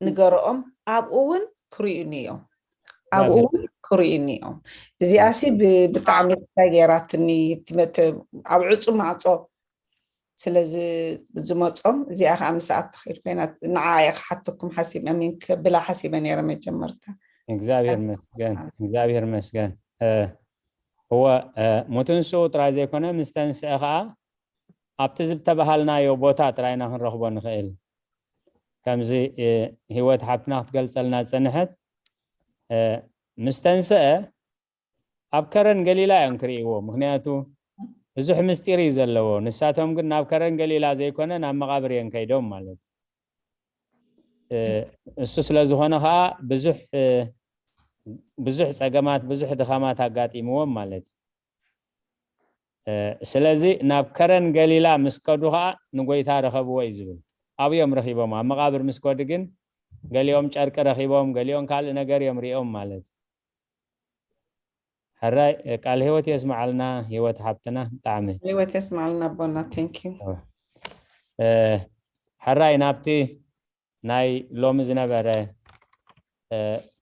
ንገርኦም፣ ኣብኡ እውን ክርእዩኒ እዮም። ኣብኡ እውን ክርእዩኒ እዮም። እዚኣሲ ብጣዕሚ ክስታ ገይራትኒ። ኣብ ዕፁ ማዕፆ ስለዚ ዝመጾም እዚኣ ከዓ ምስኣ ትኽእል ኮይና ንዓ እየ ክሓተኩም ሓሲብ ኣሚን ክብላ ሓሲበ ነይረ መጀመርታ። እግዚኣብሔር መስገን እግዚኣብሔር መስገን። እወ፣ ሙትንስኡ ጥራይ ዘይኮነ ምስ ተንስአ ከዓ ኣብቲ ዝተባሃልናዮ ቦታ ጥራይና ክንረኽቦ ንኽእል። ከምዚ ህይወት ሓብትና ክትገልጸልና ዝጸንሐት፣ ምስ ተንስአ ኣብ ከረን ገሊላ እዮም ክርእይዎ። ምክንያቱ ብዙሕ ምስጢር እዩ ዘለዎ። ንሳቶም ግን ናብ ከረን ገሊላ ዘይኮነ ናብ መቓብር እዮም ከይዶም ማለት እዩ። እሱ ስለ ዝኾነ ከዓ ብዙሕ ብዙሕ ጸገማት፣ ብዙሕ ድኻማት ኣጋጢምዎም ማለት እዩ። ስለዚ ናብ ከረን ገሊላ ምስ ከዱ ከዓ ንጎይታ ረኸብዎ እዩ ዝብል። ኣብዮም ረኺቦም። ኣብ መቓብር ምስ ከዱ ግን ገሊኦም ጨርቂ ረኺቦም፣ ገሊኦም ካልእ ነገር እዮም ሪኦም ማለት እዩ። ሕራይ ቃል ህይወት የስማዓልና። ህይወት ሓብትና ብጣዕሚ ህይወት የስማዓልና ኣቦና። Thank you። ሕራይ ናብቲ ናይ ሎሚ ዝነበረ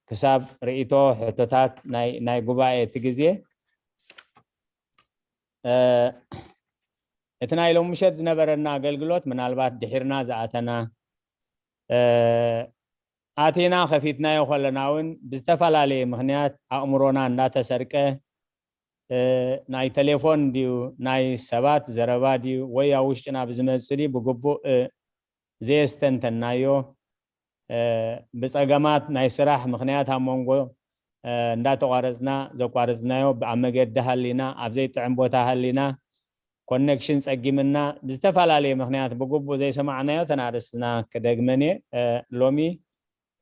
ክሳብ ርእይቶ ሕቶታት ናይ ጉባኤ እቲ ግዜ፣ እቲ ናይ ሎም ምሸት ዝነበረና ኣገልግሎት ምናልባት ድሒርና ዝኣተና ኣቲና ከፊትናዮ ከለና እውን ብዝተፈላለየ ምክንያት ኣእምሮና እንዳተሰርቀ፣ ናይ ቴሌፎን ድዩ ናይ ሰባት ዘረባ ድዩ ወይ ኣብ ውሽጥና ብዝመፅእ ድዩ ብግቡእ ዘየስተንተናዮ፣ ብፀገማት ናይ ስራሕ ምክንያት ኣብ መንጎ እንዳተቋረፅና ዘቋረፅናዮ፣ ኣብ መገዲ ሃሊና፣ ኣብ ዘይጥዕም ቦታ ሃሊና፣ ኮኔክሽን ፀጊምና፣ ብዝተፈላለየ ምክንያት ብግቡእ ዘይሰማዕናዮ ተናርስትና ክደግመን እየ። ሎሚ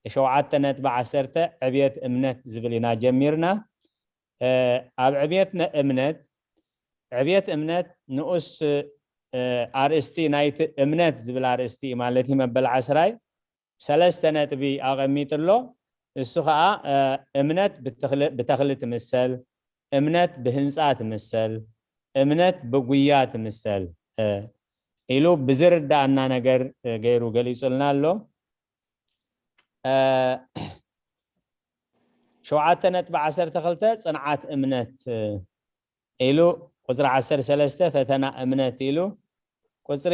ሸውዓተ ነጥቢ ዓሰርተ ዕብየት እምነት ዝብል ኢና ጀሚርና። ኣብ ዕብየት እምነት ዕብየት እምነት ንኡስ ኣርእስቲ ናይቲ እምነት ዝብል ኣርእስቲ ማለት እዩ። መበል ዓስራይ ሰለስተ ነጥቢ ኣቐሚጡ ኣሎ። እሱ ከዓ እምነት ብተኽሊ ትምሰል፣ እምነት ብህንፃ ትምሰል፣ እምነት ብጉያ ትምሰል ኢሉ ብዝርዳእና ነገር ገይሩ ገሊፁልና ኣሎ። ሸውዓተ ነጥቢ ዓሰርተ ክልተ ፅንዓት እምነት ኢሉ፣ ቁፅሪ ዓሰርተ ሰለስተ ፈተና እምነት ኢሉ፣ ቁፅሪ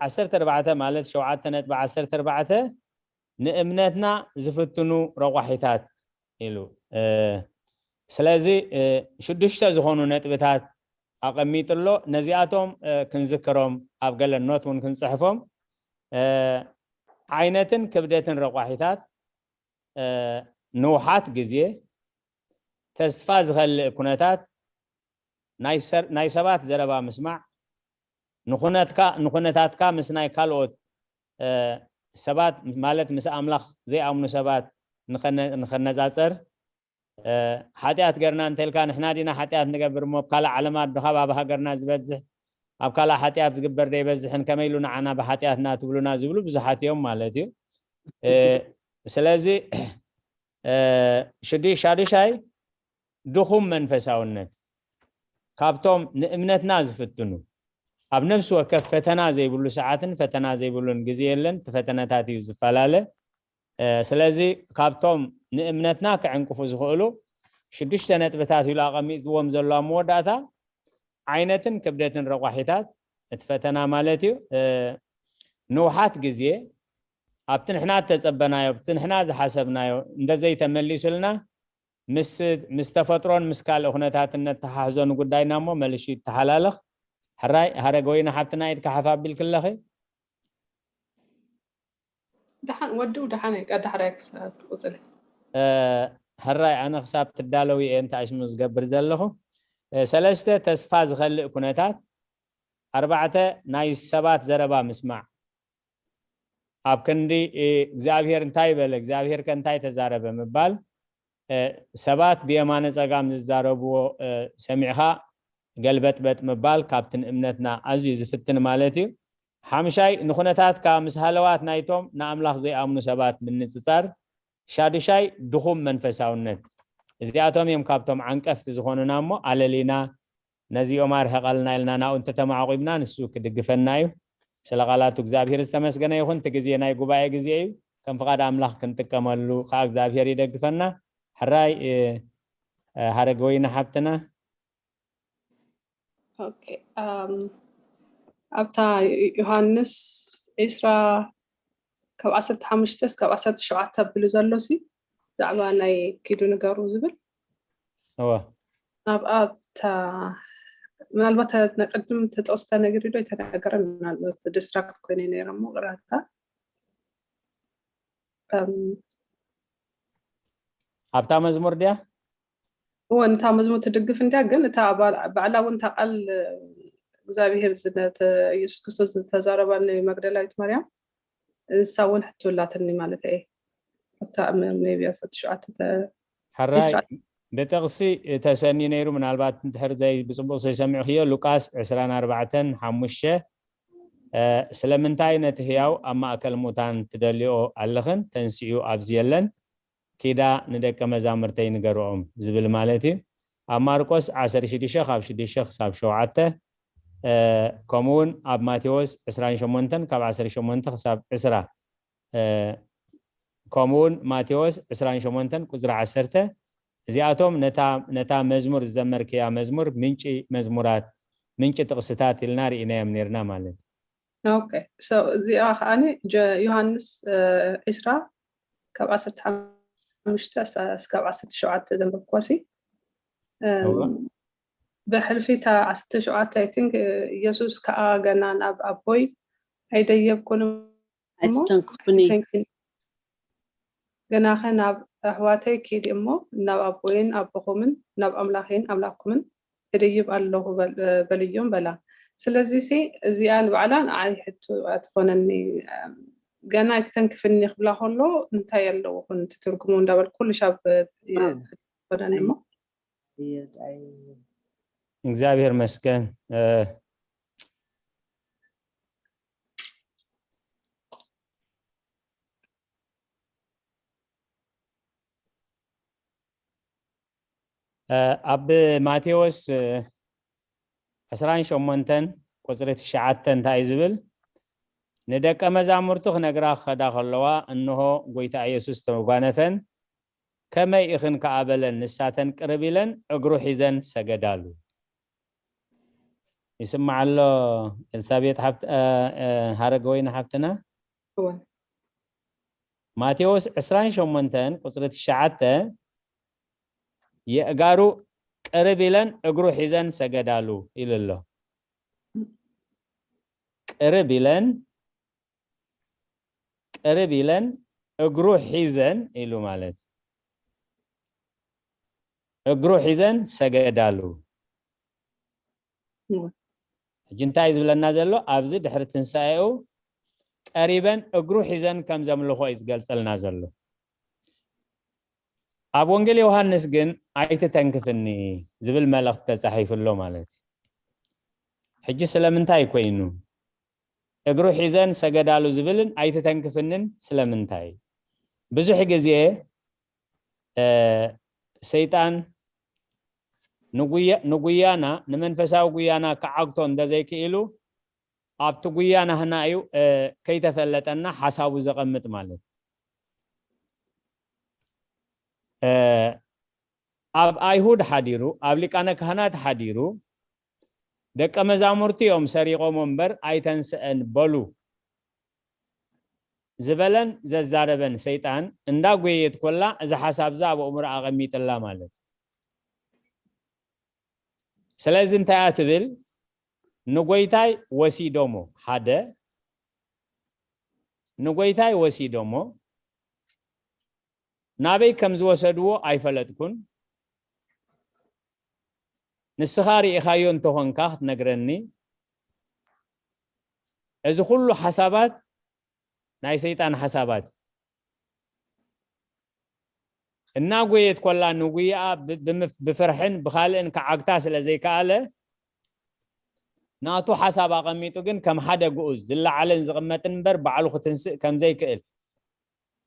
ዓሰርተ ኣርባዕተ ማለት ሸውዓተ ነጥቢ ዓሰርተ ኣርባዕተ ንእምነትና ዝፍትኑ ረቋሒታት ኢሉ። ስለዚ ሽዱሽተ ዝኾኑ ነጥብታት ኣቐሚጡ ኣሎ። ነዚኣቶም ክንዝክሮም ኣብ ገለ ኖት እውን ክንፅሕፎም። ዓይነትን ክብደትን ረቋሒታት፣ ንውሓት ግዜ፣ ተስፋ ዝኸልእ ኩነታት፣ ናይ ሰባት ዘረባ ምስማዕ፣ ንኹነታትካ ምስ ናይ ካልኦት ሰባት ማለት ምስ ኣምላኽ ዘይኣምኑ ሰባት ንኸነፃፀር፣ ሓጢኣት ገርና እንተልካ ንሕና ዲና ሓጢኣት ንገብር እሞ ኣብ ካልእ ዓለማት ዶ ካብ ኣብ ሃገርና ዝበዝሕ ኣብ ካልእ ሓጢኣት ዝግበር ዶ ይበዝሕን ከመይ ኢሉ ንዓና ብሓጢኣትና ትብሉና ዝብሉ ብዙሓት እዮም ማለት እዩ። ስለዚ ሽዱሽ ሻዱሻይ ድኹም መንፈሳውነት ካብቶም ንእምነትና ዝፍትኑ ኣብ ነፍሲ ወከፍ ፈተና ዘይብሉ ሰዓትን ፈተና ዘይብሉን ግዜ የለን። እቲ ፈተናታት እዩ ዝፈላለ። ስለዚ ካብቶም ንእምነትና ክዕንቅፉ ዝኽእሉ ሽዱሽተ ነጥብታት ኢሉ ኣቐሚጥዎም ዘሎ ኣብ መወዳእታ ዓይነትን ክብደትን ረቋሒታት እቲ ፈተና ማለት እዩ። ንውሓት ግዜ ኣብቲ ንሕና እተጸበናዮ ኣብቲ ንሕና ዝሓሰብናዮ እንተዘይተመሊሱልና ምስ ምስ ተፈጥሮን ምስ ካልእ ኩነታትን ነተሓሕዞ ንጉዳይና እሞ መልሹ ይተሓላለኽ። ሕራይ ሃረገወይኒ ሓብትና ኢድካ ሓፍ ኣቢልክለኺ። ደሓን ወድኡ ደሓን እየ። ዳሕራይ ክሳብ ትቕፅል። ሕራይ ኣነ ክሳብ ትዳለው እየ እንታይ ሽሙ ዝገብር ዘለኹ። ሰለስተ ተስፋ ዝኸልእ ኩነታት፣ ኣርባዕተ ናይ ሰባት ዘረባ ምስማዕ፣ ኣብ ክንዲ እግዚኣብሔር እንታይ በለ እግዚኣብሔር ከ እንታይ ተዛረበ ምባል፣ ሰባት ብየማነ ጸጋም ዝዛረብዎ ሰሚዕኻ ገልበጥበጥ ምባል ካብቲ ንእምነትና ኣዝዩ ዝፍትን ማለት እዩ። ሓምሻይ ንኹነታትካ ምስ ሃለዋት ናይቶም ንኣምላኽ ዘይኣምኑ ሰባት ምንጽጻር። ሻዱሻይ ድኹም መንፈሳውነት። እዚኣቶም እዮም ካብቶም ዓንቀፍቲ ዝኾኑና እሞ ኣለሊና ነዚኦም ኣርሕቐልና ኢልና ናብኡ እንተተማዕቑብና ንሱ ክድግፈና እዩ። ስለ ቃላቱ እግዚኣብሔር ዝተመስገነ ይኹን። እቲ ግዜ ናይ ጉባኤ ግዜ እዩ። ከም ፍቓድ ኣምላኽ ክንጥቀመሉ ከዓ እግዚኣብሔር ይደግፈና። ሕራይ ሃረገወይኒ ሓብትና። Okay. Um, ኣብታ ዮሃንስ ዕስራ ካብ ዓሰርተ ሓሙሽተ እስካብ ዓሰርተ ሸውዓተ ኣቢሉ ዘሎ ሲ ብዛዕባ ናይ ኪዱ ንገሩ ዝብል እወ ኣብ ኣብታ ምናልባት ናይ ቅድም ተጠቕስተ ነግሪ ዶ ይተነገረ ምናልባት ዲስትራክት ኮይነ ነይረ እሞ ቅራታ ኣብታ መዝሙር ድያ እወ ነታ መዝሙር ትድግፍ እንድያ ግን እታ ባዕላ እውን እታ ቃል እግዚኣብሄር ኢየሱስ ክርስቶስ ዝተዛረባ ንመግደላዊት ማርያም ንሳ እውን ሕቶ ኣላትኒ ማለት እየ ኣብታ ሜቢ ዓሰርተ ሸውዓተ ሕራይ ብጥቕሲ ተሰኒ ነይሩ ምናልባት እንድሕር ዘይ ብፅቡቕ ዘይሰሚዕክዮ ሉቃስ ዕስራን ኣርባዕተን ሓሙሽተ ስለምንታይ ነቲ ህያው ኣብ ማእከል ሙታን ትደልዮ ኣለኽን ተንሲኡ ኣብዚ የለን ኪዳ ንደቀ መዛሙርተይ ንገርኦም ዝብል ማለት እዩ ኣብ ማርቆስ ዓሰርተ ሽዱሽተ ካብ ሽዱሽተ ክሳብ ሸውዓተ ከምኡውን ኣብ ማቴዎስ ዕስራን ሸሞንተን ካብ ዓሰርተ ሸሞንተ ክሳብ ዕስራ ከምኡውን ማቴዎስ ዕስራን ሸሞንተን ቁፅሪ ዓሰርተ እዚኣቶም ነታ መዝሙር ዝዘመርክያ መዝሙር ምንጪ መዝሙራት ምንጪ ጥቕስታት ኢልና ርኢናዮም ነርና ማለት እዚኣ ከዓ ዮሃንስ ዕስራ ካብ ዓሰርተ ሓሙሽተ እስካብ ዓሰርተ ሸውዓተ ዘንበብኳሲ ብሕልፊ እታ ዓሰርተ ሸውዓተ I think ኢየሱስ ከዓ ገና ናብ ኣቦይ ኣይደየብኩን ኣይትተንክፉኒ ገናኸ ናብ ኣሕዋተይ ኪዲ እሞ ናብ ኣቦይን ኣቦኹምን ናብ ኣምላኸይን ኣምላኽኩምን እድይብ ኣለኹ በልዮም በላ። ስለዚ ሲ እዚኣ ንባዕላ ንዓይ ሕቶ ትኾነኒ። ገና ኣይትተንክፍኒ ክብላ ከሎ እንታይ ኣለዎ ኹን ትትርጉሙ እንዳበል ኩሉ ሻብ ትኾነኒ እሞ እግዚኣብሔር መስገን ኣብ ማቴዎስ ዕስራን ሸሞንተን ቁፅሪ ትሽዓተ እንታይ ዝብል ንደቀ መዛሙርቱ ክነግራ ክኸዳ ከለዋ እንሆ ጎይታ ኢየሱስ ተጓነፈን ከመይ ኢኽን ከኣ በለን ንሳተን ቅርብ ኢለን እግሩ ሒዘን ሰገዳሉ ይስማዕ ኣሎ ኤልሳቤጥ ሓብት ሃረገወይኒ ሓብትና ማቴዎስ ዕስራን ሸሞንተን ቁፅሪ ትሽዓተ የእጋሩ ቅርብ ኢለን እግሩ ሒዘን ሰገዳሉ ኢሉ ኣሎ ቅርብ ኢለን ቅርብ ኢለን እግሩ ሒዘን ኢሉ ማለት እግሩ ሒዘን ሰገዳሉ ሕጂ እንታይ ዝብለና ዘሎ ኣብዚ ድሕሪ ትንሳኤኡ ቀሪበን እግሩ ሒዘን ከም ዘምልኾ እዩ ዝገልፀልና ዘሎ ኣብ ወንጌል ዮሃንስ ግን ኣይትተንክፍኒ ዝብል መልእኽቲ ተፃሒፉ ኣሎ ማለት እዩ ሕጂ ስለምንታይ ኮይኑ እግሩ ሒዘን ሰገዳሉ ዝብልን ኣይትተንክፍንን ስለምንታይ ብዙሕ ግዜ ሰይጣን ንጉያና ንመንፈሳዊ ጉያና ክዓግቶ እንደዘይክኢሉ ኣብቲ ጉያ ናህና እዩ ከይተፈለጠና ሓሳቡ ዘቐምጥ ማለት ኣብ ኣይሁድ ሓዲሩ ኣብ ሊቃነ ካህናት ሓዲሩ ደቀ መዛሙርቲ እዮም ሰሪቖሞ እምበር ኣይተንስአን በሉ ዝበለን ዘዛረበን ሰይጣን እንዳጎየየት ኮላ እዚ ሓሳብ ዛ ኣብ ኣእምሮ ኣቐሚጥላ ማለት ስለዚ እንታይ እያ ትብል ንጎይታይ ወሲዶሞ ሓደ ንጎይታይ ወሲዶሞ ናበይ ከም ዝወሰድዎ ኣይፈለጥኩን ንስኻ ርኢኻዮ እንተኾንካ ክትነግረኒ እዚ ኩሉ ሓሳባት ናይ ሰይጣን ሓሳባት እናጎየት ኮላ ንጉያኣ ብፍርሕን ብካልእን ክዓግታ ስለ ዘይከኣለ ናቱ ሓሳብ ኣቐሚጡ ግን ከም ሓደ ግኡዝ ዝለዓልን ዝቕመጥን እምበር ባዕሉ ክትንስእ ከም ዘይክእል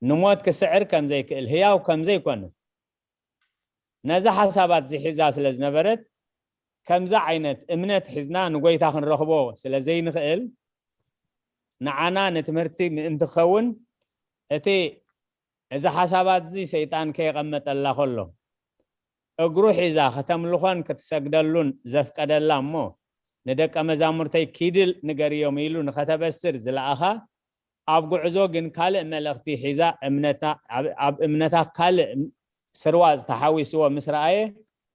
ንሞት ክስዕር ከም ዘይክእል ህያው ከም ዘይኮነ ነዚ ሓሳባት ዝሒዛ ስለ ዝነበረት ከምዚ ዓይነት እምነት ሒዝና ንጎይታ ክንረኽቦ ስለ ዘይንኽእል ንዓና ንትምህርቲ ምእንቲ ክኸውን እቲ እዚ ሓሳባት እዚ ሰይጣን ከየቐመጠላ ከሎ እግሩ ሒዛ ከተምልኾን ክትሰግደሉን ዘፍቀደላ እሞ ንደቀ መዛሙርተይ ኪድል ንገርዮም ኢሉ ንኸተበስር ዝለኣኻ፣ ኣብ ጉዕዞ ግን ካልእ መልእኽቲ ሒዛ እምነታ፣ ኣብ፣ ኣብ እምነታ ካልእ ስርዋጽ ተሓዊስዎ ምስ ረኣየ፣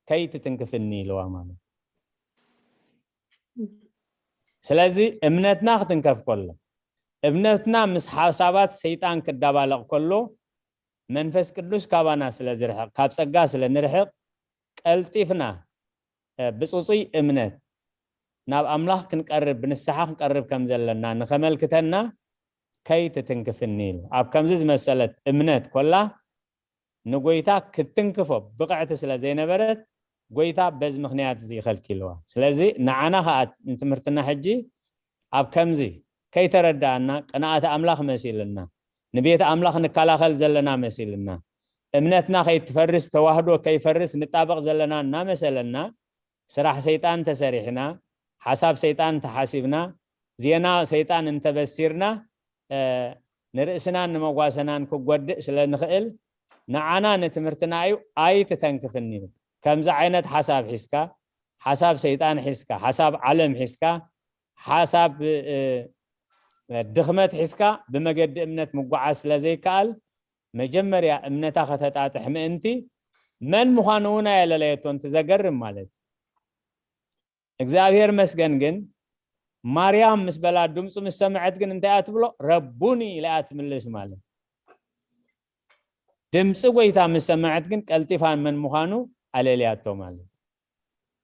"ከይትትንክፍኒ" ኢልዋ ማለት። ስለዚ እምነትና ክትንከፍ ከሎ፣ እምነትና ምስ ሓሳባት ሰይጣን ክዳባለቕ ከሎ፣ መንፈስ ቅዱስ ካባና ስለ ዝርሕቕ፣ ካብ ጸጋ ስለ ንርሕቕ፣ ቀልጢፍና፣ እ፣ ብጽጹይ እምነት ናብ ኣምላኽ ክንቀርብ፣ ብንስሓ ክንቀርብ ከም ዘለና ንኸመልክተና፣ "ከይትትንክፍኒ" ኢሉ። ኣብ ከምዚ ዝመሰለት እምነት ኮላ፣ ንጎይታ ክትንክፎ ብቕዕቲ ስለ ዘይነበረት፣ ጎይታ በዚ ምኽንያት እዚ ከልኪልዋ። ስለዚ ንዓና ኸኣ ንትምህርትና ሕጂ ኣብ ከምዚ ከይተረዳእና፣ ቅንኣት ኣምላኽ መሲልና፣ ንቤት ኣምላኽ ንከላኸል ዘለና መሲልና፣ እምነትና ከይትፈርስ፣ ተዋህዶ ከይፈርስ ንጣበቕ ዘለና እናመሰለና፣ ስራሕ ሰይጣን ተሰሪሕና፣ ሓሳብ ሰይጣን ተሓሲብና፣ ዜና ሰይጣን እንተበሲርና፣ እ፣ ንርእስናን ንመጓሰናን ክጎድእ ስለ ንኽእል፣ ንዓና ንትምህርትና እዩ፣ ኣይትተንክፍኒ። ከምዚ ዓይነት ሓሳብ ሒዝካ፣ ሓሳብ ሰይጣን ሒዝካ፣ ሓሳብ ዓለም ሒዝካ፣ ሓሳብ፣ እ፣ ድኽመት ሒዝካ ብመገዲ እምነት ምጓዓዝ ስለ ዘይከኣል፣ መጀመርያ እምነታ ከተጣጥሕ ምእንቲ፣ መን ምዃኑ እውን ኣየለለየቶን። እቲ ዘገርም ማለት፣ እግዚኣብሔር መስገን ግን፣ ማርያም ምስ በላ፣ ድምፁ ምስ ሰምዐት ግን እንታይ እያ ትብሎ? "ረቡኒ" ኢላ እያ ትምልስ ማለት። ድምፂ ጎይታ ምስ ሰምዐት ግን ቀልጢፋ መን ምዃኑ ኣለልያቶ ማለት።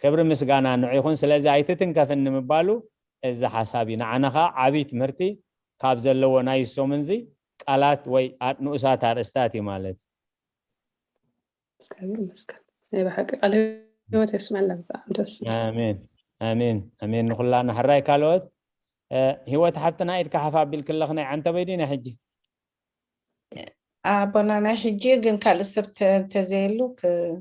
ክብሪ ምስጋና ንዑ ይኹን። ስለዚ "ኣይትትንከፍኒ" ምባሉ እዚ ሓሳብ እዩ። ንዓና ኸዓ ዓብዪ ትምህርቲ ካብ ዘለዎ ናይ ሰሙን እዚ ቃላት ወይ ኣ-፣ ንኡሳት ኣርእስታት እዩ ማለት። እግዚኣብሔር ይመስገን። ናይ ብሓቂ ቃለ ህይወት የስመዐልና። ብጣዕሚ ደስ ዝብል። ኣሜን፣ ኣሜን፣ ኣሜን። ንኹላና ሕራይ ካልኦት፣ እ፣ ህይወት ሓብትና ኢድካ ሓፍ ኣቢልክለኽ ናይ ዓንተበይ ድዩ ናይ ሕጂ? ኣቦና ናይ ሕጂ ግን ካልእ ሰብ ተ-፣ እንተዘየሉ ክ-፣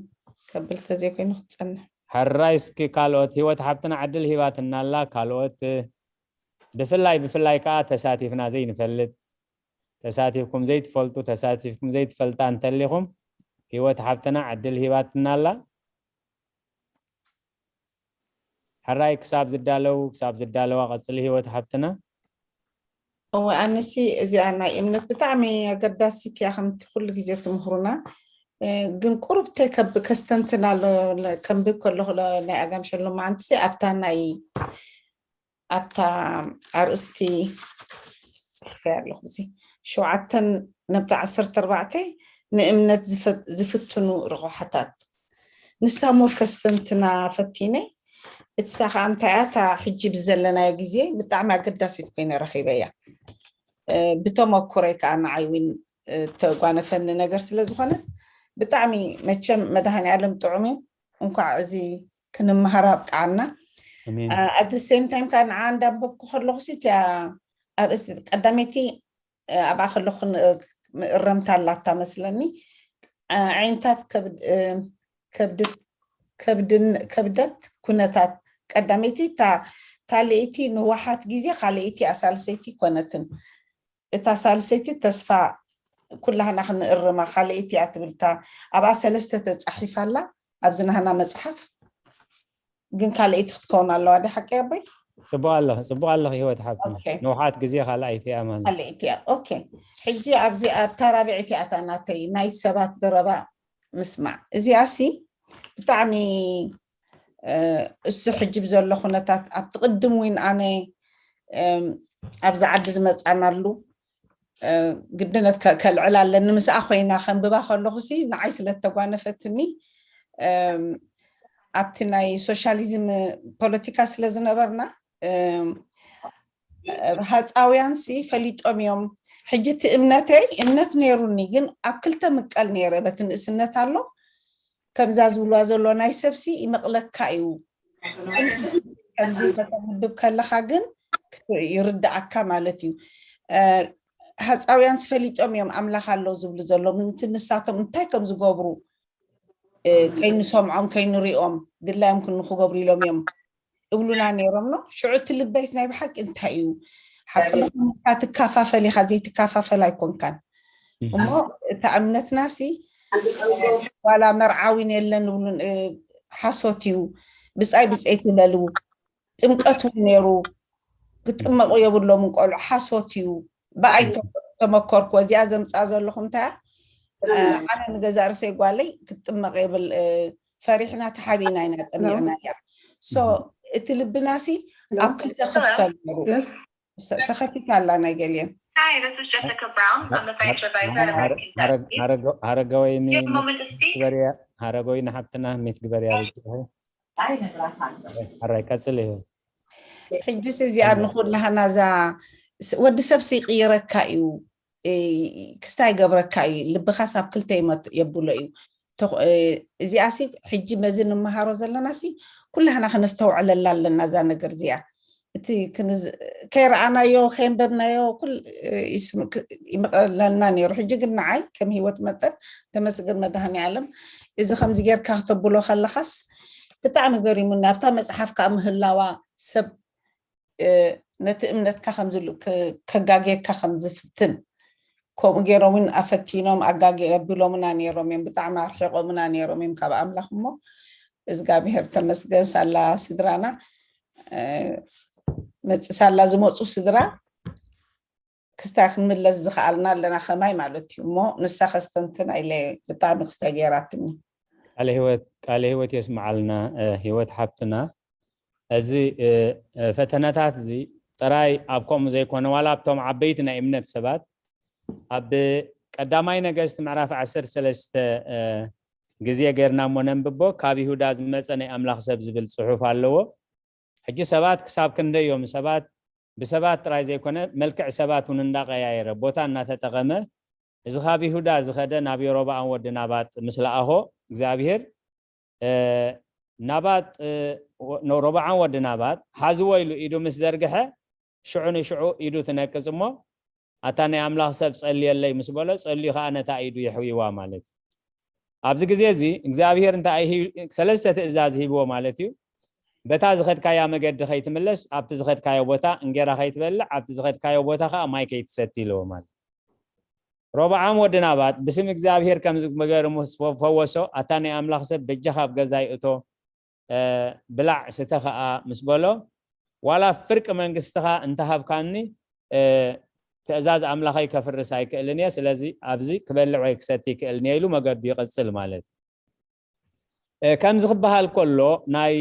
ከብል እንተዘይኮይኑ ክትጸንሕ። ሕራይ እስኪ ካልኦት፣ ህይወት ሓብትና ዕድል ሂባትና ኣላ። ካልኦት፣ እ፣ ብፍላይ፣ ብፍላይ ከኣ ተሳቲፍና ዘይንፈልጥ፣ ተሳቲፍኩም ዘይትፈልጡ፣ ተሳቲፍኩም ዘይትፈልጣ እንተሊኹም፣ ህይወት ሓብትና ዕድል ሂባትና ኣላ። ሕራይ ክሳብ ዝዳለው፣ ክሳብ ዝዳለዋ ቀጽሊ ህይወት ሓብትና። እወ፣ ኣነሲ እዚኣ ናይ እምነት ብጣዕሚ ኣገዳሲት እያ፣ ከምቲ ኩሉ ግዜ ትምህሩና። እ፣ ግን ቁሩብ ተ-፣ ከብ-፣ ከስተንትን ኣሎ፣ ለ-፣ ከንብብ ከለኹ ለ-፣ ናይ ኣጋምሸ ሎማዓንትሲ ኣብታ ናይ፣ ኣብታ ኣርእስቲ ጽሕፈያ ኣለኹ፣ እዚ ሸውዓተን ነብቲ ዓሰርተ ኣርባዕተ ንእምነት ዝፈ-፣ ዝፍትኑ ረቑሓታት። ንሳ ሞር ከስተንትና ፈቲነ፣ እትሳ ኸኣ እንታይ እያ፣ እታ ሕጂ ብዘለናዮ ግዜ ብጣዕሚ ኣገዳሲት ኮይነ ረኺበያ። እ፣ ብተመኩሮይ ከኣ ንዓይ እውን፣ እ፣ ተጓነፈኒ ነገር ስለ ዝኾነ፣ ብጣዕሚ መቸም መድሃኔ ዓለም ጥዑም እዩ። እንኳዕ እዚ ክንመሃር ኣብቅዓና። ኣሜን። እ፣ at the same time ከኣ ንዓ እንዳንበብኩ ከለኹ ሲ እቲኣ ኣርእስቲ ቀዳመይቲ፣ እ፣ ኣብኣ ከለኹ ን-፣ እረምታ ኣላታ መስለኒ። እ፣ ዓይነታት ከብድ-፣ እ፣ ከብድ-፣ ከብድን-፣ ከብደት ኩነታት ቀዳመይቲ እታ ካልኣይቲ ንዋሓት ግዜ ካልኣይቲ እያ፣ ሳልሰይቲ ኮነትን። እታ ሳልሰይቲ ተስፋ ኩላህና ክንእርማ ካልኣይቲ እያ ትብል። እታ ኣብኣ ሰለስተ ተጻሒፋ ኣላ ኣብዚ ናህና መጽሓፍ፣ ግን ካልኣይቲ ክትከውን ኣለዋ። ዲ ሓቂ ኣቦይ? ጽቡቕ ኣለኺ፣ ጽቡቕ ኣለኺ ህይወት ሓብትና። ኦኬ። ንውሓት ግዜ ካልኣይቲ እያ ማለት። ካልኣይቲ እያ። ኦኬ። ሕጂ ኣብዚ ኣብታ ራብዐይቲ እያ እታ ናተይ ናይ ሰባት ዘረባ ምስማዕ። እዚኣሲ ብጣዕሚ፣ እ፣ እሱ ሕጂ ብዘሎ ኩነታት ኣብቲ ቅድም እውን ኣነ፣ እም፣ ኣብዚ ዓዲ ዝመጻናሉ፣ እ፣ ግድነት ከ-፣ ከልዕል ኣለኒ። ምስኣ ኮይና ከንብባ ከለኹሲ ንዓይ ስለ እተጓነፈትኒ፣ እም፣ ኣብቲ ናይ ሶሻሊዝም ፖለቲካ ስለ ዝነበርና፣ እም፣ ሃጻውያንሲ ፈሊጦም እዮም። ሕጂ እቲ እምነተይ፣ እምነት ነይሩኒ፣ ግን ኣብ ክልተ ምቀል ነይረ። በቲ ንእስነት ኣሎ፣ ከምዛ ዝብልዋ ዘሎ ናይ ሰብሲ ይመቕለካ እዩ። ከምዚ ከተንብብ ከለኻ ግን ክት-፣ ይርድኣካ ማለት እዩ። እ፣ ሃጻውያንሲ ፈሊጦም እዮም ኣምላኽ ኣሎ ዝብሉ ዘለዉ። ምንቲ ንሳቶም እንታይ ከም ዝገብሩ፣ እ፣ ከይንሰምዖም፣ ከይንሪኦም፣ ድላዮም ክን-፣ ክገብሩ ኢሎም እዮም እብሉና ነይሮም ነው። ሽዑ እቲ ልበይስ ናይ ብሓቂ እንታይ እዩ? ሓቂ ትካፋፈል ኢኻ፣ ዘይትካፋፈል ኣይኮንካን። እም። እሞ እታ እምነትናሲ ዋላ መርዓዊን የለን ይብሉን፣ እ፣ ሓሶት እዩ። ብጻይ ብጸይቲ በልዉ። ጥምቀት እውን ነይሩ። ክጥመቑ የብሎምን ቆልዑ፣ ሓሶት እዩ። ብኣይ ተመኮርኩ። እዚኣ ዘምፃ ዘለኹ እንታይ ኣነ ንገዛ ርእሰይ ጓለይ ክትጥመቕ የብል ፈሪሕና ተሓቢና ኢና ጠሚቕና እያ። So እቲ ልብና ሲ ኣብ ክልተ ክፍተል ነሩ። ተኸፊታ ኣላ ናይ ገሊኦም። ሃረገወይኒ ግበርያ፣ ሃረገወይኒ ሓብትና ሚት ግበርያ ብጅ። ኣራይ ቀፅል ይሁ። ሕጅስ እዚኣ ንኩላህና እዛ ወዲ ሰብ ይቅይረካ እዩ፣ ክስታይ ገብረካ እዩ። ልብኻስ ኣብ ክልተ የብሎ እዩ። እዚኣ ሲ ሕጂ መዚ ንመሃሮ ዘለና ሲ ኩላህና ክነስተውዕለላ ኣለና እዛ ነገር እዚኣ። እቲ ከይረኣናዮ ከየንበብናዮ ይመቀለልና ነይሩ። ሕጂ ግን ንዓይ ከም ሂወት መጠን ተመስገን መድሃኒ ዓለም እዚ ከምዚ ጌርካ ክተብሎ ከለኻስ ብጣዕሚ ገሪሙኒ። ኣብታ መፅሓፍ ከዓ ምህላዋ ሰብ ነቲ እምነትካ ከጋግየካ ከምዝፍትን ከምኡ ገይሮም እውን ኣፈቲኖም ኣጋጊ ኣቢሎምና ነይሮም እዮም። ብጣዕሚ ኣርሒቆምና ነይሮም እዮም ካብ ኣምላኽ። እሞ እግዚኣብሄር ተመስገን ሳላ ስድራና መፅ ሳላ ዝመፁ ስድራ ክስታይ ክንምለስ ዝኸኣልና ኣለና ከማይ ማለት እዩ። እሞ ንሳ ከስተንትን ኣይለ ብጣዕሚ ክስታይ ገይራትኒ። ቃለ ህይወት የስምዓልና ህይወት ሓብትና። እዚ ፈተነታት እዚ ጥራይ ኣብ ከምኡ ዘይኮነ ዋላ ኣብቶም ዓበይቲ ናይ እምነት ሰባት ኣብ ቀዳማይ ነገስት ምዕራፍ ዓሰርተ ሰለስተ ግዜ ጌርና እሞ ነንብቦ። ካብ ይሁዳ ዝመፀ ናይ ኣምላኽ ሰብ ዝብል ፅሑፍ ኣለዎ። ሕጂ ሰባት ክሳብ ክንደይ እዮም ሰባት ብሰባት ጥራይ ዘይኮነ መልክዕ ሰባት እውን እንዳቀያየረ ቦታ እናተጠቐመ እዚ ካብ ይሁዳ ዝኸደ ናብ የሮብዓም ወዲ ናባጥ ምስ ለኣኾ እግዚኣብሄር ናባጥ ሮብዓም ወዲ ናባጥ ሓዝዎ ኢሉ ኢዱ ምስ ዘርግሐ ሽዑ ንሽዑ ኢዱ ትነቅጽ እሞ ኣታ ናይ ኣምላኽ ሰብ ጸልየለይ ምስ በሎ ጸልዩ ከዓ ነታ ኢዱ የሕውይዋ ማለት እዩ። ኣብዚ ግዜ እዚ እግዚኣብሄር እንታይ ሰለስተ ትእዛዝ ሂብዎ ማለት እዩ። በታ ዝኸድካያ መገዲ ከይትምለስ ኣብቲ ዝኸድካዮ ቦታ እንጌራ ከይትበልዕ ኣብቲ ዝኸድካዮ ቦታ ከዓ ማይ ከይትሰቲ ኢልዎ ማለት። ሮብዓም ወዲ ናባጥ ብስም እግዚኣብሄር ከም ዝገርሙ ፈወሶ። ኣታ ናይ ኣምላኽ ሰብ በጃኻ ኣብ ገዛይ እቶ ብላዕ ስተ ከዓ ምስ በሎ ዋላ ፍርቂ መንግስትኻ እንተሃብካኒ ትእዛዝ ኣምላኸይ ከፍርስ ኣይክእልን እየ። ስለዚ ኣብዚ ክበልዕ ወይ ክሰቲ ይክእልን እየ ኢሉ መገዱ ይቕፅል ማለት እዩ። ከምዚ ክበሃል ከሎ ናይ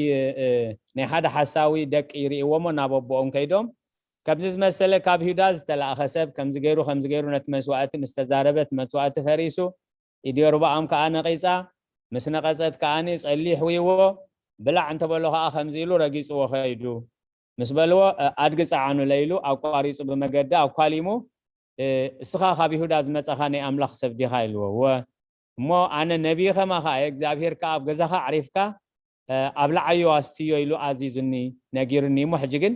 ናይ ሓደ ሓሳዊ ደቂ ይርእይዎ እሞ ናብ ኣቦኦም ከይዶም ከምዚ ዝመሰለ ካብ ይሁዳ ዝተላእኸ ሰብ ከምዚ ገይሩ ከምዚ ገይሩ ነቲ መስዋእቲ ምስ ተዛረበት መስዋእቲ ፈሪሱ ኢድ የሮብዓም ከኣ ነቒጻ ምስ ነቐጸት ከኣ ጸሊ ይሕውይዎ ብላዕ እንተበሎ ከኣ ከምዚ ኢሉ ረጊጽዎ ከይዱ ምስ በልዎ ኣድጊ ጸዓኑለ ኢሉ ኣቋሪጹ ብመገዲ ኣኳሊሙ እስኻ ካብ ይሁዳ ዝመጻኻ ናይ ኣምላኽ ሰብ ዲኻ ኢልዎ እወ እሞ ኣነ ነቢይ ኸማኻ እየ እግዚኣብሄር ከኣ ኣብ ገዛኻ ኣዕሪፍካ ኣብልዓዮ ኣስትዮ ኢሉ ኣዚዙኒ ነጊሩኒ እሞ ሕጂ ግን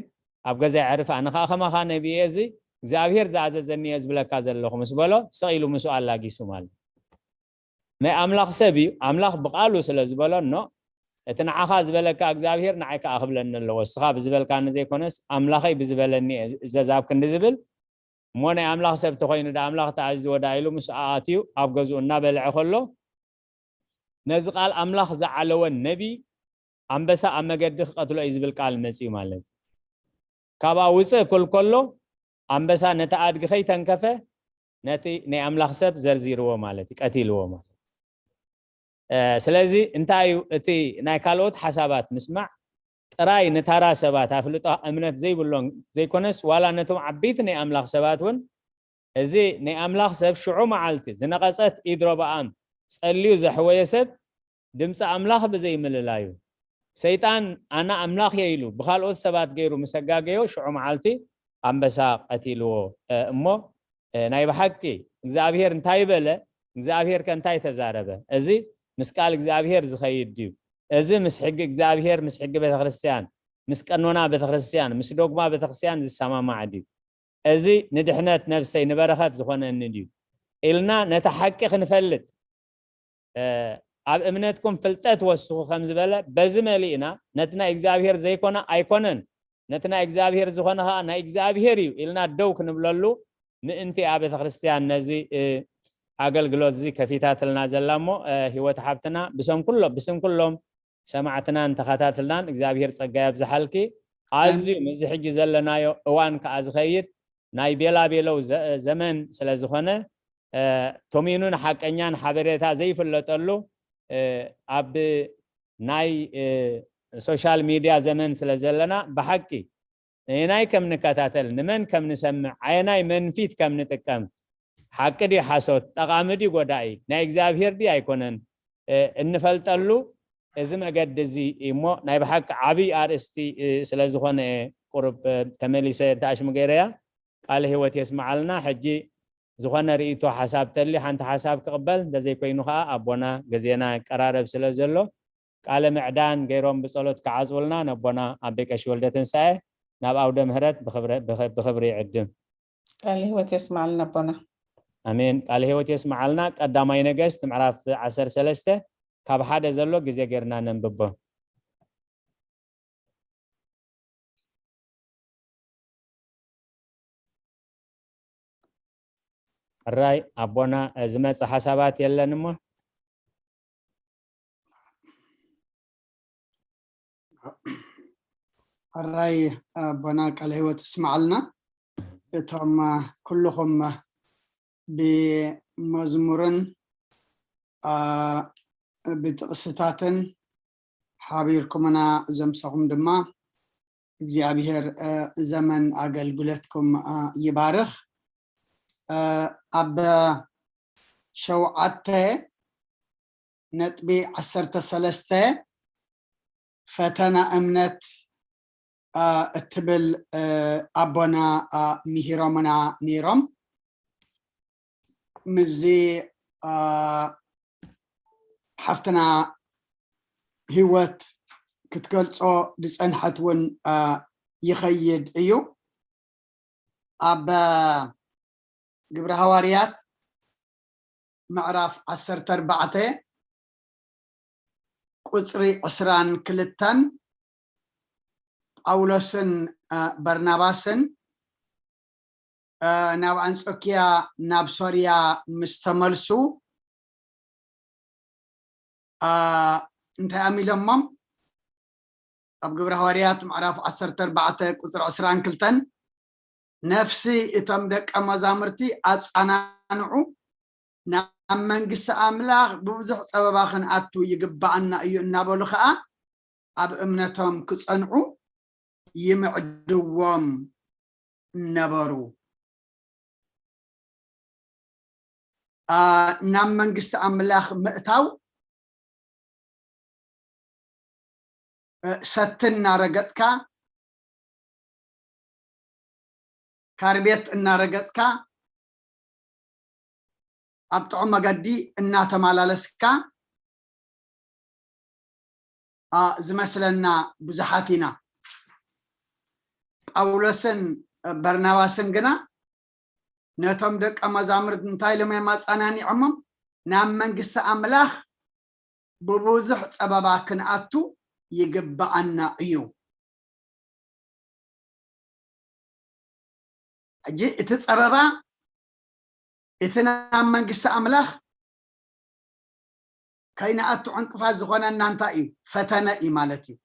ኣብ ገዛ የዕርፍ ኣነ ከኣ ከማኻ ነቢየ እዚ እግዚኣብሄር ዝኣዘዘኒ እየ ዝብለካ ዘለኹ ምስ በሎ ስቕ ኢሉ ምስኡ ኣላጊሱ ማለት ናይ ኣምላኽ ሰብ እዩ ኣምላኽ ብቓሉ ስለ ዝበሎ እኖ እቲ ንዓኻ ዝበለካ እግዚኣብሄር ንዓይ ከኣ ክብለኒ ኣለዎ እስኻ ብዝበልካኒ ዘይኮነስ ኣምላኸይ ብዝበለኒ እየ እዘዝ ኣብ ክንዲ ዝብል እሞ ናይ ኣምላኽ ሰብ ተኾይኑ ዳ ኣምላኽ ተኣዝዝዎ ዳ ኢሉ ምስ ኣትዩ ኣብ ገዝኡ እናበልዐ ከሎ ነዚ ቃል ኣምላኽ ዝዓለወ ነቢ ኣንበሳ ኣብ መገዲ ክቐትሎ እዩ ዝብል ቃል መፅዩ ማለት ካብኣ ውፅእ ክል ከሎ ኣንበሳ ነቲ ኣድጊ ከይተንከፈ ነቲ ናይ ኣምላኽ ሰብ ዘርዚርዎ ማለት እዩ ቀቲልዎ ማለት ስለዚ እንታይ እዩ እቲ ናይ ካልኦት ሓሳባት ምስማዕ ጥራይ ንታራ ሰባት ኣፍልጦ እምነት ዘይብሎም ዘይኮነስ ዋላ ነቶም ዓበይቲ ናይ ኣምላኽ ሰባት እውን እዚ ናይ ኣምላኽ ሰብ ሽዑ መዓልቲ ዝነቐጸት ኢድ ሮብኣም ጸልዩ ዘሕወየ ሰብ ድምፂ ኣምላኽ ብዘይምልላዩ ሰይጣን ኣነ ኣምላኽ እየ ኢሉ ብካልኦት ሰባት ገይሩ ምስ ኣጋገዮ ሽዑ መዓልቲ ኣንበሳ ቀቲልዎ እሞ ናይ ብሓቂ እግዚኣብሄር እንታይ በለ እግዚኣብሄር ከ እንታይ ተዛረበ እዚ ምስ ቃል እግዚኣብሄር ዝኸይድ ድዩ እዚ ምስ ሕጊ እግዚኣብሄር ምስ ሕጊ ቤተክርስትያን ምስ ቀኖና ቤተክርስትያን ምስ ዶግማ ቤተክርስትያን ዝሰማማዕ ድዩ እዚ ንድሕነት ነብሰይ ንበረኸት ዝኾነኒ ድዩ ኢልና ነቲ ሓቂ ክንፈልጥ ኣብ እምነትኩም ፍልጠት ወስኹ ከም ዝበለ በዚ መሊእና ነቲ ናይ እግዚኣብሄር ዘይኮነ ኣይኮነን ነቲ ናይ እግዚኣብሄር ዝኾነ ከዓ ናይ እግዚኣብሄር እዩ ኢልና ደው ክንብለሉ ምእንቲ እያ ቤተክርስትያን ነዚ ኣገልግሎት እዚ ከፊታትልና ዘላ እሞ ህይወት ሓብትና ብሰም ኩሎ ብስም ኩሎም ሰማዕትናን ተኸታትልናን እግዚኣብሄር ጸጋ የብዝሓልኪ ኣዝዩ ምስዚ ሕጂ ዘለናዮ እዋን ከዓ ዝኸይድ ናይ ቤላቤለው ዘ- ዘመን ስለ ዝኾነ፣ እ፣ ቶሚኑን ሓቀኛን ሓበሬታ ዘይፍለጠሉ፣ እ፣ ኣብ ናይ፣ እ፣ ሶሻል ሚድያ ዘመን ስለ ዘለና፣ ብሓቂ ኣየናይ ከም ንከታተል፣ ንመን ከም ንሰምዕ፣ ኣየናይ መንፊት ከም ንጥቀም፣ ሓቂ ድዩ ሓሶት፣ ጠቓሚ ድዩ ጎዳኢ፣ ናይ እግዚኣብሄር ድዩ ኣይኮነን፣ እ፣ እንፈልጠሉ እዚ መገዲ እዚ እዩ እሞ፣ ናይ ብሓቂ ዓብይ ኣርእስቲ፣ እ፣ ስለ ዝኾነ እየ ቁሩብ፣ እ፣ ተመሊሰ ተኣሽሙ ገይረያ። ቃለ ህይወት የስምዓልና። ሕጂ ዝኾነ ርእይቶ ሓሳብ ተልዩ ሓንቲ ሓሳብ ክቕበል፣ እንተዘይኮይኑ ኸዓ ኣቦና ግዜና ይቀራረብ ስለ ዘሎ፣ ቃለ ምዕዳን ገይሮም ብጸሎት ክዓጽውልና ነቦና ኣቤ ቀሺ ወልደ ትንሳኤ ናብ ኣውደ ምህረት ብኽብረ- ብኽ- ብኽብሪ ይዕድም። ቃለ ህይወት የስምዓልና ኣቦና። ኣሜን። ቃለ ህይወት የስምዓልና። ቀዳማይ ነገስት ምዕራፍ ዓሰርተ ሰለስተ ካብ ሓደ ዘሎ ግዜ ጌርና ነንብቦ። ሕራይ ኣቦና፣ ዝመጽእ ሓሳባት የለን እሞ። ሕራይ ኣቦና ቃለ ህይወት እስምዓልና። እቶም ኩልኹም ብመዝሙርን፣ አ፣ ብጥቕስታትን ሓቢርኩምና ዘምሰኹም ድማ እግዚኣብሔር፣ እ፣ ዘመን ኣገልግሎትኩም፣ እ፣ ይባርኽ። እ፣ ኣብ ሸውዓተ ነጥቢ ዓሰርተ ሰለስተ ፈተና እምነት፣ እ፣ እትብል፣ እ፣ ኣቦና፣ እ፣ ምሂሮምና ነይሮም። ምስዚ፣ እ፣ ሓፍትና ህይወት ክትገልጾ ዝጸንሐት እውን፣ እ፣ ይኸይድ እዩ። ኣብ ግብረ ሃዋርያት ምዕራፍ ዓሰርተ ኣርባዕተ ቁጽሪ ዕስራን ክልተን ጳውሎስን፣ እ፣ በርናባስን፣ እ፣ ናብ ኣንጾኪያ፣ ናብ ሶርያ ምስ ተመልሱ፣ እ፣ እንታይ ኣሚሎሞም? ኣብ ግብረ ሃዋርያት ምዕራፍ ዓሰርተ ኣርባዕተ ቁጽሪ ዕስራን ክልተን፣ ነፍሲ እቶም ደቀ መዛሙርቲ ኣጸናንዑ፣ ናብ መንግስቲ ኣምላኽ ብብዙሕ ጸበባ ክንኣቱ ይግብኣና እዩ እናበሉ ኸኣ ኣብ እምነቶም ክጸንዑ ይምዕድዎም ነበሩ። አ፣ ናብ መንግስቲ ኣምላኽ ምእታው፣ እ፣ ሰቲ እናረገጽካ፣ ካርቤት እናረገጽካ፣ ኣብ ጥዑም መገዲ እናተመላለስካ፣ አ፣ ዝመስለና ብዙሓት ኢና። ጳውሎስን በርናባስን ግና ነቶም ደቀ መዛሙርት እንታይ ኢሎም እዮም ኣጸናኒዖሞም? ናብ መንግስቲ ኣምላኽ ብብዙሕ ጸበባ ክንኣቱ ይግብኣና እዩ። ሕጂ እቲ ጸበባ፣ እቲ ናብ መንግስቲ ኣምላኽ ከይንኣቱ ዕንቅፋት ዝኾነና እንታይ እዩ? ፈተነ እዩ ማለት እዩ።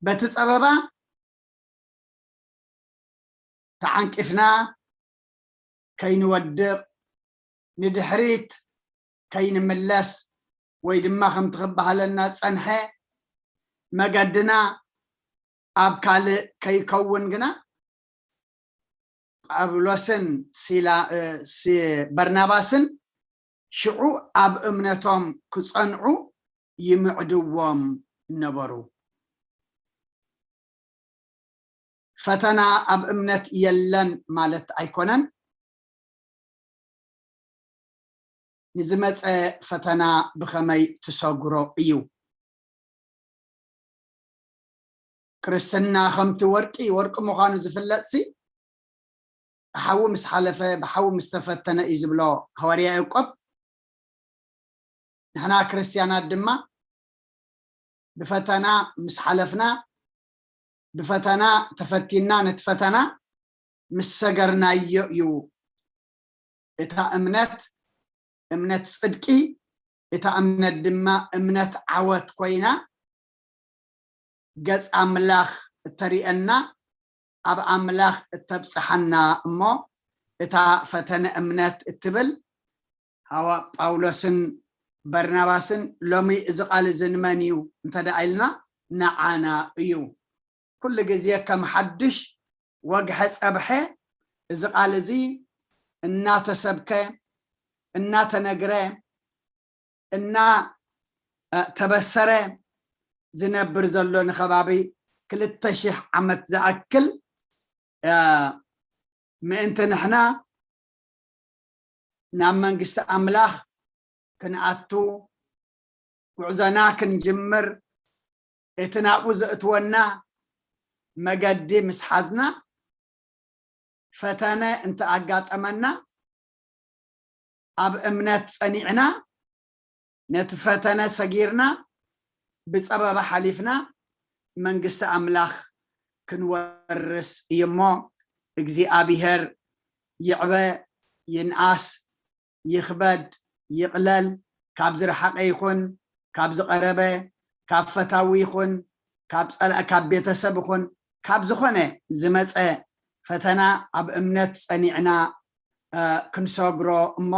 በቲ ጸበባ ተዓንቂፍና ከይንወድቕ፣ ንድሕሪት ከይንምለስ፣ ወይ ድማ ከምቲ ክበሃለና ጸንሐ መገድና ኣብ ካልእ ከይከውን ግና፣ ጳውሎስን ሲላ-፣ እ፣ ሲ-፣ በርናባስን ሽዑ ኣብ እምነቶም ክጸንዑ ይምዕድዎም ነበሩ። ፈተና ኣብ እምነት የለን ማለት ኣይኮነን። ንዝመጸ ፈተና ብኸመይ ትሰግሮ እዩ። ክርስትና ከምቲ ወርቂ፣ ወርቂ ምዃኑ ዝፍለጥሲ፣ ብሓዊ ምስ ሓለፈ፣ ብሓዊ ምስ ተፈተነ እዩ ዝብሎ ሃዋርያ ያዕቆብ። ንሕና ክርስትያናት ድማ ብፈተና ምስ ሓለፍና፣ ብፈተና ተፈቲንና፣ ነቲ ፈተና ምስ ሰገርናዮ እዩ እታ እምነት፣ እምነት ጽድቂ፣ እታ እምነት ድማ እምነት ዓወት ኮይና፣ ገጽ ኣምላኽ እተርእየና፣ ኣብ ኣምላኽ እተብጽሓና እሞ፣ እታ ፈተነ እምነት እትብል፣ ሃዋ ጳውሎስን በርናባስን፣ ሎሚ እዚ ቃል እዚ ንመን እዩ እንተ ደኣ ኢልና፣ ንዓና እዩ። ኩሉ ግዜ ከም ሓድሽ ወግሐ ጸብሐ እዚ ቃል እዚ እናተሰብከ፣ እናተነግረ፣ እና እ፣ ተበሰረ ዝነብር ዘሎ ንከባቢ ክልተ ሺሕ ዓመት ዝኣክል፣ እ፣ ምእንቲ ንሕና ናብ መንግስቲ ኣምላኽ ክንኣቱ፣ ጉዕዞና ክንጅምር፣ እቲ ናብኡ ዘእትወና መገዲ ምስ ሓዝና፣ ፈተነ እንተ ኣጋጠመና፣ ኣብ እምነት ጸኒዕና፣ ነቲ ፈተነ ሰጊርና፣ ብጸበባ ሓሊፍና፣ መንግስቲ ኣምላኽ ክንወርስ እዩ እሞ፣ እግዚኣብሄር ይዕበ፣ ይንኣስ፣ ይኽበድ፣ ይቕለል፣ ካብ ዝረሓቐ ይኹን፣ ካብ ዝቐረበ፣ ካብ ፈታዊ ይኹን፣ ካብ ጸላእ፣ ካብ ቤተሰብ ይኹን፣ ካብ ዝኾነ ዝመጸ ፈተና ኣብ እምነት ጸኒዕና፣ እ፣ ክንሰግሮ እሞ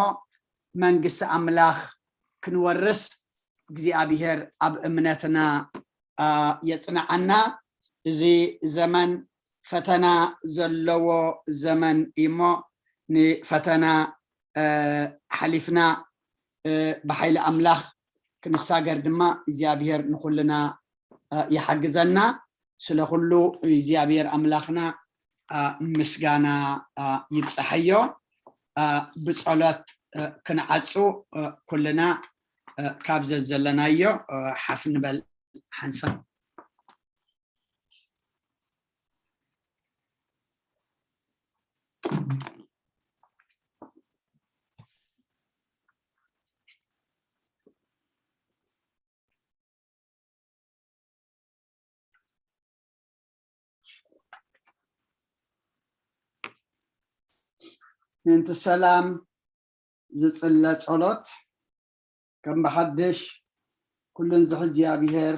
መንግስቲ ኣምላኽ ክንወርስ እግዚኣብሄር ኣብ እምነትና፣ እ፣ የጽንዓና። እዚ ዘመን ፈተና ዘለዎ ዘመን እዩ እሞ ንፈተና፣ እ፣ ሓሊፍና፣ እ፣ ብሓይሊ ኣምላኽ ክንሳገር ድማ እግዚኣብሄር ንኹልና፣ እ፣ ይሓግዘና። ስለ ኩሉ እግዚኣብሄር ኣምላኽና፣ እ፣ ምስጋና፣ እ፣ ይብጻሓዮ። እ፣ ብጸሎት፣ እ፣ ክንዓጹ፣ እ፣ ኩልና፣ እ፣ ካብ ዘዘለናዮ፣ እ፣ ሓፍ ንበል ሓንሳብ። ምእንቲ ሰላም ዝጽለ ጸሎት። ከም ብሓድሽ ኩሉን ዝሕዚ እግዚኣብሄር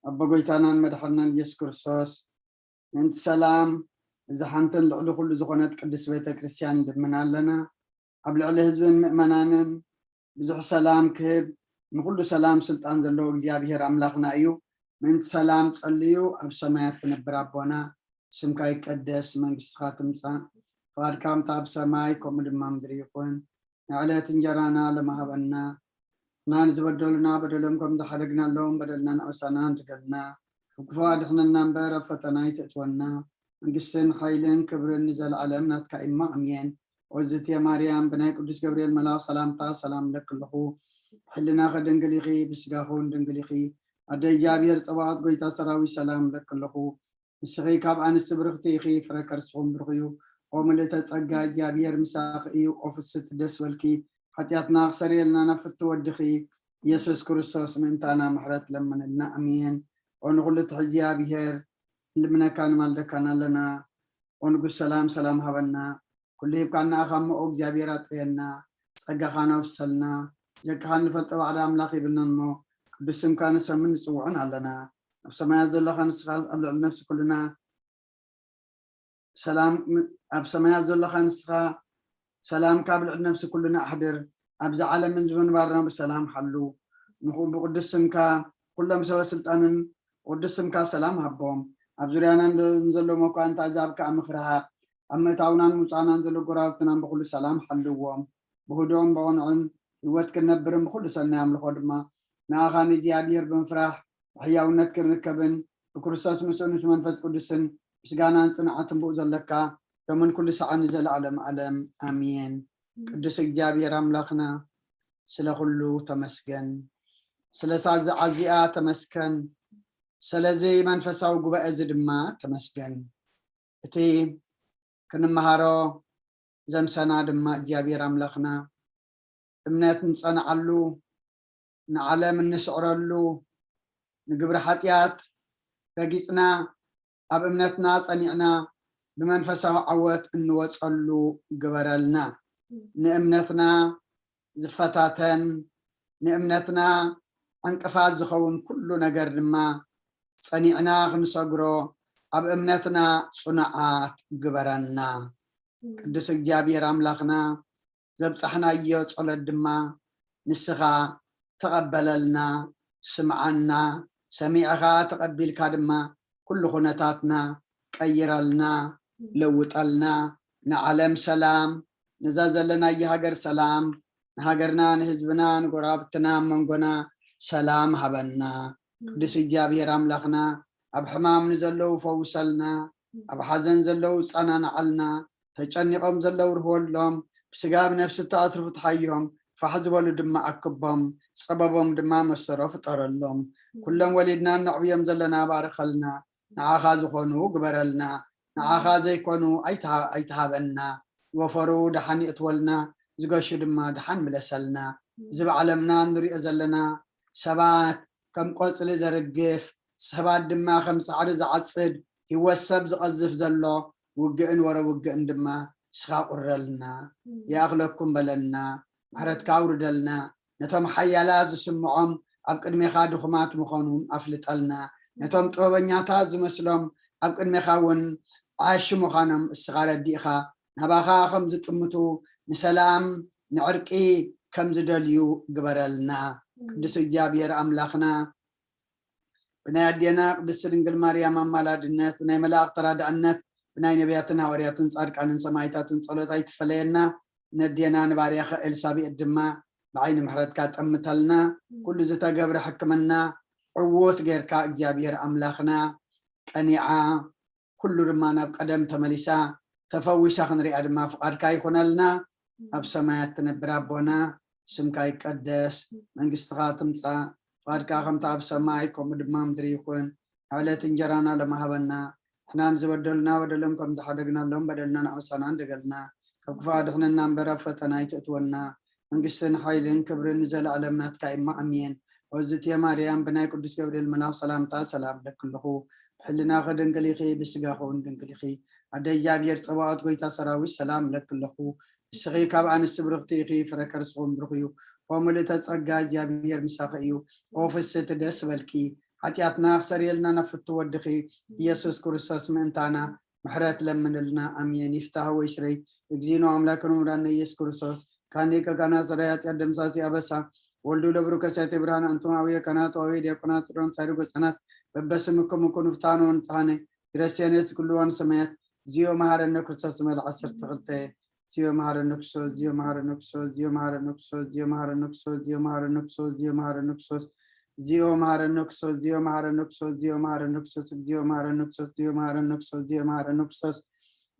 ኣቦ ጎይታናን መድሓንናን ኢየሱስ ክርስቶስ፣ ምእንቲ ሰላም እዛ ሓንትን ልዕሊ ኩሉ ዝኾነት ቅድስት ቤተ ክርስቲያን ንልምን ኣለና። ኣብ ልዕሊ ህዝብን ምእመናንን ብዙሕ ሰላም ክህብ፣ ንኹሉ ሰላም ስልጣን ዘለዎ እግዚኣብሄር ኣምላኽና እዩ። ምእንቲ ሰላም ጸልዩ። ኣብ ሰማያት ትነብር ኣቦና፣ ስምካ ይቀደስ፣ መንግስትኻ ትምጻእ፣ ፍቓድካ ከምታ ኣብ ሰማይ ከምኡ ድማ ምድሪ ይኹን። ንዕለት እንጀራና ሎሚ ሃበና፣ እና ንዝበደሉና በደሎም ከም ዝሓደግናሎም በደልና ንኣሳና ንድገልና፣ ካብ ክፉ ኣድሕነና እምበር ኣብ ፈተና ኣይተእትወና። መንግስትን ሓይልን ክብርን ንዘለዓለም ናትካ እዩ እሞ፣ ኣሜን። ኦዝትየ ማርያም፣ ብናይ ቅዱስ ገብርኤል መልኣኽ ሰላምታ ሰላም እብለኪ ኣለኹ። ብሕልናኺ ድንግል ኢኺ፣ ብስጋኺ እውን ድንግል ኢኺ። ኣደ እግዚኣብሔር ጸባኦት፣ ጎይታ ሰራዊት፣ ሰላም እብለኪ ኣለኹ። ንስኺ ካብ ኣንስቲ ብርኽቲ ኢኺ፣ ፍረ ከርስኹም ብሩኽ እዩ። ኦ ምልእተ ጸጋ፣ እግዚኣብሔር ምሳኺ እዩ። ኦ ፍስሕቲ ደስ በልኪ፣ ሓጢኣትና ክሰርየልና ናብ ፍትው ወድኺ ኢየሱስ ክርስቶስ ምእንታና ምሕረት ለምንልና። ኣሜን። ኦ ንኹሉ ትሕዚ እግዚኣብሔር፣ ንልምነካ ንማልደካን ኣለና። ኦ ንጉስ ሰላም፣ ሰላም ሃበና። ኩሉ ሂብካና ኢኻ እሞ፣ ኦ እግዚኣብሔር ኣጥርየና፣ ጸጋኻ ናውሰልና። ደቅኻ ንፈልጦ ባዕዳ ኣምላኽ ይብልና እሞ፣ ቅዱስ ስምካ ንሰምን ንጽውዕን ኣለና። ኣብ ሰማያት ዘለኻ ንስኻ፣ ኣብ ልዕሊ ነፍሲ ኩልና ሰላም፣ ኣብ ሰማያት ዘለኻ ንስኻ፣ ሰላምካ ኣብ ልዕሊ ነፍሲ ኩልና ኣሕድር። ኣብዚ ዓለምን ዝምንባርና ብሰላም ሓሉ። ንኹ-፣ ብቅዱስ ስምካ ኩሎም ሰበ ስልጣንን ቅዱስ ስምካ ሰላም ሃቦም። ኣብ ዙርያና ንዘሎ መኳንንት ኣሕዛብ ከኣ ምኽሪ ሃብ። ኣብ ምእታውናን ምውጻእናን ዘሎ ጎረባብትናን ብኹሉ ሰላም ሓልዎም። ብህዱእን ብቕኑዕን ህይወት ክንነብርን ብኹሉ ሰናይ ኣምልኾ ድማ ንኣኻ ንእግዚኣብሔር ብምፍራሕ ብሕያውነት ክንርከብን ብክርስቶስ ምስኡን ምስ መንፈስ ቅዱስን ምስጋናን ጽንዓትን ብኡ ዘለካ ሎምን ኩሉ ሰዓት ንዘለዓለም ዓለም ኣሜን። ቅዱስ እግዚኣብሔር ኣምላኽና ስለ ኩሉ ተመስገን። ስለ ሳዚ ኣዚኣ ተመስገን። ስለዚ መንፈሳዊ ጉባኤ እዚ ድማ ተመስገን። እቲ ክንመሃሮ ዘምሰና ድማ እግዚኣብሔር ኣምላኽና እምነት እንጸንዓሉ፣ ንዓለም እንስዕረሉ፣ ንግብሪ ሓጢኣት ረጊጽና ኣብ እምነትና ጸኒዕና ብመንፈሳዊ ዓወት እንወጸሉ ግበረልና። ንእምነትና ዝፈታተን ንእምነትና ዕንቅፋት ዝኸውን ኩሉ ነገር ድማ ጸኒዕና ክንሰግሮ ኣብ እምነትና ጽኑዓት ግበረና። ቅዱስ እግዚኣብሔር ኣምላኽና ዘብጻሕናዮ ጸሎት ድማ ንስኻ ተቐበለልና፣ ስምዓና፣ ሰሚዕኻ ተቐቢልካ ድማ ኩሉ ኩነታትና ቀይረልና፣ ለውጠልና፣ ንዓለም ሰላም፣ ነዛ ዘለናያ ሃገር ሰላም፣ ንሃገርና፣ ንህዝብና፣ ንጎረባብትና፣ ኣብ መንጎና ሰላም ሃበና። ቅዱስ እግዚኣብሔር ኣምላኽና ኣብ ሕማም ንዘለዉ ፈውሰልና፣ ኣብ ሓዘን ዘለዉ ጸናንዓልና፣ ተጨኒቖም ዘለዉ ርህወሎም፣ ብስጋ ብነፍሲ እተኣስሩ ፍትሓዮም፣ ፋሕ ዝበሉ ድማ ኣክቦም፣ ጸበቦም ድማ መሰሮ ፍጠረሎም። ኩሎም ወሊድና እነዕብዮም ዘለና ባርኸልና፣ ንዓኻ ዝኾኑ ግበረልና፣ ንዓኻ ዘይኮኑ ኣይትሃ- ኣይትሃበና። ዝወፈሩ ደሓን የእትወልና፣ ዝገሹ ድማ ደሓን ምለሰልና። እዚ ብዓለምና እንሪኦ ዘለና ሰባት ከም ቆጽሊ ዘርግፍ፣ ሰባት ድማ ከም ሳዕሪ ዝዓጽድ፣ ህይወት ሰብ ዝቐዝፍ ዘሎ ውግእን ወረ ውግእን ድማ ንስኻ ቁረልና፣ ይኣኽለኩም በለና፣ ምሕረትካ ኣውርደልና። ነቶም ሓያላት ዝስምዖም ኣብ ቅድሜኻ ድኹማት ምዃኖም ኣፍልጠልና። ነቶም ጥበበኛታት ዝመስሎም ኣብ ቅድሜኻ እውን ዓሺ ምዃኖም እስኻ ረዲእኻ፣ ናባኻ ከም ዝጥምቱ፣ ንሰላም ንዕርቂ ከም ዝደልዩ ግበረልና። ቅዱስ እግዚኣብሔር ኣምላኽና፣ ብናይ ኣዴና ቅድስቲ ድንግል ማርያም ኣማላድነት፣ ብናይ መላእኽቲ ተራዳእነት፣ ብናይ ነቢያትን ሃዋርያትን ጻድቃንን ሰማዕታትን ጸሎት ኣይትፈለየና። ነዴና ንባርያኸ ኤልሳቤጥ ድማ ብዓይኒ ምሕረትካ ጠምተልና። ኩሉ ዝተገብረ ሕክምና ዕዉት ጌርካ እግዚኣብሔር ኣምላኽና ቀኒዓ፣ ኩሉ ድማ ናብ ቀደም ተመሊሳ፣ ተፈዊሳ ክንሪኣ ድማ ፍቓድካ ይኹነልና። ኣብ ሰማያት ትነብር ኣቦና፣ ስምካ ይቀደስ፣ መንግስትኻ ትምጻእ፣ ፍቓድካ ከምቲ ኣብ ሰማይ ከምኡ ድማ ምድሪ ይኹን። ዕለት እንጀራና ለማሃበና፣ ንሕና ንዝበደሉና በደሎም ከም ዝሓደግናሎም በደልና ንዓውሳና እንደገልና፣ ካብ ክፉእ ኣድሕነና እምበር ኣብ ፈተና ኣይትእትወና። መንግስትን ሓይልን ክብርን ንዘለኣለም ናትካ እማ ኣሜን። ወዝትየ ማርያም ብናይ ቅዱስ ገብርኤል መልኣኽ ሰላምታ ሰላም እለኪ ኣለኹ። ብሕልናኺ ድንግል ኢኺ፣ ብስጋኺ እውን ድንግል ኢኺ። ኣደ እግዚኣብሔር ጸባኦት ጎይታ ሰራዊት ሰላም እለኪ ኣለኹ። ንስኺ ካብ ኣንስቲ ብርኽቲ ኢኺ፣ ፍረ ከርስኺ እውን ብሩኽ እዩ። ኦ ምልእተ ጸጋ እግዚኣብሔር ምሳኺ እዩ። ኦ ፍስሕቲ ደስ በልኪ። ሓጢኣትና ክሰርየልና ናብ ፍቱ ወድኺ ኢየሱስ ክርስቶስ ምእንታና ምሕረት ለምንልና። ኣሜን። ይፍታህ ወይ ስረይ እግዚእነ አምላክነ መድኃኒነ ኢየሱስ ክርስቶስ ካህን ሊቀ ካህናት ሠራይ ኃጢአት ደምሳሲ አበሳ ወልዱ ለብሩ ከሳቴ ብርሃን አንቱም አብየ ካህናት ወአብየ ዲያቆናት ሮን ሳይሪ ጎጸናት በበስምኩም እኩ ንፍታን ወንጽሐነ ይረሴነ ኩሉ ዋን ሰማያት እግዚኦ መሐረነ ክርስቶስ ዝመልእ ዓሰርተ ክልተ።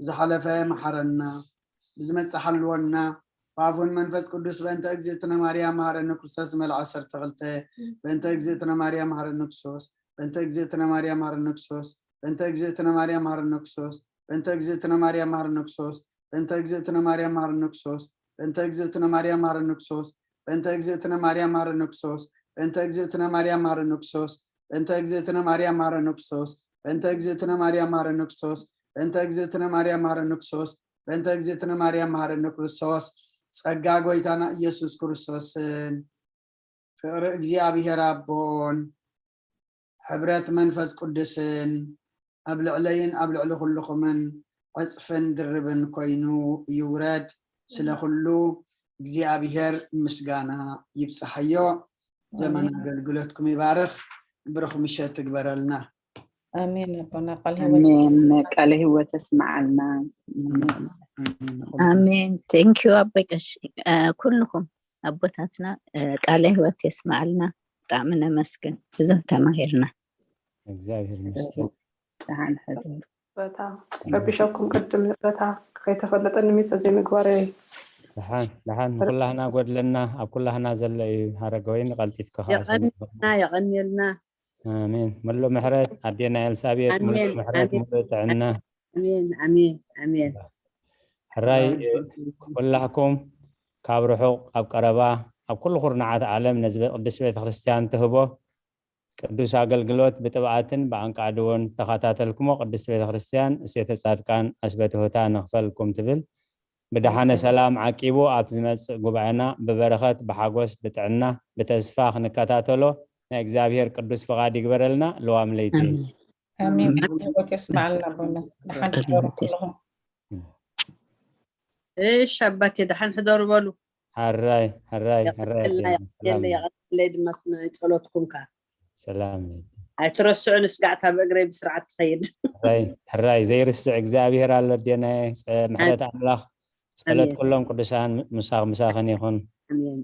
ዝሓለፈ መሓረና፣ ብዝመጽእ ሓልወና፣ ብኣፉን መንፈስ ቅዱስ በእንተ እግዝእትነ ማርያም መሓረነ ክርስቶስ መልዓ ዓሰርተ ክልተ። በእንተ እግዝእትነ ማርያም መሓረነ ክርስቶስ፣ በእንተ እግዝእትነ ማርያም መሓረነ ክርስቶስ፣ በእንተ እግዝእትነ ማርያም መሓረነ ክርስቶስ፣ በእንተ እግዝእትነ ማርያም መሓረነ ክርስቶስ፣ በእንተ እግዝእትነ ማርያም መሓረነ ክርስቶስ፣ በእንተ እግዝእትነ ማርያም መሓረነ ክርስቶስ፣ በእንተ እግዝእትነ ማርያም መሓረነ ክርስቶስ፣ በእንተ እግዝእትነ ማርያም መሓረነ ክርስቶስ፣ በእንተ እግዝእትነ ማርያም መሓረነ ክርስቶስ፣ በእንተ እግዝእትነ ማርያም መሓረነ ክርስቶስ፣ በእንተ እግዝእትነ ማርያም መሓረነ ክርስቶስ፣ በእንተ እግዝእትነ ማርያም መሓረነ ክርስቶስ። ጸጋ ጎይታና ኢየሱስ ክርስቶስን ፍቕሪ እግዚኣብሔር ኣቦን ሕብረት መንፈስ ቅዱስን ኣብ ልዕለይን ኣብ ልዕሊ ኩልኹምን ዕጽፍን ድርብን ኮይኑ ይውረድ። ስለ ኩሉ እግዚኣብሔር ምስጋና ይብጽሓዮ። ዘመን ኣሜን። ኣገልግሎትኩም ይባርኽ። ብሩኽ ምሸት ትግበረልና። ኣሜን ኣቦና፣ ቃል ህይወት ኣሜን። ቃለ ህይወት የስምዓልና። ኣሜን። ንኹልኩም። ኣሜን። Thank you ኣቦይ ቀሺ፣ እ፣ ኩልኹም ኣቦታትና፣ እ፣ ቃለ ህይወት የስምዓልና። ብጣዕሚ ነመስግን። ብዙሕ ተማሂርና። እግዚኣብሔር ይመስገን። ደሓን ሕደሩ። በታ ረቢሸኩም ቅድም በታ ከይተፈለጠኒ ሚት ዘይምግባረይ። ደሓን፣ ደሓን፣ ንኩላህና ጎድለና፣ ኣብ ኩላህና ዘሎ እዩ። ሃረገወይን ቀልጢፍካ ከኣ የቐንየልና፣ የቐንየልና። ኣሜን። መሎ ምሕረት ኣዴና ኤልሳቤጥ፣ ኣሜን፣ መሎ ምሕረት፣ ኣሜን። መሎ ጥዕና። ኣሜን፣ ኣሜን፣ ኣሜን። ሕራይ ኩላህኩም ካብ ርሑቕ ኣብ ቀረባ ኣብ ኩሉ ኩርናዓት ዓለም ነዚ ቅድስቲ ቤተ ክርስቲያን ትህቦ ቅዱስ ኣገልግሎት ብጥብኣትን ብኣንቃዕድዎን ዝተኸታተልኩሞ ቅድስቲ ቤተ ክርስቲያን እሴተ ጻድቃን ኣስበትሁታ ንኽፈልኩም ትብል። ብደሓነ ሰላም ዓቂቡ ኣብቲ ዝመጽእ ጉባኤና ብበረኸት፣ ብሓጎስ፣ ብጥዕና፣ ብተስፋ ክንከታተሎ ናይ እግዚኣብሔር ቅዱስ ፍቓድ ይግበረልና። ለዋም ለይቲ። ኣሜን። ኣሜን። ህይወት የስማዓልና ኣቦና። ደሓን ትደሩ ኣሜን። ኩልኹም። እሺ ኣባቴ፣ ደሓን ሕደሩ በሉ። ሕራይ ሕራይ ሕራይ። የቐንየለይ፣ ሰላም የቐንየለይ ድማ ስነ ጸሎትኩም ከ ሰላም። ኣይትረስዑ። ንስጋዕታ ብእግረይ ብስርዓት ትኸይድ። ሕራይ ሕራይ ዘይርስዕ እግዚኣብሔር ኣሎ ኣዴናየ። ጸ- ምሕረት ኣምላኽ ጸሎት ኣሜን። ኩሎም ቅዱሳን ምሳኽ ምሳኽን ይኹን። ኣሜን።